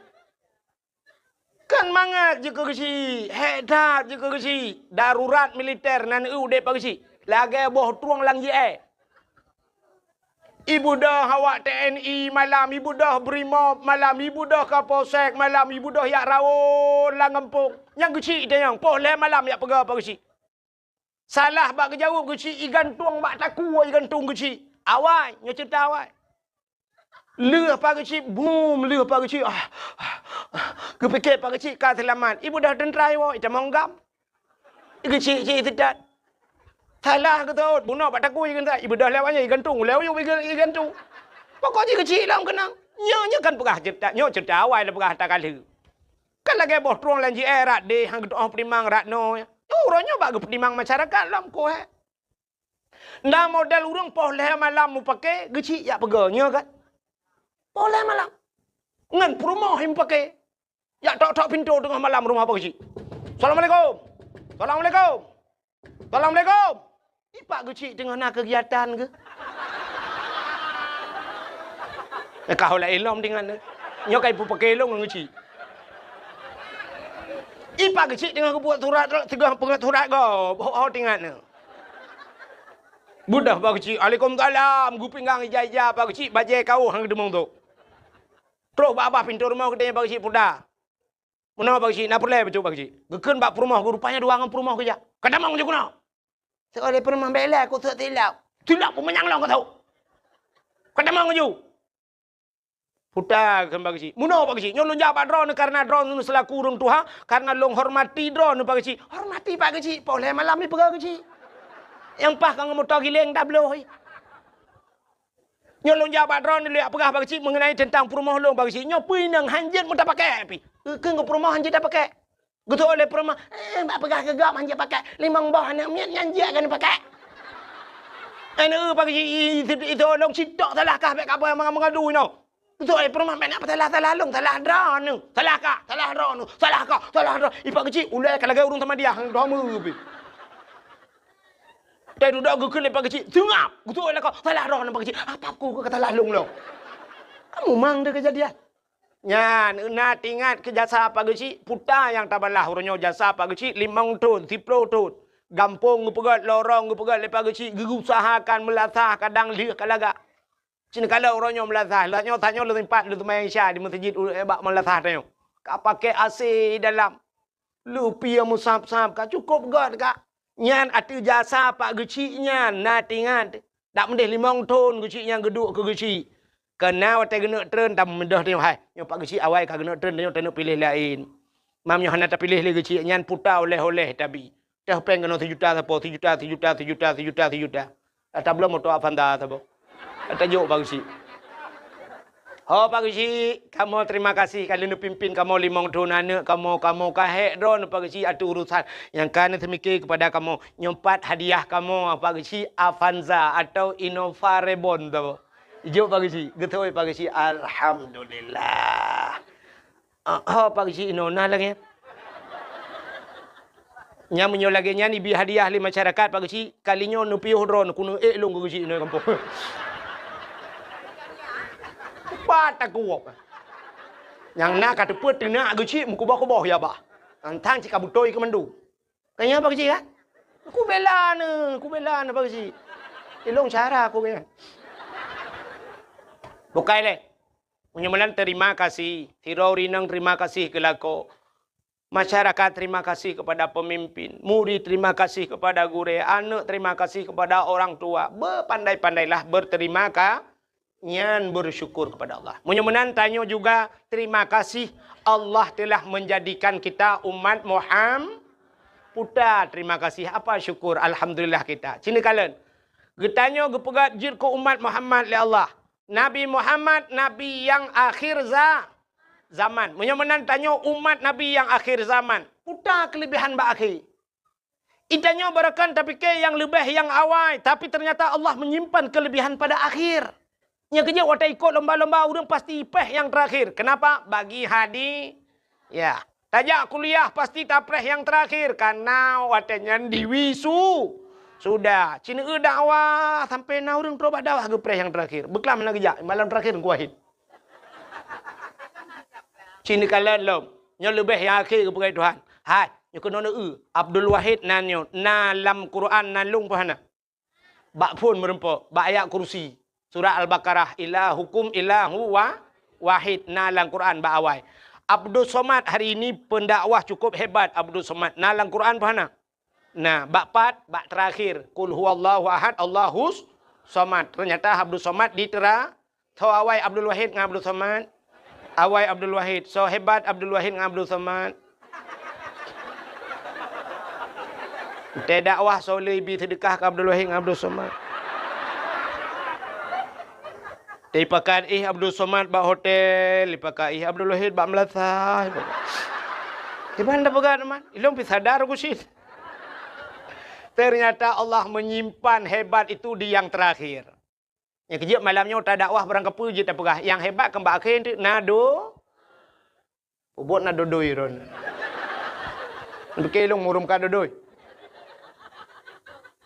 Kan mangat jikeu Geuchik, hék that jikeu Geuchik. Darurat militer nan eu udép Pak Geuchik. Lagèe boh trueng lam J I. Ibeudôh awak T N I malam, ibeudôh Brimob malam, ibeudôh Kapolsek malam, ibeudôh jak rawon lam gampông. Nyang Geuchik tanyong, poh lhèe malam jak peugah Pak Geuchik. Salah bak geujaweueb Geuchik, igantung bak takue igantung Geuchik. Awai, nyoe ceurita awai. Lheueh Pak Geuchik, bum, lheueh Pak Geuchik. Ah, ah, ah. Geupike Pak Geuchik ka seulamat. Ibeudôh teuntra iwoe, itamong GAM. Geuchik-chik siteut. Salah geutot, bunoe bak takue igantung. Ibeudôh lewat nyan igantung, lewat nyan iga-, igantung. Pokok jih Geuchik lom keunong. Nyoe, nyoe kan peugah ceurita, nyoe ceurita awai lôn peugah ata ka lheueh. Kan lagèe boh trueng lam J I rot deh, han geutu'oh peutimang rot noe. Nyoe uroe nyoe bak geupeutimang masyarakat lom, koh, eh. Na model ureueng poh lhèe malam mupake, Geuchik jak peugah, nyoe kan? Poh lhèe malam. Ngon peurumoh mupake. Jak tok-tok pintoe teungoh malam rumoh Pak Geuchik. "Assalamualaikum. Assalamualaikum. Assalamualaikum." Ih, Pak Geuchik teungoh na keugiatan keuh. Ka ho laén lom teuingat nyoe. Nyoe ka ipeupake lôn ngon Geuchik. Ih, Pak Geuchik teungoh geubuet surat, teungoh peugöt surat gob. Ho, ho teuingat nyoe. Beudôh Pak Geuchik, "Waalaikumsalam." Geupinggang ija-ija Pak Geuchik, bajèe kaoh han geuteumong tôk. Trok bak babah pintoe rumoh geutanyong Pak Geuchik, "Puta, meunoe Pak Geuchik, na peureulèe bacut Pak Geuchik?" Geukheun bak peurumoh, rupanya dua ngon peurumoh geujak. "Ka tamong ju keunoe." Seuleh peurumoh, "Bèk lé, keu sôk silop." "Silop peue manyang lôn keu sôk. Ka tamong ju." "Puta," kheun Pak Geuchik. "Meunoe Pak Geuchik, nyoe lôn jak bak droeneuh kareuna droeneuh seulaku ureueng tuha, kareuna lôn hormati droeneuh Pak Geuchik." "Hormati Pak Geuchik?" "Poh lhèe malam ipeugah Geuchik. Nyang paih ka ngon moto giléng tabloe." "Nyoe lôn jak bak droeneuh, lôn jak peugah Pak Geuchik meungenai teuntang peurumoh lôn Pak Geuchik. Nyoe peue inong han jeuet meutapakèk pih." Keu peurumoh han jeuet tapakèk. Geutôh lé peurumoh, "Eh, bak peugah keu gob han jeuet pakèk. Limong boh aneuk miet nyan jeuet keuneuk pakèk." Aneuk Pak Geuchik, i, i, i, itôh lôn sitok salah kah bèk kabai meungadu inoe. Geutôh lé peurumoh, "Bèk na peusalah-salah lôn, salah droeneuh. Salah kah, salah droeneuh. Salah kah, salah droe." Ih, Pak Geuchik, ulèe ka lagèe ureueng samadiyah, droe meu pih. Teududoe geukheun lé Pak Geuchik, "Seungab!" Geutôh lé lakoe, "Salah droeneuh Pak Geuchik, apa ku keu ka salah lôn lom?" Kamu mang deh keujadian. Nyan, na teuingat keu jasa Pak Geuchik, puta nyang tabalah uroe nyoe jasa Pak Geuchik limong thôn, siplôh thôn. Gampông geupeugöt, lorong geupeugöt lé Pak Geuchik, geuusahakan meulasah kadang lheueh ka lagak. Cit neukalon uroe nyoe meulasah, lheueh nyoe tanyoe lôn simpat lôn seumayang Isya di meuseujid u-, bak meulasah tanyoe. Ka pakèk A C dalam. Lupie meusab-sab ka cukôp göt ka. Nyan ateueh jasa Pak Geuchik nyan na teuingat. Dak meudeh limong thôn Geuchik nyan geuduek keu Geuchik. Keu na watèe geuneuk treun tameudôh teuh hai. Nyoe Pak Geuchik awai ka geuneuk treun nyoe taneuk piléh laén. Mam nyoe hana tapiléh lé Geuchik nyan puta oleh-oleh tabi. Teuh pèng keunoe sijuta sapo, sijuta, sijuta, sijuta, sijuta, sijuta. Ata bloe moto Avanza saboh. Ata jok Pak Geuchik. Ho Pak Geuchik, kamoe terima kasih ka lheueh neupimpin kamoe limong thôn aneuk kamoe, kamoe ka hék droeneuh Pak Geuchik ateueh urusan nyang ka neuseumiké keupada kamoe. Nyoe pat hadiah kamoe Pak Geuchik Avanza atau Innova Reborn saboh. Ijok Pak Geuchik, geutôi Pak Geuchik, "Alhamdulillah." Ah, ho Pak Geuchik inoe na lagèe nyan. Nyan meunyoe lagèe nyan ibi hadiah lé masyarakat Pak Geuchik, kali nyoe neupiôh droe neukeuneuk ék lôn keu Geuchik inoe gampông. Pat takue. Nyang na ka teupeu teunak Geuchik meukuboh-kuboh ya bah. Nyan cit ka beutôi keu mandum. Ka nyan Pak Geuchik kan? Kubela neuh, kubela neuh Pak Geuchik. Ilong cara aku kan. Bukai lé. Meunyoe meunan terima kasih, sidroe ureueng inong terima kasih keu lakoe. Masyarakat terima kasih kepada pemimpin, murid terima kasih kepada gurèe, aneuk terima kasih kepada orang tua. Bepandai-pandailah berterima ka-, nyan bersyukur kepada Allah. Meunyoe meunan tanyoe juga terima kasih Allah telah menjadikan kita umat Muham-, puta terima kasih apa syukur alhamdulillah kita. Cina kalon. Geutanyoe geupeugah jeuet keu umat Muhammad lé Allah. Nabi Muhammad, nabi nyang akhir za-, zaman. Meunyoe meunan tanyoe umat nabi nyang akhir zaman, peue ta keuleubehan bak akhé? Geutanyoe barokon tapike nyang leubeh nyang awai, tapi teunyata Allah meunyimpan keuleubehan pada akhir. Nyang keujeuet watèe ikot lomba-lomba ureueng pasti ipéh nyang teurakhir. Keunapa? Bagi hadi-, ya. Tajak kuliah pasti tapréh nyang teurakhir, kareuna watèe nyan diwisu-, sudah. Cina eu dakwah sampai na ureueng trok bak dakwah geupréh nyang teurakhir. Beuklam hana geujak, malam teurakhir Teungku Wahid. Cina kalon lom. Nyoe leubeh nyang akhé geupeugah Tuhan. Hai, nyoe keunoe eu, Abdul Wahid nan nyoe, na lam Quran nan lôn peue hana? Bak phon meureumpok, bak ayat kursi. Surat Al-Baqarah, "Ilahukum ilahu wa-, wahid", na lam Quran bak awai. Abdul Somad hari ini pendakwah cukup hebat Abdul Somad, na lam Quran peue hana? Na, bak pat, bak terakhir, "Qul huwallahu ahad, Allahus somad". Ternyata Abdul Somad di tera-, Soe awai Abdul Wahid ngon Abdul Somad? Awai Abdul Wahid. Soe hebat Abdul Wahid ngon Abdul Somad? Teudakwah soe le ibi seudeukah keu Abdul Wahid ngon Abdul Somad? Teupakat ih Abdul Somad bak hotel, ipakat ih Abdul Wahid bak meulasah. Kiban tapeugah teuma, ilôn pih sadar ku cit. Ternyata Allah menyimpan hebat itu di yang terakhir. Nyang keujeuet malam nyoe tadakwah barangkapeue jeuet tapeugah, nyang hebat keu bak akhé teuk na do-, peubuet na dodoi ron. Pike lôn murum ka dodoi.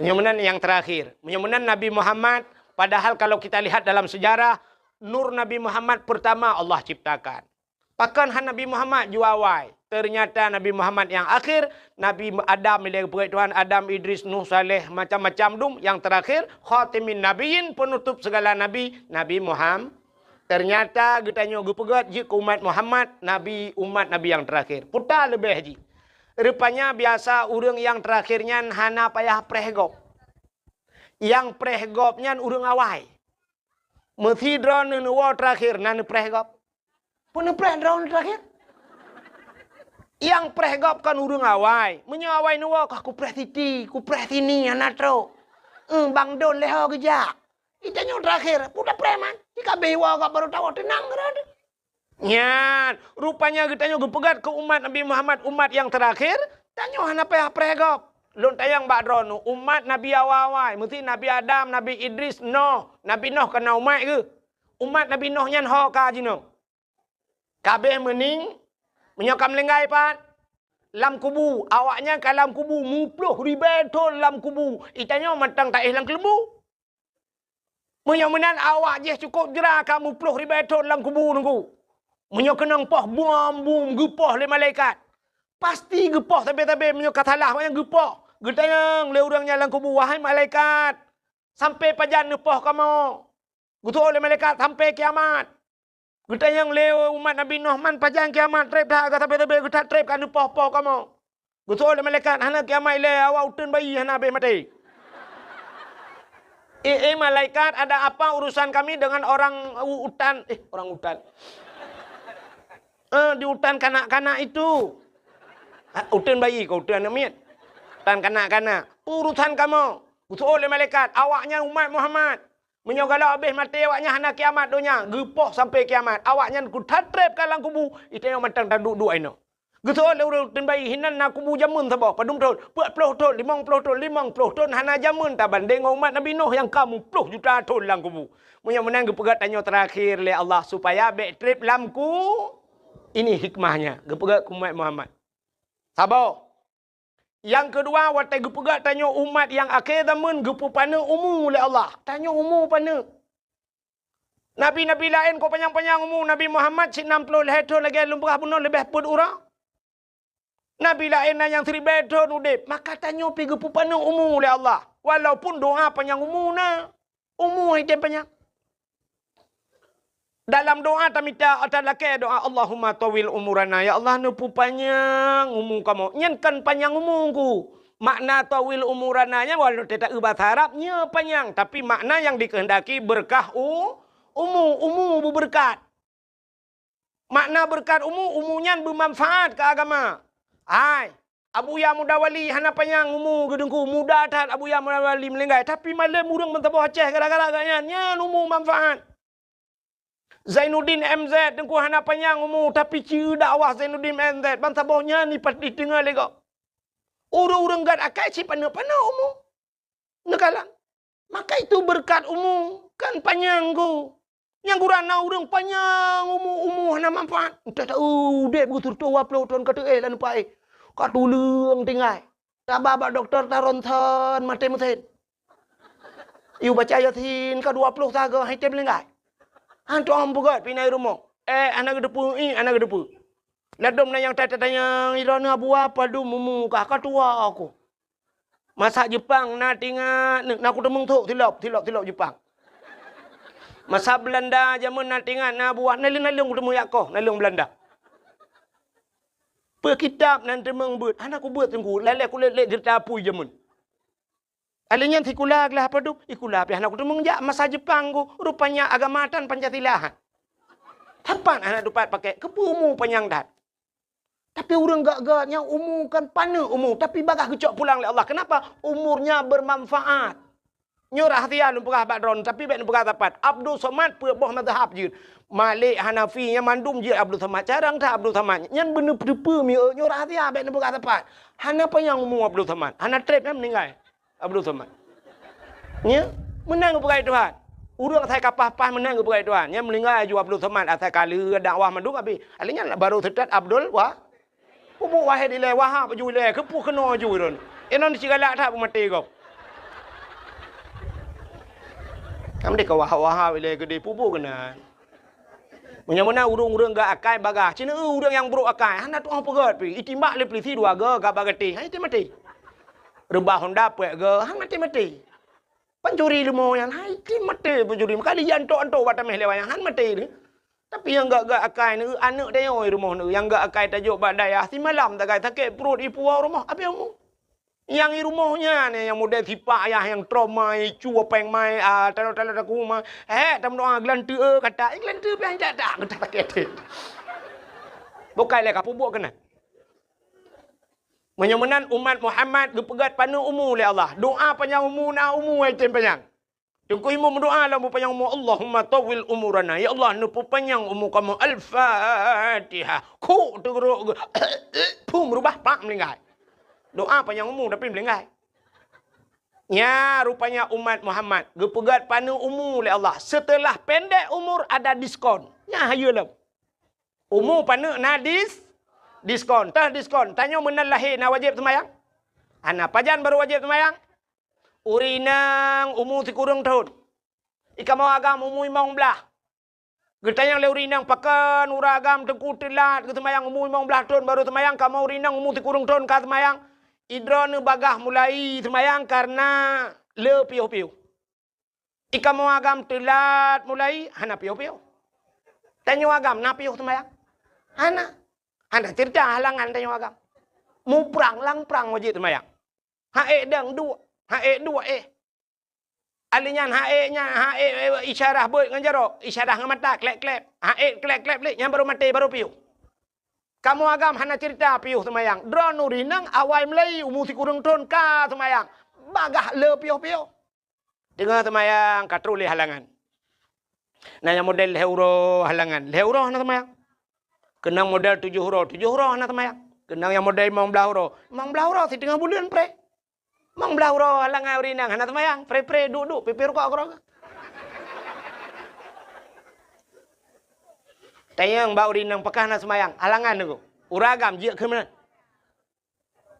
Meunyoe meunan nyang terakhir. Meunyoe meunan Nabi Muhammad, padahal kalau kita lihat dalam sejarah, nur Nabi Muhammad pertama Allah ciptakan. Pakon han Nabi Muhammad jua awai? Ternyata Nabi Muhammad nyang akhir, Nabi Adam ilèe geupeugèt Tuhan, Adam, Idris, Nuh, Saleh, macam-macam dum, nyang terakhir, khatimin nabiyyin, penutup segala nabi, Nabi Muhammad. Ternyata geutanyoe geupeugèt jeuet keu umat Muhammad, nabi, umat Nabi nyang terakhir. Peue ta leubeh jih. Rupanya biasa ureueng nyang terakhir nyan hana payah preh gob. Nyang preh gob nyan ureueng awai. Meusidroe neuwoe terakhir na neupreh gob. Peue neupreh droeneuh terakhir? Nyang preh gob kon ureueng awai. Meunyoe awai neuwoe kah kupreh siti, kupreh sini, hana trok. Eh, bang don lé ho geujak. Geutanyoe terakhir, peue tapreh man? Jika beh woe gob barô tawoe teunang keudroe. Nyan, rupanya geutanyoe geupeugèt keu umat Nabi Muhammad, umat nyang terakhir, tanyoe hana payah preh gob. Lôn tanyong bak droeneuh, umat Nabi awai-awai, meusti Nabi Adam, Nabi Idris, Noh. Nabi Noh kon na umat geuh. Umat Nabi Noh nyan ho ka jinoe. Ka abéh meuning, meunyoe ka meuninggai pat, lam kubu, awaknyan ka lam kubu, muploh ribèe thon lam kubu. Geutanyoe mantong taéh lam keuleumbu. Meunyoe meunan awak jih cukôp jra ka muploh ribèe thon lam kubu Teungku. Meunyoe keunong poh bom-bom geupoh lé malaikat, pasti geupoh sabe-sabe meunyoe ka salah awaknyan geupoh. Geutanyong lé ureueng nyan lam kubu, "Wahai malaikat, sampoe pajan neupoh kamoe?" Geuteuôt lé malaikat, "Sampoe kiamat." Geutanyong lé umat Nabi Noh, "Man pajan kiamat trép that, ka sabe-sabe geuthat trép ka neupoh-poh kamoe?" Geuteuôt lé malaikat, "Hana kiamat ilèe, awak uteuen bayi hana abéh maté." "Eh, eh, malaikat, ada apa urusan kami dengan orang u-, utan, eh, orang utan. Eh, di utan kanak-kanak itu?" "Ha, uteuen bayi kah, uteuen aneuk miet?" "Utan kanak-kanak." "Urusan kamoe." Geuteuôt lé malaikat, "Awaknyan umat Muhammad. Meunyoe galak abéh maté awaknyan hana kiamat donya, geupoh sampoe kiamat. Awaknyan geuthat trép ka lam kubu, geutanyoe mantong taduek-duek inoe." Geuseuôt lé ureuëng teumbai hinan na kubu jameun saboh, padum thon, peuet ploh thon, limong ploh thon, limong ploh thon hana jameun tabandeng ngon umat Nabi Nuh nyang ka muploh juta thon lam kubu. Meunyoe meunan geupeugah tanyoe teurakhir lé Allah supaya bék treb lam ku-, ini hikmahnya geupeugah keu umat Muhammad. Saboh. Nyang keudua, watée geupeugah tanyoe umat nyang akhé zaman geupeupaneuk umu lé Allah. Tanyoe umu paneuk. Nabi-nabi laén ka panyang-panyang umu, Nabi Muhammad cit nam ploh lhée thon lagée lôn peugah bunoe leubeh peuet uroe. Nabi laén na nyang siribée thon udeb, maka tanyoe pih geupeupaneuk umu lé Allah. Walaupun doa panyang umu na, umu hai tem panyang. Dalam doa tamita, ata lakée doa, "Allahumma tawil umurana," ya Allah, neupeupanyang umu kamoe. Nyan kan panyang umu ku. Makna tawil umurana nyan, walau teuta bahasa Arab, nyoe panyang, tapi makna nyang dikehendaki beureukat u-, umu, umu beubeureukat. Makna beureukat umu, umu nyan beumanfaat keu agama. Hai, Abuya Muda Wali hana panyang umu geuteungku, muda that Abuya Muda Wali meuninggai, tapi malem ureuëng meusaboh Aceh gara-gara gobnyan, nyan umu manfaat. Zainuddin M Z teungku hana panyang umu, tapi ci dakwah Zainuddin M Z, ban saboh nyan ipat diteungoh lé gob. Ureuëng-ureuëng gét akai cit paneuk-paneuk umu. Neukalon. Maka itu beureukat umu kan panyang ku. Nyang gura na ureuëng panyang umu, umu hana manfaat. Entah tahu udeb geuturtoh dua ploh thon ka teuéh lam paéh. Ka tuleueng tinggai. Taba bak dokto taronton maté meusen. Yue baca Yasin ka dua ploh sagoe hai tem linggai. Han tuang peugét pih na i rumoh. Eh, hana geuteupeue, ih, hana geuteupeue. Ladom na nyang tatanyong, "Droeneuh Abuya padum umu kah?" "Ka tuha ku." Masa Jepang na tingat, na kuteumeung thok silop, silop, silop Jepang. Masa Beulanda jameun na tingat na buah naleueng-naleueng kuteumeung yak koh, naleueng Beulanda. Peu kitab nan teumeung beuet, hana kubeuet teungku, lalée kulét-lét ceurita apui jameun. Alèh nyan sikula glah padub, sikula pih hana kuteumeung jak masa Jepang ku, rupanya agama tan Pancasila han. Sapat hana tupat pakai, keupeue umu panyang that. Tapi ureuëng gét-gét nyang umu kan paneuk umu, tapi bagaih geucok pulang lé Allah. Kenapa? Umurnya bermanfaat. Nyoe rahsia lôn peugah bak droeneuh, tapi bék neupeugah sapat. Abdul Somad peuet boh mazhab jeuet. Malik, Hanafi, nyan mandum jeuet Abdul Somad. Carông that Abdul Somad. Nyan beuneupeue-peue mieu, nyoe rahsia bék neupeugah sapat. Hana panyang umu Abdul Somad. Hana treb nyan meuninggai. Abdul Somad. Nya, meunan geupeugah Tuhan. Ureuëng asai ka paih-paih meunan geupeugah Tuhan. Nya meuninggai aju Abdul Somad asai ka lheueh dakwah mandum habéh. Alèh nyan baru seutôt Abdul Wa-, Pupuk Wahid ilèe, Wahab aju ilèe, keupeue keunoe aju droeneuh. Inan sigalak that peumaté gob. Kamoe deh ka Wahab-Wahab ilèe keudeh pupuk keunan. Meunyoe meunan ureuëng-ureuëng gét akai bagaih, cina ureuëng nyang brok akai, hana tuoh peugét pih, itimbak lé pulisi dua goe gak bak gatéh, hai maté. Reubah honda peuet goe, han maté-maté. Pancuri leumo nyan, hai maté pancuri, meukalia antok-antok bak taméh lé wayang, han maté lé. Tapi nyang gét-gét akai neu, aneuk tanyoe i rumoh neu, nyang gét akai tajok bak dayah, simalam tagai sakét pruet ipuwoe rumoh, abéh umu. Nyang i rumoh nyan, nyang model sipak ayah nyang trauma, icu péng mai, ah, talo-talo taku ma. Hék, tameudoa geulanteue, eh, kata, eh, geulanteue piah jak dak, geutak sakét até. Bukai lé ka peubuet keunan. Meunyoe meunan umat Muhammad geupeugét paneuk umu lé Allah. Doa panyang umu na umu ai tem panyang. Teungku Imum meudoa lam beupanyang umu, "Allahumma tawwil umurana." Ya Allah, neupeupanyang umu kamoe. Al-Fatihah. Khuk teugeurok geu-, phum reubah pak meulinggai. Doa panyang umu tapi meulinggai. Nya rupanya umat Muhammad geupeugét paneuk umu lé Allah. Seuteulah pendek umur ada diskon. Nya hayeue lom. Umu paneuk na dis-, diskon. Teuh diskon. Tanyoe meunan lahé na wajéb seumayang? Hana. Pajan barô wajéb seumayang? Ureuëng inong umu sikureueng thon. I kamoe agam umu limong blaih. Geutanyong lé ureuëng inong, "Pakon ureuëng agam teungku teulat geuseumayang umu limong blaih thon barô seumayang, kamoe ureuëng inong umu sikureueng thon ka seumayang?" I droeneuh bagaih mulai seumayang kareuna le piôh-piôh. I kamoe agam teulat mulai hana piôh-piôh. Tanyoe agam na piôh seumayang? Hana. Hana ceurita halangan tanyoe agam. Muprang lam prang wajéb seumayang. Ha'ék dang duek, ha'ék duek éh. Alèh nyan ha'ék nyan, ha'ék, eh, isyarah beuet ngon jaroe, isyarah ngon mata, klép-klép. Ha'ék klép-klép lé, nyan barô maté, barô piôh. Kamoe agam hana ceurita piôh seumayang. Droeneuh ureuëng inong awai mulai umu sikureueng thon ka seumayang. Bagaih le piôh-piôh. Teungoh seumayang ka troh lé halangan. Na nyang model lhée uroe halangan, lhée uroe hana seumayang. Keunong model tujoh uroe, tujoh uroe hana seumayang. Keunong nyang model limong blaih uroe. Limong blaih uroe siteungoh buleuen preh. Limong blaih uroe halangan ureueng inong hana seumayang, preh-preh, duek-duek, pipée rukok keudroe. Tanyong bak ureueng inong pakon hana seumayang, halangan teungku. Ureueng agam jeuet keu meunan.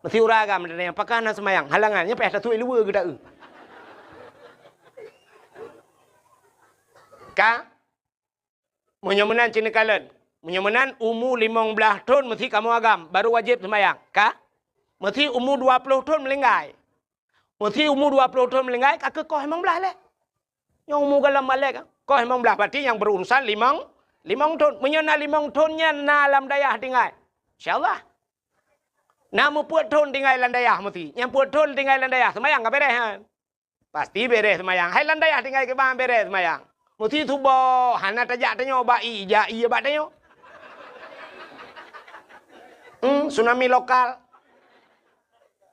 Meusti ureueng agam tanyong pakon hana seumayang, halangan, nyan payah tatuek luweue geuta-eu. Ka? Meunyoe meunan cit neukalon. Meunyoe meunan umu limong blaih thon meusti kamoe agam, barô wajéb seumayang. Ka? Meusti umu dua ploh thon meulinggai. Meusti umu dua ploh thon meulinggai, ka keuh koh limong blaih lé. Nyoe umu gohlom balek, koh limong blaih, berarti nyang beururusan limong, limong thon. Meunyoe na limong thon nyan na lam dayah tinggai. Insya Allah. Na meupeuet thon tinggai lam dayah meusti. Nyang peuet thon tinggai lam dayah, seumayang ka béreh nyan. Pasti béreh seumayang. Hai lam dayah tinggai kiban béreh seumayang. Meusti suboh, hana tajak tanyoe bak ie, jak ie bak tanyoe. Hmm, tsunami lokal.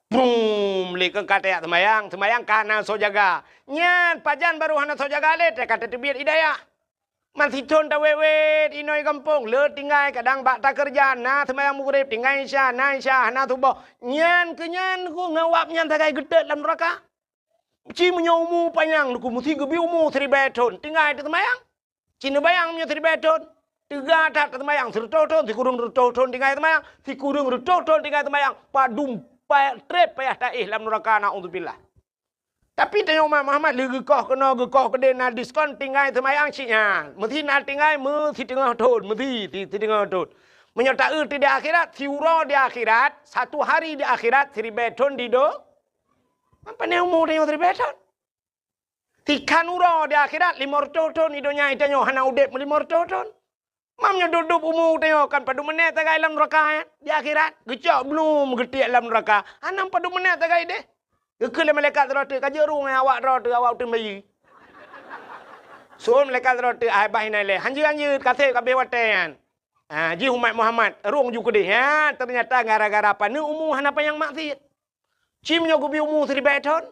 Brum, lé keu ka tajak seumayang, seumayang ka hana soe jaga. Nyan, pajan barô hana soe jaga lé, ka tateubiet ie dayah. Man sithon tawét-wét inoe gampông, le tinggai kadang bak takeureuja, na seumayang Maghrib, tinggai Isya, na Isya, hana suboh. Nyan keu nyan ku ngon wab nyan sagai geutot lam nuraka. Ci meunyoe umu panyang, ku meusti geubri umu siribèe thon, tinggai teuseumayang. Ci neubayang meunyoe siribèe thon, teuga that teuseumayang, sireutoh thon, sikureueng reutoh thon tinggai teuseumayang, sikureueng reutoh thon tinggai teuseumayang, padum pa-, trép payah taéh lam nuraka, naudzubillah. Tapi tanyoe umat Muhammad lé geukoh keunoe, geukoh keudéh, na diskon tinggai seumayang cit nyan. Meusti na tinggai meusiteungoh thon, meusti si-, siteungoh thon. Meunyoe taeu di akhirat, siuroe di akhirat, satu hari di akhirat, siribèe thon di do-, Apa ni umu tanyoe siribèe thon? Tikhan uroe di akhirat, limong reutôh thon di donya tanyoe hana udép limong reutôh thon. Mam nyoe dub-dub umu tanyoe kan padum menét sagai lam nuraka, eh, di akhirat. Geucok blum geutiek lam nuraka. Hana padum menét sagai deh. Geukheun lé malaikat sidroe teuk, "Ka jeuet rueng awak droe teuh, awak uteuen bayeue." Seuôn malaikat sidroe teuk, "Ai, bah inan lé. Hanjeuet-hanjeuet, ka sép ka abéh watèe nyan." Ah, jih umat Muhammad, rueng ju keudeh. Ha, teunyata gara-gara paneuk umu hana panyang maksiet. Ci meunyoe geubri umu siribèe thon,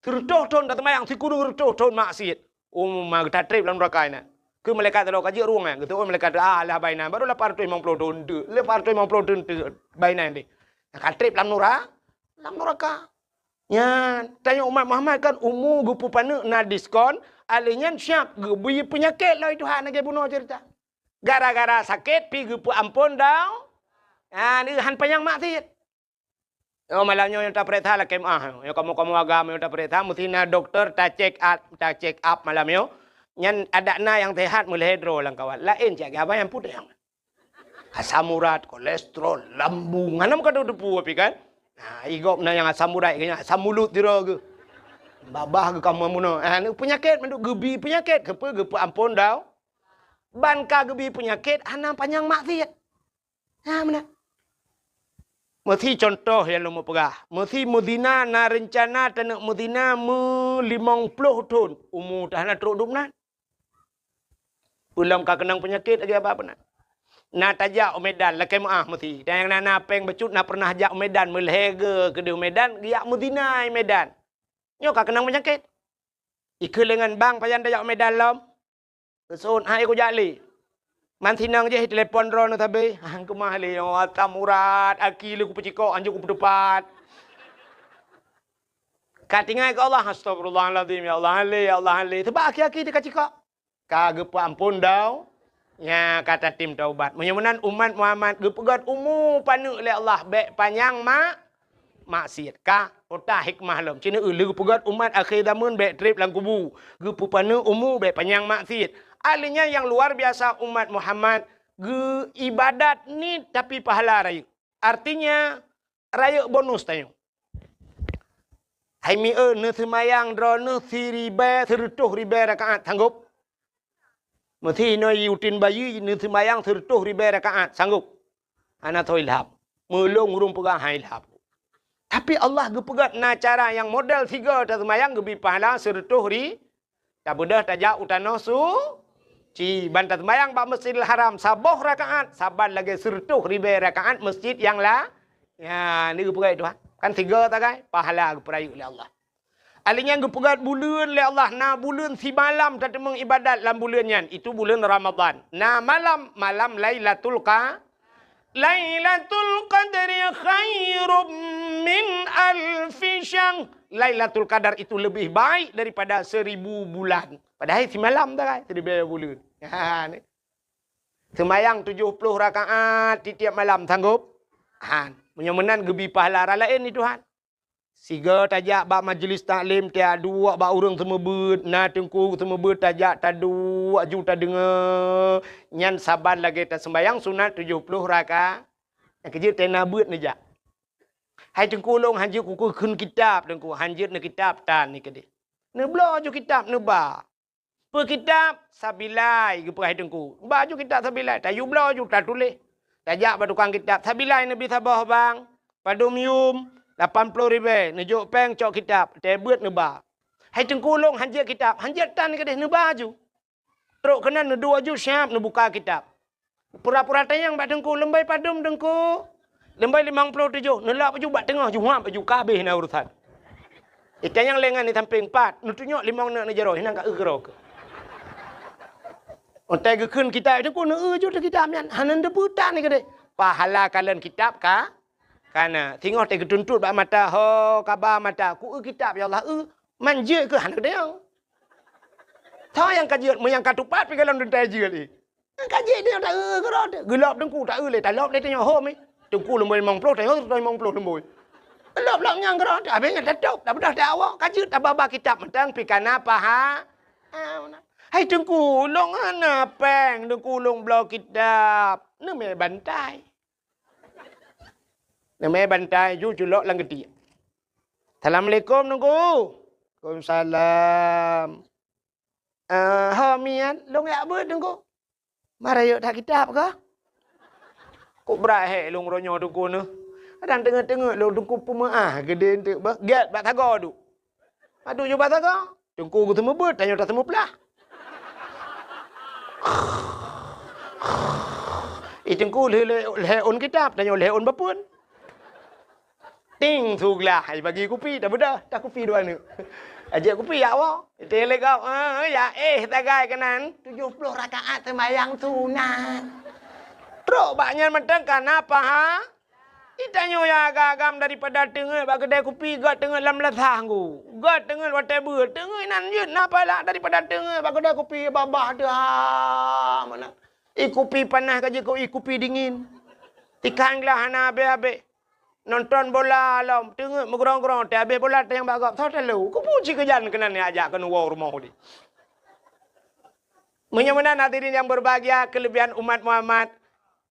sireutoh thon taseumayang, sikureueng reutoh thon maksiet. Umu ma geutatrép lam nuraka inan. Keu malaikat sidroe ka jeuet rueng nyan, geuteu'oh malaikat, "Ah, lah bah inan, barô lapan reutôh limong ploh thon teuk. Lapan reutôh limong ploh thon teuk bah inan deh." Ka trép lam nura-, lam nuraka. Nyan, tanyoe umat Muhammad kan umu geupeupaneuk na diskon, alèh nyan siap geubri peunyakét lom Tuhan lagèe bunoe ceurita. Gara-gara sakét pih geupeuamphon dau-, ah, han panyang maksiet. Oh, malam nyoe nyang tapeuriksa lakèe meu'ah. Nyoe kamoe-kamoe agam nyang tapeuriksa, meusti na dokto ta-check up, ta-check up malam nyoe. Nyan adak na nyang sehat meulhèe droe lam kawan. Laén cit abang nyang putôh nyang. Asam urat, kolesterol, lambung, hana meukadoe teupeu pih kan. Nah, i gob na nyang asam urat, nyang asam mulut sidroe geuh. Babah geuh ka meunoe. Ah, ni peunyakét mandum geubri peunyakét, keupeue geupeuamphon dau-, ban ka geubri peunyakét hana panyang maksiet. Ha, meunan. Meusi contoh nyang lôn peugah, meusi meuzina na reuncana taneuk meuzina meu limong ploh thon, umu teuh hana trok dum nan. Peulom ka keunong peunyakét lagèe abah peunan. Na tajak u Medan lakèe meu'ah meusi, dan nyang na, na péng bacut na pernah jak u Medan, meulhèe geuh keudeh u Medan, geujak meuzina i Medan. Nyoe ka keunong peunyakét. Ikheun lé ngon bang pajan tajak u Medan lom. Geuseuôt hai kujak lé. Man sinong jih telepon droeneuh sabe. Hang keumah lé, oh, asam urat, aki lé kupeucikok, hanjeuet kupeuteupat. Ka tinggai keu Allah, "Astagfirullahalazim, ya Allah, han lé, ya Allah, han lé." Sabab aki-aki teuh ka cikok. Ka geupeuamphon dau-, nya ka tatem taubat. Meunyoe meunan umat Muhammad geupeugöt umu paneuk lé Allah, bèk panyang mak-, maksiet. Ka, ota hikmah lom. Cit neu lheueh geupeugöt umat akhé zameun bèk trép lam kubu. Geupeupaneuk umu bèk panyang maksiet. Ahli nyan nyang luar biasa umat Muhammad geu ibadat niet tapi pahala rayeuk. Artinya, rayeuk bonus tanyoe. Hai mi-e neuseumayang droeneuh siribèe, sireutoh ribèe rakaat, sanggob? Meusi inoe uteuen bayeue neuseumayang sireutoh ribèe rakaat, sanggob? Hana soe ilham. Meulôn ureueng peugah han ilham. Tapi Allah geupeugöt na cara nyang model sigoe taseumayang geubri pahala sireutoh ri-, tabeudôh tajak u tanoh suci, ban taseumayang bak Masjidil Haram saboh rakaat saban lagèe sireutoh ribèe rakaat masjid nyang la-, nya, ni geupeugöt Tuhan. Kan sigoe sagai, pahala geupeurayeuk lé Allah. Ahli nyan geupeugöt buleuen lé Allah, na buleuen simalam tateumeung ibadat lam buleuen nyan, itu buleuen Ramadhan. Na malam, malam Lailatul Qa-, Lailatul Qadri khairum min alfi syahr. Lailatul Qadar itu lebih baik daripada seribu bulan. Padahai simalam takai, seribu bulan. Ha, ni. Seumayang tujoh ploh rakaat tiep-tiep malam, sanggob? Han. Meunyoe meunan geubi pahala rara laén di Tuhan. Sigoe tajak bak majlis taklim, tajak duek bak ureuëng seumeubeuet, na teungku seumeubeuet, tajak taduek ju tadeungoe. Nyan saban lagée taseumayang sunat tujoh ploh rakaat. Nyang keujeuet tena beuet neujak. Hai teungku, lôn hanjeuet kukheun kitab teungku, hanjeuet neukitab tan ni keudeh. Neubloe ju kitab neuba. Peu kitab? Sabilai, geupeugah teungku. Ba ju kitab sabilai, tayue bloe ju tatuléh. Tajak bak tukang kitab, sabilai neubi saboh bang, padum yum, lapan ploh ribée, neujok péng cok kitab, tée beuet neuba. Hai teungku, lôn hanjeuet kitab, hanjeuet tan keudeh, neuba ju. Trok keunan neuduek ju siab neubuka kitab. Pura-pura tanyong bak teungku, "Leumbai padum teungku?" "Leumbai limong ploh tujoh." Neulap ju bak teungoh, ju huab ju, ka habéh na urusan. Itanyong lé ngon di sampéng, "Pat?" Neutunyok limong neuk neujaroe, hinan ka eu keudroe keuh. Utai geukheun kitab teungku, neueu ju teuh kitab nyan, hana neuteupeue tan ni keudeh. Pahala kalon kitab ka, kana. Singoh teuh geutuntot bak mata, ho, kaba mata, "Ku eu kitab, ya Allah, eu." Man jeuet keuh hana geutanyong. Tho nyang ka jeuet, meunyo nyang ka tupat pih golom teuntée jeuet lé. Ka jeuet nyoe taeu keudroe teuh. Geulop teungku taeu lé, talop lé tanyoe hom, eh. Teungku leumoi limong ploh, tanyoe limong ploh leumoi. Geulop-lop nyang keudroe teuh, habéh nyan tatôb, tabeudôh teuh awak, ka jeuet tababa kitab mantong pih kana paha. Ah, meunan. "Hai teungku, lôn hana péng, teungku lôn bloe kitab." Neumé bantai. Neumé bantai ju culok lam geutiek. "Assalamualaikum, teungku." "Waalaikumsalam." "Eh, ho miet, lôn jak beuet, teungku." "Ma rayeuk that kitab kah?" "Kok brat hék lôn uroe nyoe, teungku, neuh? Kadang teungeut-teungeut lôn, teungku, peumeuáh geudeh eunteuk beuh. Gét bak sagoe duek." Padub ju bak sagoe. Teungku geuseumeubeuet, tanyoe taseumeuplah. Ih, teungku lheueh, lheueh, lheueh ôn kitab, tanyoe lheueh ôn bapeuen. Ting, su glah, ai bagi kupi, tabeudôh, takupi dua neuk. Ajak kupi jak woe. Itée lé gob, eh, ya éh sagai keunan, tujoh ploh rakaat seumayang sunat. Trok bak nyan mantong kana paha. Itanyoe nyang agam-agam daripada teungeut bak keudai kupi, göt teungeut lam lasah nggu. Göt teungeut watée beuet, teungeut nan jeuet na pahala daripada teungeut bak keudai kupi babah teuh, ha, meunan. Ih kupi panas ka jeuet keu ih kupi dingin. Ikan glah hana habéh-habéh. Nonton bola lom, teungeut meugrong-grong, teuh habéh bola teuh nyang bak gob, soe talo. Kupu cit keujan keunan nyang ajak keuneuk woe rumoh di. Meunyoe meunan hadirin yang berbahagia, kelebihan umat Muhammad,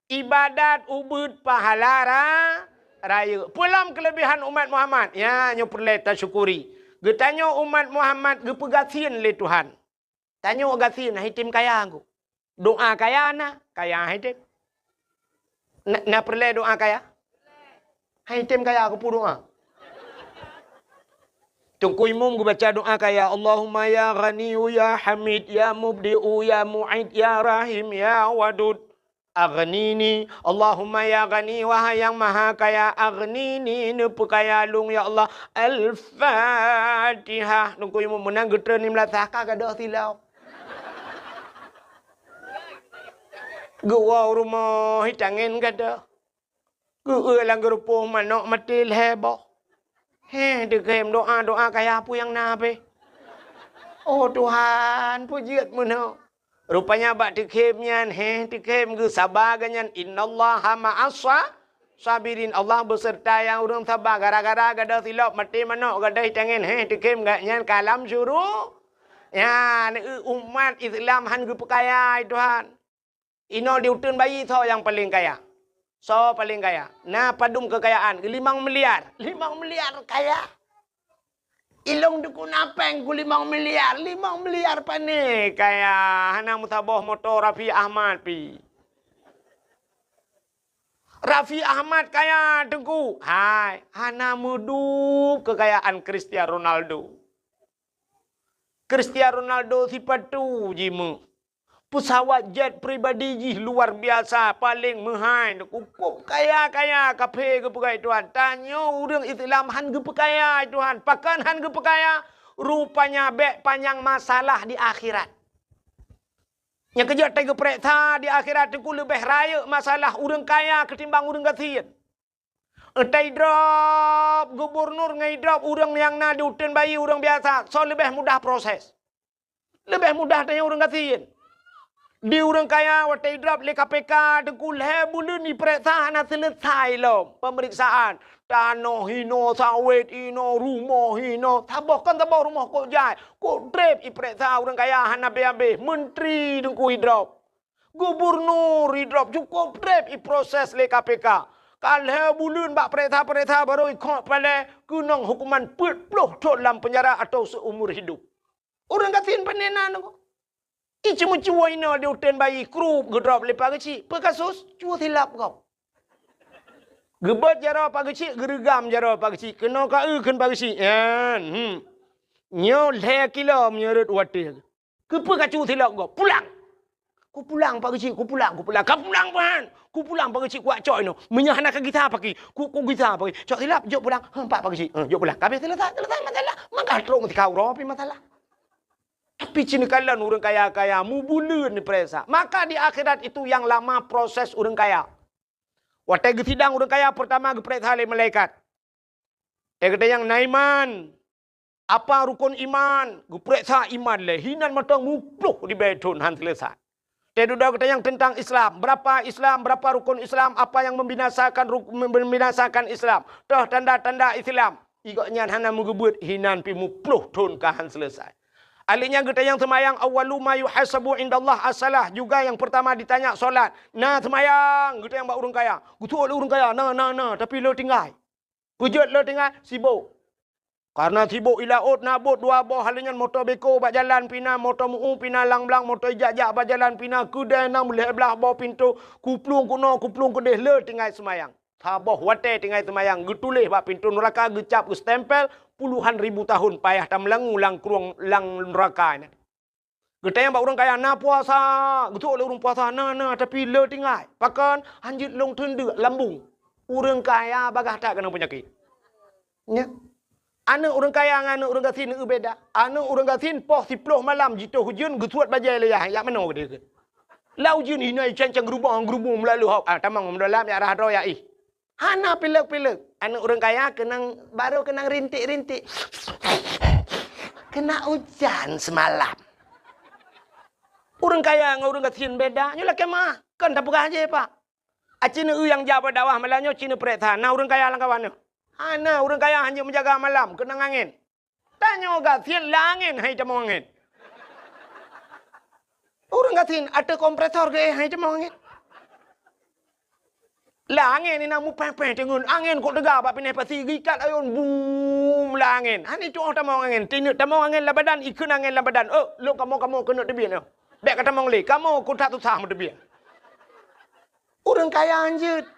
ibadat ubeuet pahala ra-, rayeuk. Peue lom kelebihan umat Muhammad? Ya, nyoe peureulée tasyukuri. Geutanyoe umat Muhammad geupeugasien lé Tuhan. Tanyoe gasien, hai tem kaya ngku. Doa kaya na, kaya hai tem. Na, na peureulée doa kaya? Hai tem kaya keupeue doa? Teungku Imum geubaca doa kaya, "Allahumma ya Ghaniyyu ya Hamid ya Mubdi'u ya Mu'id ya Rahim ya Wadud, aghnini." Allahumma ya Ghani, wahai nyang maha kaya, aghnini, neupeukaya lôn ya Allah. Al-Fatihah. Teungku Imum meunan geutreun lim lasah ka gadôh silop. Geuwoe u rumoh, itangen gadôh. Geueu lam geurupoh manok maté lhée boh. Héh, teukhém doa-doa kaya peue nyang na beh. Oh Tuhan, peue jeuet meunoe. Rupanya bak teukhém nyan, héh, teukhém geusaba geuh nyan, "Innallaha ma'as sa-, sabirin." Allah beuseurta nyang ureuëng saba. Gara-gara gadôh silop maté manok gadôh itangen, héh, teukhém geuh nyan ka lam syuru-, nyan, eu, umat Islam han geupeukaya, hai Tuhan. Inoe di uteuen bayi soe nyang paleng kaya? Soe paleng kaya? Na padum keukayaan? Limong miliar. Limong miliar kaya. Ilong dukun apeng ku limong miliar. Limong miliar pane kaya? Hana meusaboh moto Raffi Ahmad pi. Raffi Ahmad kaya teungku. Hai, hana meudub keukayaan Cristiano Ronaldo. Cristiano Ronaldo sipatu jimeuh. Peusawat jet pribadi jih luar biasa, paleng meuhai, cukup kaya-kaya, kaphé geupeugah Tuhan. Tanyoe ureuëng Islam han geupeukaya Tuhan. Pakon han geupeukaya? Rupanya bék panyang masalah di akhirat. Nyang keujeuet teugeupeureksa di akhirat teungku leubeh rayeuk masalah ureuëng kaya keutimbang ureuëng gasien. Teuidrop gubunur ngon idrop ureuëng nyang na di uteuen bayi ureuëng biasa, soe leubeh mudah proses? Leubeh mudah tanyoe ureuëng gasien. Di ureuëng kaya watée idrop lé K P K teungku lhée buleuen ipeureksa hana seuleusoe lom peumeriksaan. Tanoh hinoe, sawét hinoe, rumoh hinoe, saboh kon saboh rumoh kok jai, kok treb ipeureksa ureuëng kaya hana habéh-habéh. Menteri teungku idrop. Gubunur idrop cukôp treb iproses lé K P K. Ka lhée buleuen bak peureksa-peureksa barô ikhok palée keunong huköman peuet ploh thon lam peunjara atawa seumur hidup. Ureuëng gasien pane na nyoe. Iceumeucue inoe di uteuen bayi krup geudrop lé Pak Geuchik. Peue kasus? Cue silap gob. Geubeuet jaroe Pak Geuchik, geureugam jaroe Pak Geuchik. Keunoe ka eu kheun Pak Geuchik. Nyan, hmm. Nyoe lhée kilo meunurot watée. Keupeue ka cue silap gob? Pulang! Kupulang Pak Geuchik, kupulang, kupulang. Ka pulang, Pak! Kupulang Pak Geuchik, kuwak cok inoe. Meunyoe hana ka gisa paki, ku, kugisa paki. Cok silap, jok pulang. Heuh, Pak, Pak Geuchik. Heuh, jok pulang. Ka habéh seuleusoe, seuleusoe masalah. Maka trok meutika uroe pih masalah. Tapi cit neukalon ureuëng kaya-kaya mubuleuen peuresa. Maka di akhirat itu yang lama proses ureuëng kaya. Watée geusidang ureuëng kaya peurtama geupeuresa lé malaikat. Teugeutanyong na iman. Apa rukon iman? Geupeuresa iman lé hinan mantong muploh ribée thon han seuleusoe. Teududoe geutanyong teuntang Islam. Berapa Islam? Berapa rukon Islam? Apa yang membinasakan ruk-, membinasakan Islam? Toh tanda-tanda Islam? Igok nyan hana meugeubeuet hinan pih muploh thon ka han seuleusoe. Alheuh nyan geutanyong seumayang, awwalu ma yuhasabu indallah as-salah. Juga yang pertama ditanya solat. Na seumayang, geutanyong bak ureuëng kaya. Geutuok lé ureuëng kaya, na, na, na, tapi le tinggai. Peujeuet le tinggai, sibok. Karena sibok i laôt na bot dua boh, alheuh nyan moto beko bak jalan pih na, moto meu pih na, lang-blang moto ijak-jak bak jalan pih na, keudée na meulhée blaih boh pintoe, kuplueng keunoe, kuplueng keudeh, le tinggai seumayang. Saboh watée tinggai seumayang, geutuléh bak pintoe nuraka, geucab, geustempel, puluhan ribu tahun payah tameulangue lam krueng lam nuraka nyan. Geutanyong bak ureuëng kaya, na puasa? Geutuok lé ureuëng puasa, na, na, tapi le tinggai. Pakon? Hanjeuet lôn teundeuk lambung. Ureuëng kaya bagaih that keunong peunyakét. Nya. Aneuëk ureuëng kaya ngon aneuëk ureuëng gasien eu beda. Aneuëk ureuëng gasien poh siploh malam jitoh ujeuen geusuet bajée lé yah, jak meunoe geude. Lam ujeuen hinoe cang-cang geurubong-geurubong meulalu hok, ah, tamong meudolam jak rhah droe jak ih. Hana pilek-pilek. Aneuëk ureuëng kaya keunong, barô keunong rintik-rintik. Kena ujan semalam. Ureuëng kaya ngon ureuëng gasien beda, nyoe lakée meuah. Kon tapeugah jih, Pak. Aci neueu nyang jak bak dakwah malam nyoe ci neupeurek that, na ureuëng kaya lam kawan nyoe? Hana, ureuëng kaya hana meujaga malam, keunong angén. Tanyoe gasien lam angén, hai tamong angén. Ureuëng gasien ateueh kompresor geuéh, hai tamong angén. Lam angén inan mupéh-péh teungeun, angén kok teuga bak pineh pasi, geuikat ayôn, bum, lam angén. Hana tuoh tamong angén, tineuk tamong angén lam badan, ikheun angén lam badan. Oh, lôn kamoe-kamoe keuneuk teubiet nyoe. Bék ka tamong lé, kamoe kok that susah meuteubiet. Ureuëng kaya hanjeuet.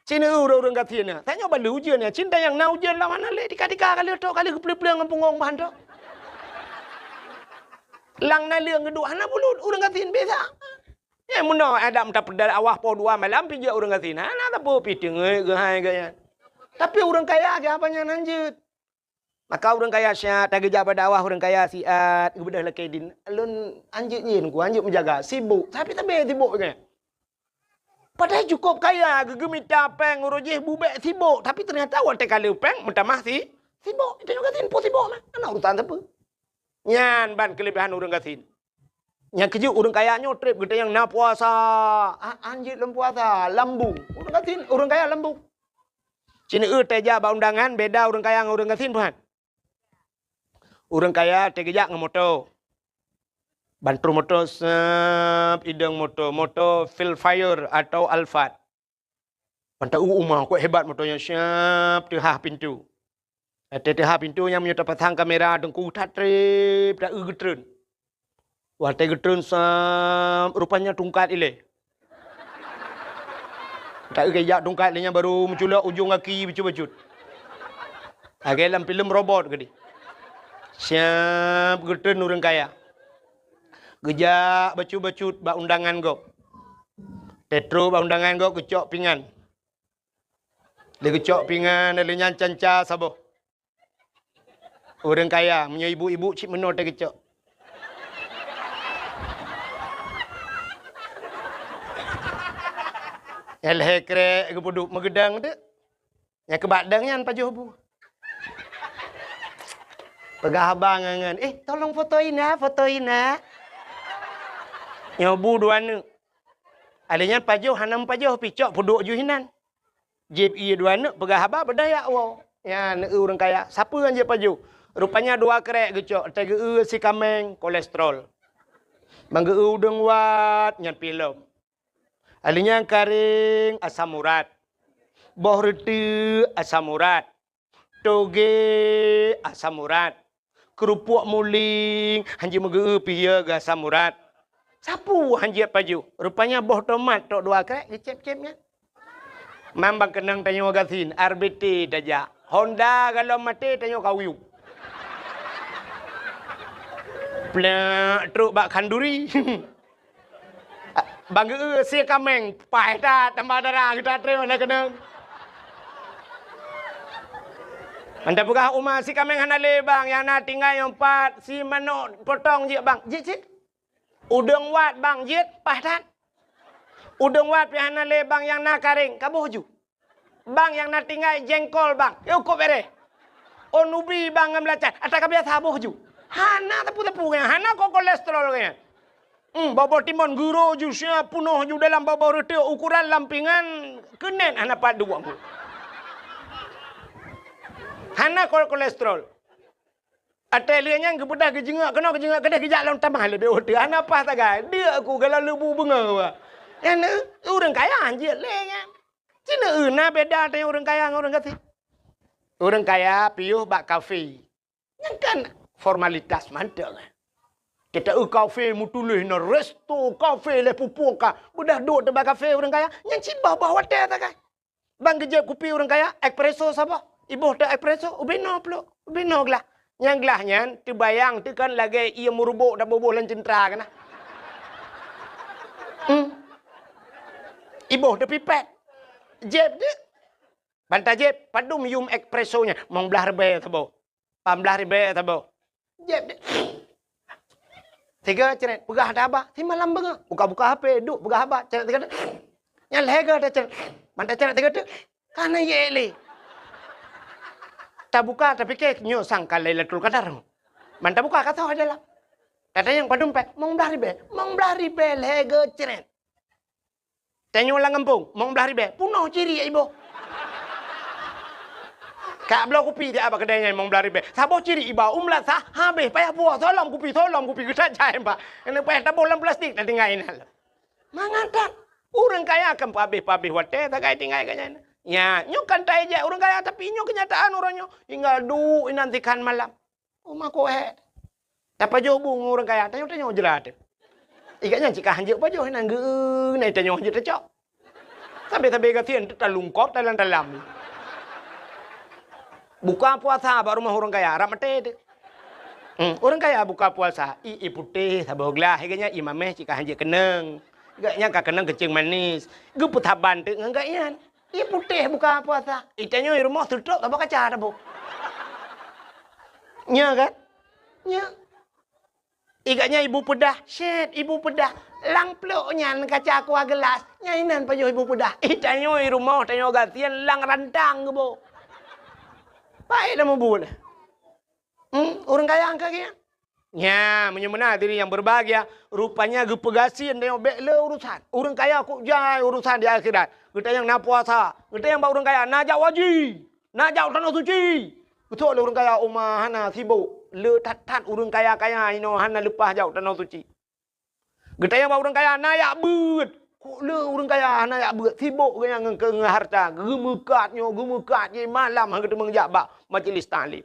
Ci neueu ureuëng gasien nyan. Tanyoe ban lheueh ujeuen nyan, ci tanyong na ujeuen lam hana lé, tika-tika ka lheueh trok, ka lheueh geupleueng-pleueng lam punggong ban trok. Lam naleueng geuduek hana bulut, ureuëng gasien biasa. Nyan meunoe adat meuta peudeuh awah poh dua malam pih jeuet ureuëng gasien. Hana sapeue pih teungeut geuhai geuh nyan. Tapi ureuëng kaya geuh haba nyan hanjeuet. Maka ureuëng kaya siat, tageujak bak dakwah ureuëng kaya siat, geubeudôh lakée dien. Lôn hanjeuet nyan ku, hanjeuet meujaga, sibok, tapi sabe sibok nyan. Padahai cukôp kaya, geugeumita péng uroe jih bubek sibok, tapi teunyata watée ka le péng meutamah si, sibok. Itu juga sibok, sibok mah. Hana urusan sapeue. Nyan ban keuleubehan ureuëng gasien. Nyang keujeuet ureuëng kaya nyoe treb geutanyong na puasa. Ah, hanjeuet lom puasa, lambung. Ureuëng gasien, ureuëng kaya lambung. Ci neueu tajak bak undangan, beda ureuëng kaya ngon ureuëng gasien, Tuhan. Ureuëng kaya tageujak ngon moto. Ban troh moto, sep, idong moto, moto Vellfire atau Alphard. Ban taeu u uma, kok hebat moto nyan, siap teuhah pintoe. Watée teuhah pintoe nyan meunyoe tapasang kamera teungku that treb, taeu geutreun. Watée geutreun sam, rupanya tungkat ilée. Taeu geujak tungkat lé nyan baru meuculok ujong gaki bacut-bacut. Lagée lam filem robot geude. Siap geutreun ureuëng kaya. Geujak bacut-bacut bak undangan gob. Teutro bak undangan gob geucok pingan. Lé geucok pingan, lé nyan canca saboh. Ureuëng kaya, meunyoe ibu-ibu cit meunoe teuh geucok. Nyang lhèe krek geupeuduek meugeudang teuk. Nyang keubak dang nyan pajoh bu. Peugah abang ngon, "Eh, tolong foto Ina, foto Ina." Nyoe bu dua neuk. Alèh nyan pajoh hana meupajoh pih cok peuduek ju hinan. Jieb ie dua neuk peugah haba beudaya woe. Nyan eu ureueng kaya, sapeue nyang jieb pajoh? Rupanya dua krek geucok, teuh geu-eu si kaméng, kolesterol. Ban geu-eu udeueng wat, nyan pih lom. Alèh nyan karéng asam urat. Boh reuteuek asam urat. Togé asam urat. Keurupuk muling hanjeuet meugeu pih ya geu asam urat. Sapeue hanjeuet pajoh? Rupanya boh tomat tok dua krek geucép-cép nyan. Mam bang keunong tanyoe gasien, R B T tajak. Honda galom maté tanyoe kawiyup. Plak trok bak khanduri. Ban geu-eu sie kaméng, paih that, tambah dara geuh that trok na keunong. Anda peugah uma sie kaméng hana lé bang, nyang na tinggai nyoe pat, sie manok potong jeuet bang. Jeuet cit. Udeueng wat bang, jeuet, paih that. Udeueng wat pih hana lé bang, nyang na karéng, kaboh ju. Bang nyang na tinggai jengkol bang. Yôh kôp béréh. Oh nubi bang ngon beulacan. Ata ka biasa boh ju. Hana teupeu-teupeu nyan. Hana ko kolesterol nyan. Hmm, boh-boh timon guro ju sia punoh ju dalam boh-boh reuteuek ukuran lam pingan keunen hana pat duek. Hana ko kolesterol. Até lheueh nyan geupeugah geujeungok keunoe geujeungok keudeh geujak lom tamah leubeh uteue. Hana paih sagai. Deuk ku galak leubu beungoh. Nyan ureueng kaya hanjeuet lé nyan. Cina eu na beda teuh ureueng kaya ngon ureueng gasien. Ureueng kaya piôh bak kafe. Nyan kan formalitas mantong. Kita eu kafe meutuléh na resto kafe lé pupuk ka. Beudah duek teuh bak kafe ureueng kaya. Nyan cit bah-bah watèe sagai. Ban geujép kupi ureueng kaya, espresso saboh. Iboh teuh espresso, ubé noe plôk, ubé noe glah. Nyang glah nyan teubayang teuh kan lagèe ié meurubok taboh-boh lam ceuntra keunan. Hmm. Iboh teuh pipet. Jép deuh. Ban tajép, padum yum espresso nyan? Limong blaih ribèe saboh. Lapan blaih ribèe saboh. Jép deh. Sigoe cret, peugah haba. Simalam beungoh. Buka-buka H P, duek peugah haba. Cret sigoe. Nyan lhèe goe tacret. Ban tacret sigoe teuk. Ka na yek lé. Tabuka, tapike nyoe sangka Lailatul Qadar. Ban tabuka ka soe dalam. Tatanyong padum pèng, limong blaih ribèe. Limong blaih ribèe lhèe goe cret. Tanyoe lam gampông, limong blaih ribèe, punoh ciri iboh. Ka bloe kupi jak bak keudè nyan limong blaih ribèe. Saboh ciri iba, u meulasah, habéh payah buah, soe lom kupi, soe lom kupi, geutat jai, Pak. Keuneuk payah taboh lam plastik, tatinggai inan. Mangat that, ureueng kaya kan peuhabéh-peuhabéh watèe, sagai tinggai keu nyan. Nya, nyoe kan taijak ureueng kaya, tapi nyoe keunyataan uroe nyoe. Tinggai duek inan sikan malam. Uma koh hé. Tapajoh bu ngon ureueng kaya, tanyoe-tanyoe jrat. Ikat nyan cit ka hanjeuet pajoh, nan geu-, nan tanyoe hanjeuet tacok. Sabe-sabe gasien teuh talungkop talam-talam. Buka puasa bak rumoh ureueng kaya, rab maté teuh. Hmm, ureueng kaya buka puasa, ie putéh saboh glah, ikat nyan ie mamèh cit ka hanjeuet keunong. Ikat nyan ka keunong keuceung manis. Geupeusaban teuk ngon ikat nyan. Ie putéh buka puasa. Itanyoe i rumoh seutrok saboh kaca taboh. Nya kan? Nya. Ikat nyan ibu peudah, syét ibu peudah. Lam plôk nyan kaca kuah geulas. Nyan inan pajoh ibu peudah. Itanyoe i rumoh tanyoe gasien lam rantang geuboh. Paéh lam mubuet. Hmm, ureueng kaya angka geuh. Nya, meunyoe meunan hadirin yang berbahagia, rupanya geupeugasien tanyoe bèk le urusan. Ureueng kaya kok jai urusan di akhirat. Geutanyong na puasa, geutanyong bak ureueng kaya na jak haji, na jak tanoh suci. Geutanyong lé ureueng kaya uma hana sibok, le that-that ureueng kaya-kaya inoe hana leupah jak tanoh suci. Geutanyong bak ureueng kaya na jak beuet, kok le ureueng kaya hana jak beuet, sibok geuh nyan ngon, ngon harta, geumeukat nyoe, geumeukat jih malam han geuteumeung jak bak majlis taklim.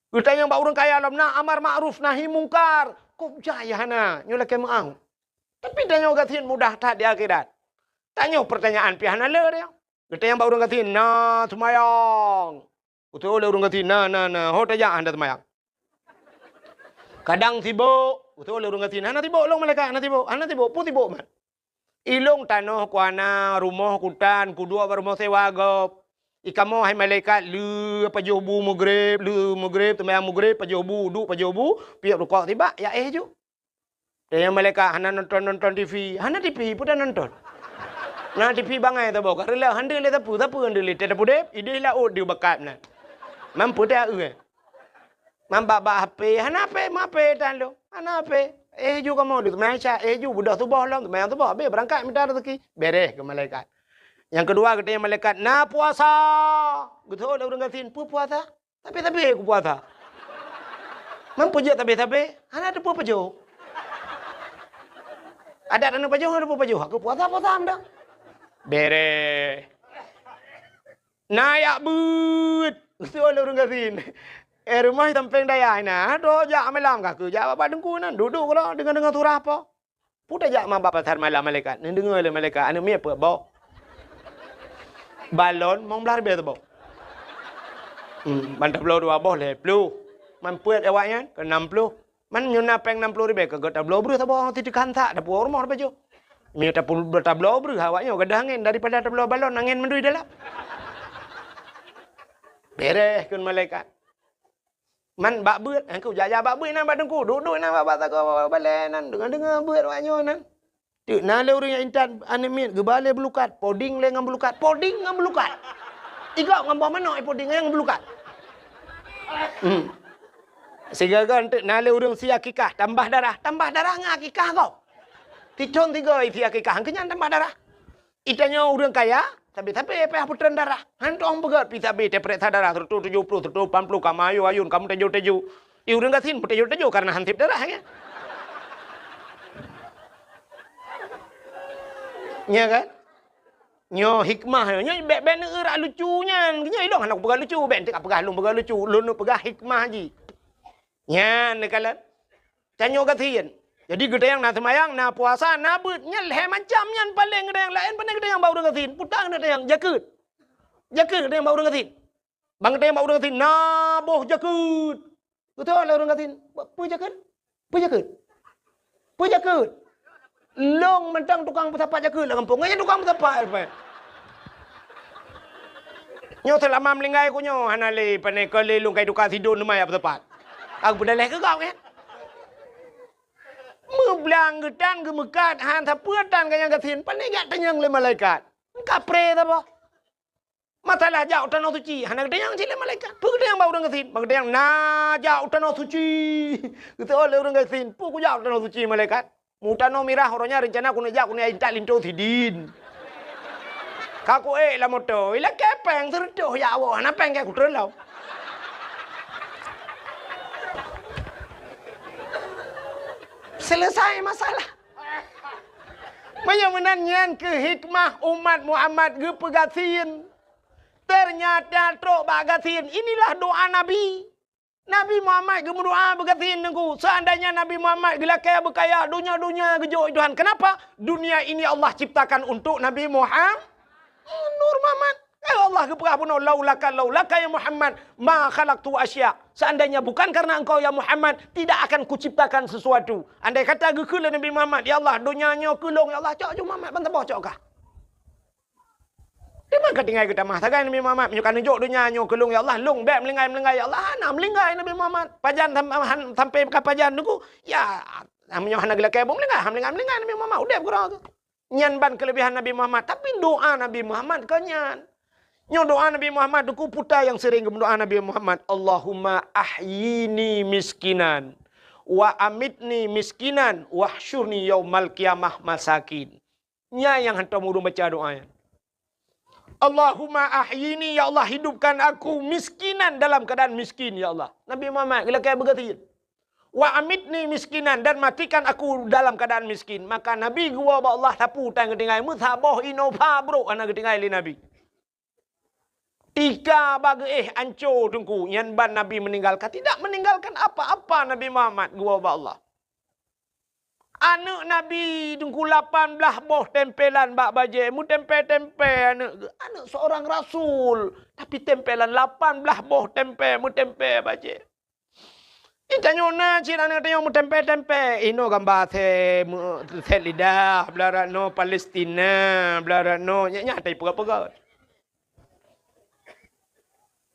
Geutanyong bak ureueng kaya lom na amar makruf nahi mungkar. Kok jai hana nyoe lakèe meu'ah. Tapi tanyoe gasien mudah that di akhirat. Tanyoe pertanyaan pih hana le dia. Geutanyong bak ureueng gasien na seumayang. Geutanyong lé ureueng gasien na, na, na. Ho tajak hana seumayang. Kadang sibok. Geutanyong lé ureueng gasien hana sibok lôn malaikat, hana sibok, hana sibok. Peue sibok mat? Ilôn tanoh ku hana, rumoh ku tan, kuduek bak rumoh sewa gob. Ikamoe hai malaikat le pajoh bu mugreb, le mugreb, seumayang mugreb, pajoh bu, uduk pajoh bu, piep rukok sibak, ya éh ju. Tanyong malaikat hana nonton-nonton T V, hana T V pun dah nonton. Na tipi bangai saboh ka reuloh, han deuh lé sapeue, sapeue han deuh lé, teuh tapudeb, ideh laôt deuh bakat nan. Mampu teuh, eh. Mambak-bak H P, hana H P, ma H P tan lôn. Hana H P. Eh, ju kamoe deuh seumayang Isya, eh, ju beudôh suboh lom, seumayang suboh, habéh beurangkat mita raseuki. Beres keu malaikat. Nyang keudua geutanyong malaikat, "Na puasa?" Geutanyong lé ureueng gasien, "Peue puasa?" Sabe-sabe kupuasa. Mampu jeuet sabe-sabe, hana teupeu pajoh. Adat aneuk pajoh, hana teupeu pajoh. Aku puasa, puasa anda. Beres. Na jak beuet. Usul ureueng gasien. Eh, rumoh sampéng dayah na. Droe jak malam ka keu jak bak teungku nan. Duek-duek keudroe deungon-deungon surah apa. Peue tajak ma bak pasar malam malaikat, neudeungoe lé malaikat, aneuk miet peuet boh. Balon mong blaih ribèe saboh. Hmm, ban tabloe dua boh lhèe ploh. Man peuet awaknyan keu nam ploh. Man nyoe na péng nam ploh ribèe keu geutabloe breuh saboh, titeukan sak, tapuwoe rumoh tapajoh. Meunyoe tapu-, tabloe breuh awaknyoe gadôh angén daripada tabloe balon angén mandum dalam. Beres kheun malaikat. Man bak beuet, eh, ku jak-jak bak beuet inan bak teungku, duek-duek inan bak, bak sagoe balèe nan, deungoe-deungoe beuet awaknyoe nan. Teuk na lé ureueng nyang intat aneuk miet geuba lé beulukat, poding lé ngon beulukat, poding ngon beulukat. Igok ngon boh manok, eh, poding ngon beulukat. Hmm. Sigoe-goe teuk na lé ureueng sie akikah, tambah darah, tambah darah ngon akikah gob. Sithôn sigoe sie akikah, keu nyan tambah darah. Itanyoe ureueng kaya, sabe-sabe payah peutreun darah. Han tueng peugöt pih sabe tapeuriksa darah seratus tujuh puluh, seratus lapan puluh, ka meuayôn-ayôn, ka meuteujô-teujô. Di ureueng gasien meuteujô-teujô kareuna han sép darah, ya. Nya kan? Nyoe hikmah nyoe, nyoe bèk, bèk neueu rak lucu nyan. Nyoe ilôn hana kupeugah lucu, bèk enteuk kapeugah lôn peugah lucu. Lôn neupeugah hikmah jih. Nyan neukalon. Tanyoe gasien. Jadi geutanyong na seumayang, na puasa, na beuet. Nyan lhèe macam nyan paleng geutanyong. Laén pane geutanyong bak ureueng gasien. Peue tan geutanyong, jakeuet. Jakeuet geutanyong bak ureueng gasien. Ban geutanyong bak ureueng gasien, na boh jakeuet. Geutanyong lé ureueng gasien, "Peue jakeuet? Peue jakeuet? Peue jakeuet?" Lôn mantong tukang peusapat jakeuet lam gampông. Nyan tukang peusapat, apa? Nyoe seulama meulinggai ku nyoe hana lé pane keu lé lôn kai tuka sidon teuma jak peusapat. Aku peudaleh keu gob, kan? Meublang geutan geumeukat, han sapeue tan ganyang gasien, pane jak tanyong lé malaikat. Kapré saboh. Masalah jak u Tanoh Suci, hana geutanyong cit lé malaikat. Peue geutanyong bak ureueng gasien? Bak geutanyong na jak u Tanoh Suci. Geutanyong lé ureueng gasien, peue kujak u Tanoh Suci malaikat? Mu tanoh mirah uroe nyan reuncana keuneuk jak keuneuk intat linto sidin. Ka kuék lam moto, ilakèe péng seureutôh jak woe, hana péng keu kutreun lom. Selesai masalah. Meunyoe meunan nyan keuh hikmah umat Muhammad geupeugasien. Teunyata trok bak gasien, inilah doa Nabi. Nabi Muhammad geumeudoa beugasien teungku. Seandainya Nabi Muhammad geulakèe beukaya, donya-donya geujok Tuhan. Kenapa? Dunia ini Allah ciptakan untuk Nabi Muhammad. Nur Muhammad. Ya Allah geupeugah bunoe, "Laulaka, laulaka ya Muhammad, ma khalaqtu asya." Seandainya bukan karena engkau ya Muhammad, tidak akan kuciptakan sesuatu. Andai kata geukheun lé Nabi Muhammad, "Ya Allah, donya nyoe keu lôn, ya Allah, cok ju Muhammad ban saboh cok kah." Teuma ka tinggai geutamah sagai Nabi Muhammad, "Meunyoe ka neujok donya nyoe keu lôn, ya Allah, lôn bèk meulinggai-meulinggai, ya Allah." Hana meulinggai Nabi Muhammad. Pajan sam-, han-, sampai ka pajan teungku, ya, meunyoe hana geulakèe buet meulinggai, han meulinggai-meulinggai Nabi Muhammad, udép keudroe geuh. Nyan ban keuleubehan Nabi Muhammad, tapi doa Nabi Muhammad kon nyan. Nyoe doa Nabi Muhammad, teungku, peue nyang sering geumeudoa Nabi Muhammad, "Allahumma ahyini miskinan, wa amitni miskinan, wahsyurni yaumal qiyamah masakin." Nyan nyang hantom ureueng baca doa nyan. "Allahumma ahyini, ya Allah, hidupkan aku miskinan, dalam keadaan miskin, ya Allah." Nabi Muhammad geulakèe beugasien. "Wa amitni miskinan, dan matikan aku dalam keadaan miskin." Maka Nabi geuwoe bak Allah, sapeue tan geutinggai, meusaboh Innova brôk hana geutinggai lé Nabi. Tika bak geuéh anco teungku, nyan ban Nabi meninggalkan, tidak meninggalkan apa-apa Nabi Muhammad geuwoe bak Allah. Aneuk Nabi teungku lapan blaih boh tempelan bak bajèe, meutempe-tempe aneuk geuh. Aneuk seorang rasul, tapi tempelan lapan blaih boh tempe, meutempe bajèe. Di tanyoe na cit aneuk tanyoe meutempe-tempe. Inoe gamba sè, meu-, sè lidah, blah rot noe Palestina, blah rot noe, nyak-nyak tai peugöt-peugöt.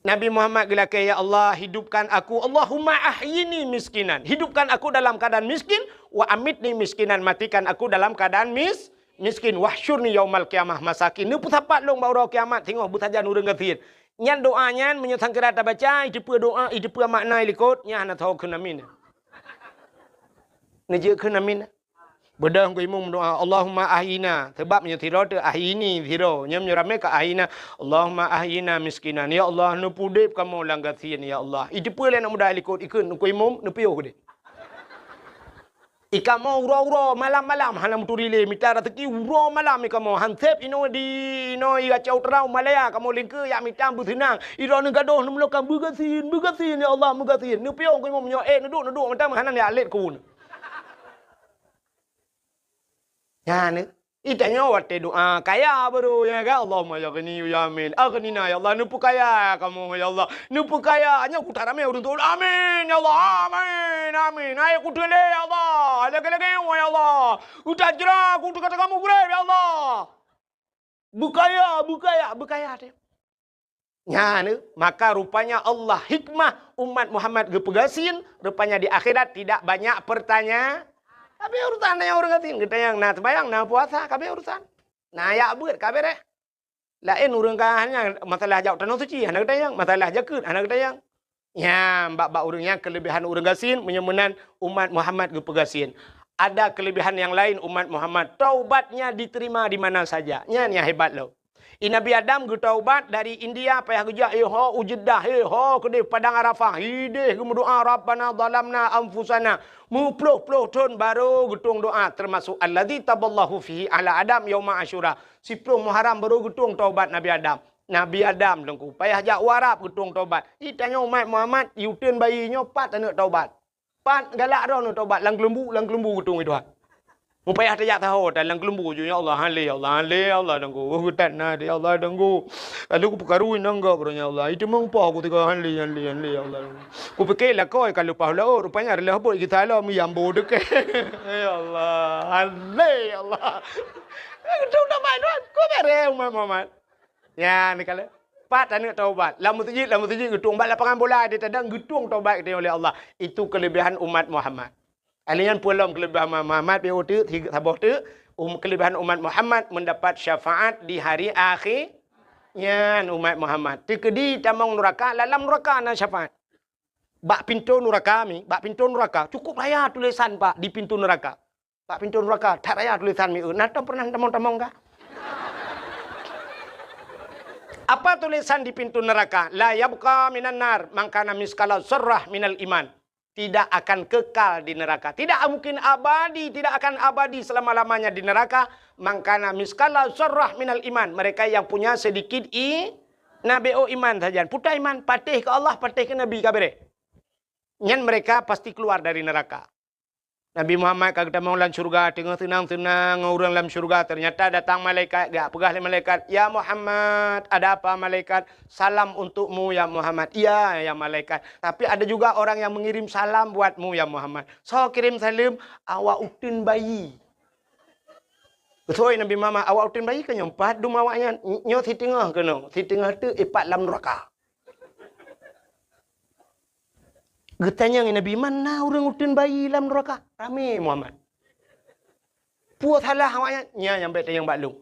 Nabi Muhammad geulakèe, "Ya Allah, hidupkan aku, Allahumma ahyini miskinan." Hidupkan aku dalam keadaan miskin, "wa amitni miskinan." Matikan aku dalam keadaan mis-, miskin, wahsyurni yaumal qiyamah masakin. Neupeusapat lôn bak uroe kiamat singoh beusajan ureuëng gasien. Nyan doa nyan meunyoe sangkira tabaca, iteupeue doa, iteupeue makna ilikot, nyan hana tho kheun amin. Neujeuet kheun amin. Beudôh keu imum doa, "Allahumma ahyina." Sebab meunyoe sidroe teuh, "Ahyini" sidroe. Nyan meunyoe ramé ka "ahyina." "Allahumma ahyina miskinan." Ya Allah, neupeudeb kamoe lam gasien, ya Allah. Iteupeue lé aneuk muda ilikot, ikheun keu imum, neupiôh keudeh. Ikamoe uroe-uroe, malam-malam, hana meuturi lé, mita raseuki uroe malam ikamoe. Hanseb inoe di, inoe i Gacau Terau, Malaya, kamoe lingkeue jak mita beuseunang. Idroe neugadôh, neumeulokam, "Beugasien, beugasien, ya Allah, beugasien." Neupiôh keu imum nyoe, eh, neuduek, neuduek, mantong hana jak lét keu Nyan, itanyoe watée doa kaya baru, ya kan? Allahumma ya ghani ya amin. Aghnina ya Allah, neupeukaya kamoe ya Allah. Neupeukaya, nyoe kuta ramé ureuëng tuan. Amin ya Allah, amin, amin. Hai kuteulé ya Allah, lagée-lagée ya Allah. Utajra ku teuka-teuka mugreb ya Allah. Beukaya, beukaya, beukaya teuh. Nyan, maka rupanya Allah hikmah umat Muhammad geupeugasien, rupanya di akhirat tidak banyak pertanya-, kabe urusan nyan ureuëng gasien, geutanyong na seumayang, na puasa, kabe urusan. Na yak beuet, kabe deh. Laén ureuëng ka hanya masalah jak tanoh suci, hana geutanyong, masalah jakeuet, hana geutanyong. Nyan, bak-bak ureuëng nyan kelebihan ureuëng gasien, meunyoe meunan umat Muhammad geupeugasien. Ada kelebihan yang lain umat Muhammad, taubatnya diterima di mana saja. Nyan nyang hebat lom. I Nabi Adam geutaubat dari India payah geujak, eh, ho u Jeddah, eh, ho keudeh Padang Arafah, ideh geumeudoa, "Rabbana zalamna anfusana." Meuploh-ploh thon baru geutueng doa, termasuk alladzi taballahu fihi ala Adam yauma Asyura. Siploh Muharram baru geutueng taubat Nabi Adam. Nabi Adam teungku payah jak u Arab geutueng taubat. Itanyoe umat Muhammad, i uteuen bayi nyoe pat aneuk taubat. Pat galak droeneuh taubat lam keuleumbu, lam keuleumbu geutueng i Tuhan. Mupayah tajak saho tan lam keuleumbu ju, "Ya Allah, han lé, ya Allah, han lé, ya Allah, danggu. Oh, geutat na, ya Allah, danggu. Lalu kupeukaru inong gop, ya Allah. Itu meumpah ku tiga han lé, han lé, han lé, ya Allah, danggu." Kupike lakoe ka leupah laôt, rupanya reulah bot geuta lom, yambo deukeh. Ya Allah, han lé, ya Allah. Geutueng taubat Tuhan, ku bere umat Muhammad. Nyan, neukalon. Pat aneuk taubat. Lam meuseujid, lam meuseujid geutueng, bak lapangan bola di tadang geutueng taubat geutanyoe lé Allah. Itu kelebihan umat Muhammad. Alèh nyan peue lom kelebihan umat Muhammad, pi uteuk, saboh teuk, um, kelebihan umat Muhammad mendapat syafaat di hari akhé. Nyan umat Muhammad. Teukeudi tamong nuraka, lam nuraka na syafaat. Bak pintoe nuraka mi, bak pintoe nuraka, cukup raya tulisan, Pak, di pintoe nuraka. Bak pintoe nuraka, that raya tulisan mi, na tom pernah tamong-tamong ka? Apa tulisan di pintoe neraka? La yabqa minan nar man kana miskala zarrah minal iman. Tidak akan kekal di neraka. Tidak mungkin abadi, tidak akan abadi selama-lamanya di neraka. Man kana miskala zarrah minal iman. Mereka yang punya sedikit i, na beo iman sajan. Puta iman, patéh keu Allah, patéh keu Nabi, ka bereh. Nyan mereka pasti keluar dari neraka. Nabi Muhammad ka geutamong lam syeuruga, teungoh seunang-seunang ngon ureuëng lam syeuruga, ternyata datang malaikat, geujak peugah lé malaikat, "Ya Muhammad." "Ada apa, malaikat?" "Salam untukmu, ya Muhammad." "Iya, ya malaikat. Tapi ada juga orang yang mengirim salam buatmu, ya Muhammad." "Soe kirém saleuem?" "Awak uteuen bayi." Beutôi Nabi Muhammad, "Awak uteuen bayi keu nyoe pat dum awaknyan?" "Nyoe siteungoh keunoe, siteungoh teuk ipat lam nuraka." Geutanyong Nabi, "Man na ureuëng uteuen bayi lam nuraka?" Ramé Muhammad. "Peue salah awaknyan?" "Nyan nyang bèk tanyong bak lôn.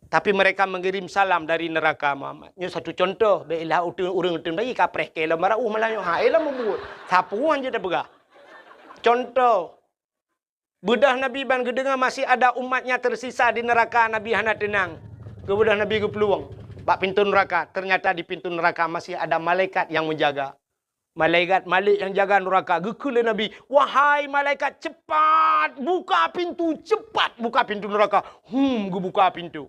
Tapi mereka mengirim salam dari neraka, Muhammad." Nyoe satu contoh, bèk ilah uteuen, ureuëng uteuen bayi kapreh keu lom barauh malah nyoe. Ha, ilom mubuet. Sapeue han jeuet tapeugah. Contoh, Beudôh Nabi ban geudeungoe masih ada umatnya tersisa di neraka, Nabi hana teunang. Geubeudôh Nabi geuplueng bak pintoe nuraka, ternyata di pintoe nuraka masih ada malaikat yang menjaga. Malaikat Malik yang jaga nuraka geukheun lé Nabi, "Wahai malaikat, cepat buka pintu, cepat buka pintu nuraka." Hum, geubuka pintu.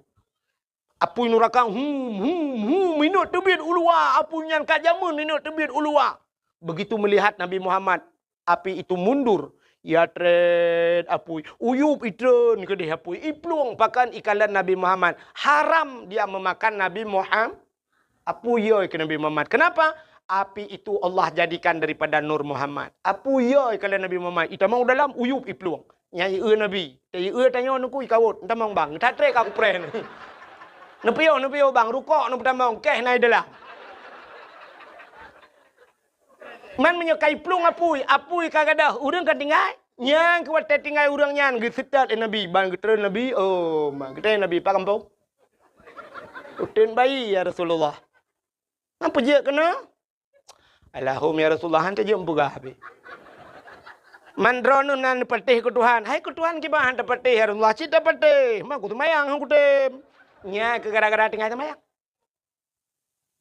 Apui nuraka, hum, hum, hum, inok teubiet u luwa, apui nyan ka jameun inok teubiet u luwa. Begitu melihat Nabi Muhammad, api itu mundur. Ya trét apui, uyup itreun keudeh apui, iplueng pakan ikalon Nabi Muhammad. Haram dia memakan Nabi Muhammad. Apui yo keu Nabi Muhammad. Kenapa? Api itu Allah jadikan daripada nur Muhammad. Apui yo ikalon Nabi Muhammad. Itamong u dalam uyup iplueng. Nyang ieu Nabi. Teu ieu tanyoe nuku ikawot. Entamong bang. That tré ka kupreh. Neupiôh, neupiôh bang. Rukok neupeutamong. Keh na i dalam. Man meunyoe ka iplueng apui, apui ka gadôh, ureuëng ka tinggai. Nyang keu watée tinggai ureuëng nyan geuseutôt lé Nabi, ban geutreun Nabi, "Oh, ma, geutreun Nabi, pat gampông?" "Uteuen bayi, ya Rasulullah." "Nyan peujeuet keunoe?" "Alahum, ya Rasulullah, han teujeuet meupeugah habéh. Man droeneuh na neupatéh keu Tuhan." "Hai keu Tuhan kiban han tapatéh, ya Rasulullah?" "Cit tapatéh, ma kuseumayang han kutem." "Nyan keu gara-gara tinggai seumayang."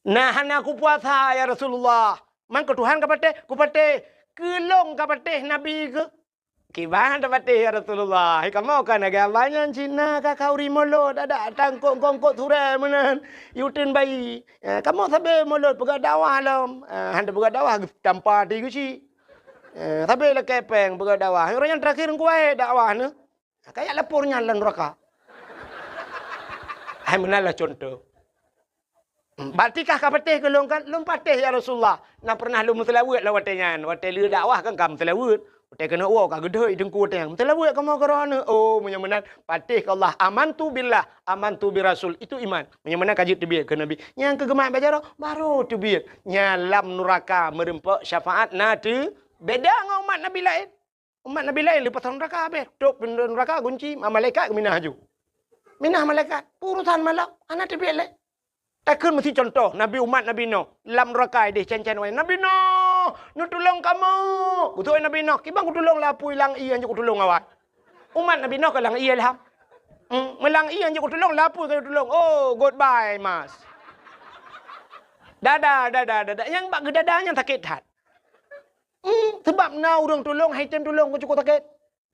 "Na hana kupuasa, ya Rasulullah." "Man keu Tuhan kapatéh?" "Kupatéh." "Keu lôn kapatéh Nabi keuh?" "Kiban tapatéh, ya Rasulullah. Hai kamoe kan lagée abah nyan cit na ka khauri mulod, adak tangkok-kongkok surée meunan, uteuen bayi. Eh, kamoe sabe mulod peugah dakwah lom. Eh, han tapeugah dakwah, tampa di geuchik. Eh, sabe lakée péng peugah dakwah. Ureuëng nyang teurakhir kuwai dakwah neuh. Kayak lapor nyan lam nuraka." Hai meunan lah contoh. "Berarti kah kapatéh keu lôn kan?" "Lôn patéh, ya Rasulullah. Na pernah lôn meuseulaweuet lam watée nyan. Watée lheueh dakwah kan ka meuseulaweuet. Watée keuneuk woe ka geudhôi teungku watée nyan. Meuseulaweuet kamoe keu droeneuh." "Oh, meunyoe meunan, patéh keu Allah. Amantu billah, amantu birasul." Itu iman. Meunyoe meunan ka jeuet teubiet keu Nabi. Nyang keu geumat bak jaroe, baru teubiet. Nyan lam nuraka meureumpok syafaat na teu beda ngon umat Nabi laén. Umat Nabi laén leupah nuraka habéh. Tôp pintoe nuraka gunci, ma-, malaikat geuminah aju. Minah malaikat, urosan malam, hana teubiet lé. Takheun meusi contoh, Nabi umat Nabi Nuh, lam nuraka ideh cen-cen wayang. "Nabi Nuh, neutulông kamoe!" Beutôi Nabi Nuh, "Kiban kutulông lapui lam ie, hanjeuet kutulông awai." Umat Nabi Nuh ka lam ie lham. Hmm, meulam ie hanjeuet kutulông, lapui ka kutulông. Oh, goodbye, Mas. Dadah, dadah, dadah. Nyang bak geudadah nyan sakét that. Hmm, sabab na ureuëng tulông, hai tem tulông, cukôp sakét.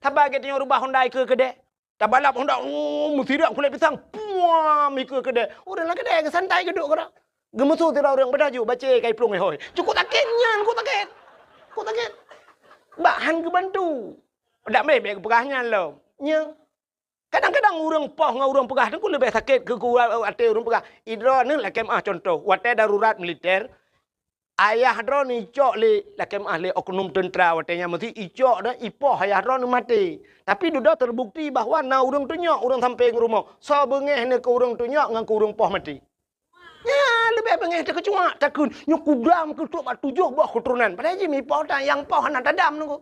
Saban geutanyoe reubah honda ikeue keudée. Tabalap honda, oh, meusirak kulét pisang, puam, ikeue keudée. Ureuëng lam keudée geusantai geuduek keudroe. Geumeusu sidroe ureuëng, "Padahai ju, bacé kai plueng hôi." Cukôp sakét nyan, cukôp sakét. Cukôp sakét. Bak han geubantu. Dak mé bék geupeugah nyan lom. Nya. Kadang-kadang ureuëng poh ngon ureuëng peugah teungku leubeh sakét keu, keu até ureuëng peugah. Idroe neuh lakée meuah contoh, watée darurat militer, ayah droeneuh icok lé, lakée meuah lé oknum teuntra watée nyan meusi icok dan ipoh ayah droeneuh maté. Tapi dudoe teubukti bahwa na ureuëng tunyok ureuëng sampéng rumoh, soe beungéh neuh keu ureuëng tunyok ngon keu ureuëng poh maté. Nyan leubeh beungéh takeucuak, takheun, "Nyoe kudam keu trok bak tujoh boh keuturonan." Padahai jih mipoh tan, nyang poh hana tadam teungku.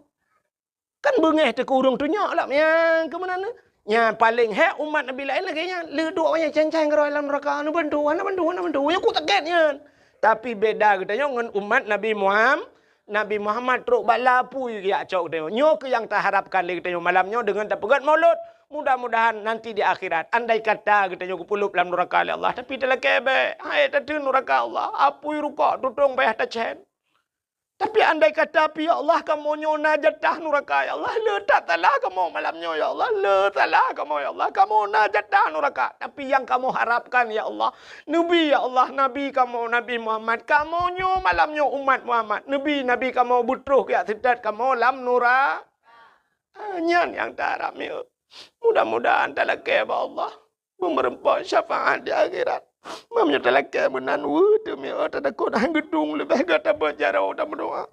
Kan beungéh teuh keu ureuëng tunyok lom nyang keu meunan. Nyan paléng hék umat Nabi laén lagée nyan. Le duek awaknyan cen-cen keudroe lam nuraka, neubantu, hana bantu, hana bantu. Nyan cukôp sakét nyan. Tapi beda geutanyoe ngon umat Nabi Muham-, Nabi Muhammad trok bak lapui geujak cok geutanyoe. Nyoe keuh nyang taharapkan lé geutanyoe malam nyoe deungon tapeugét mulod. Mudah-mudahan nanti di akhirat, andai kata geutanyoe geupeulop lam nuraka lé Allah, tapi talakée bék, hai tateun nuraka Allah, apui rukok tutong payah tacén. Tapi andai kata pih, ya Allah, kamoe nyoe na jatah nuraka, ya Allah, le that salah kamoe malam nyoe, ya Allah, le salah kamoe, ya Allah, kamoe na jatah nuraka. Tapi nyang kamoe harapkan, ya Allah, neubi, ya Allah, Nabi kamoe, Nabi Muhammad, kamoe nyoe malam nyoe umat Muhammad, neubi, Nabi kamoe beutroh geujak seutôt kamoe lam nura-, ah, nyan nyang taharap miet. Mudah-mudahan talakée bak Allah. Meumeureumpok syafaat di akhirat. Meunyoe talakée meunan, weueh teumé, oh, tatakot han geudong, leubeh gata beuet jaroe dan meudoá.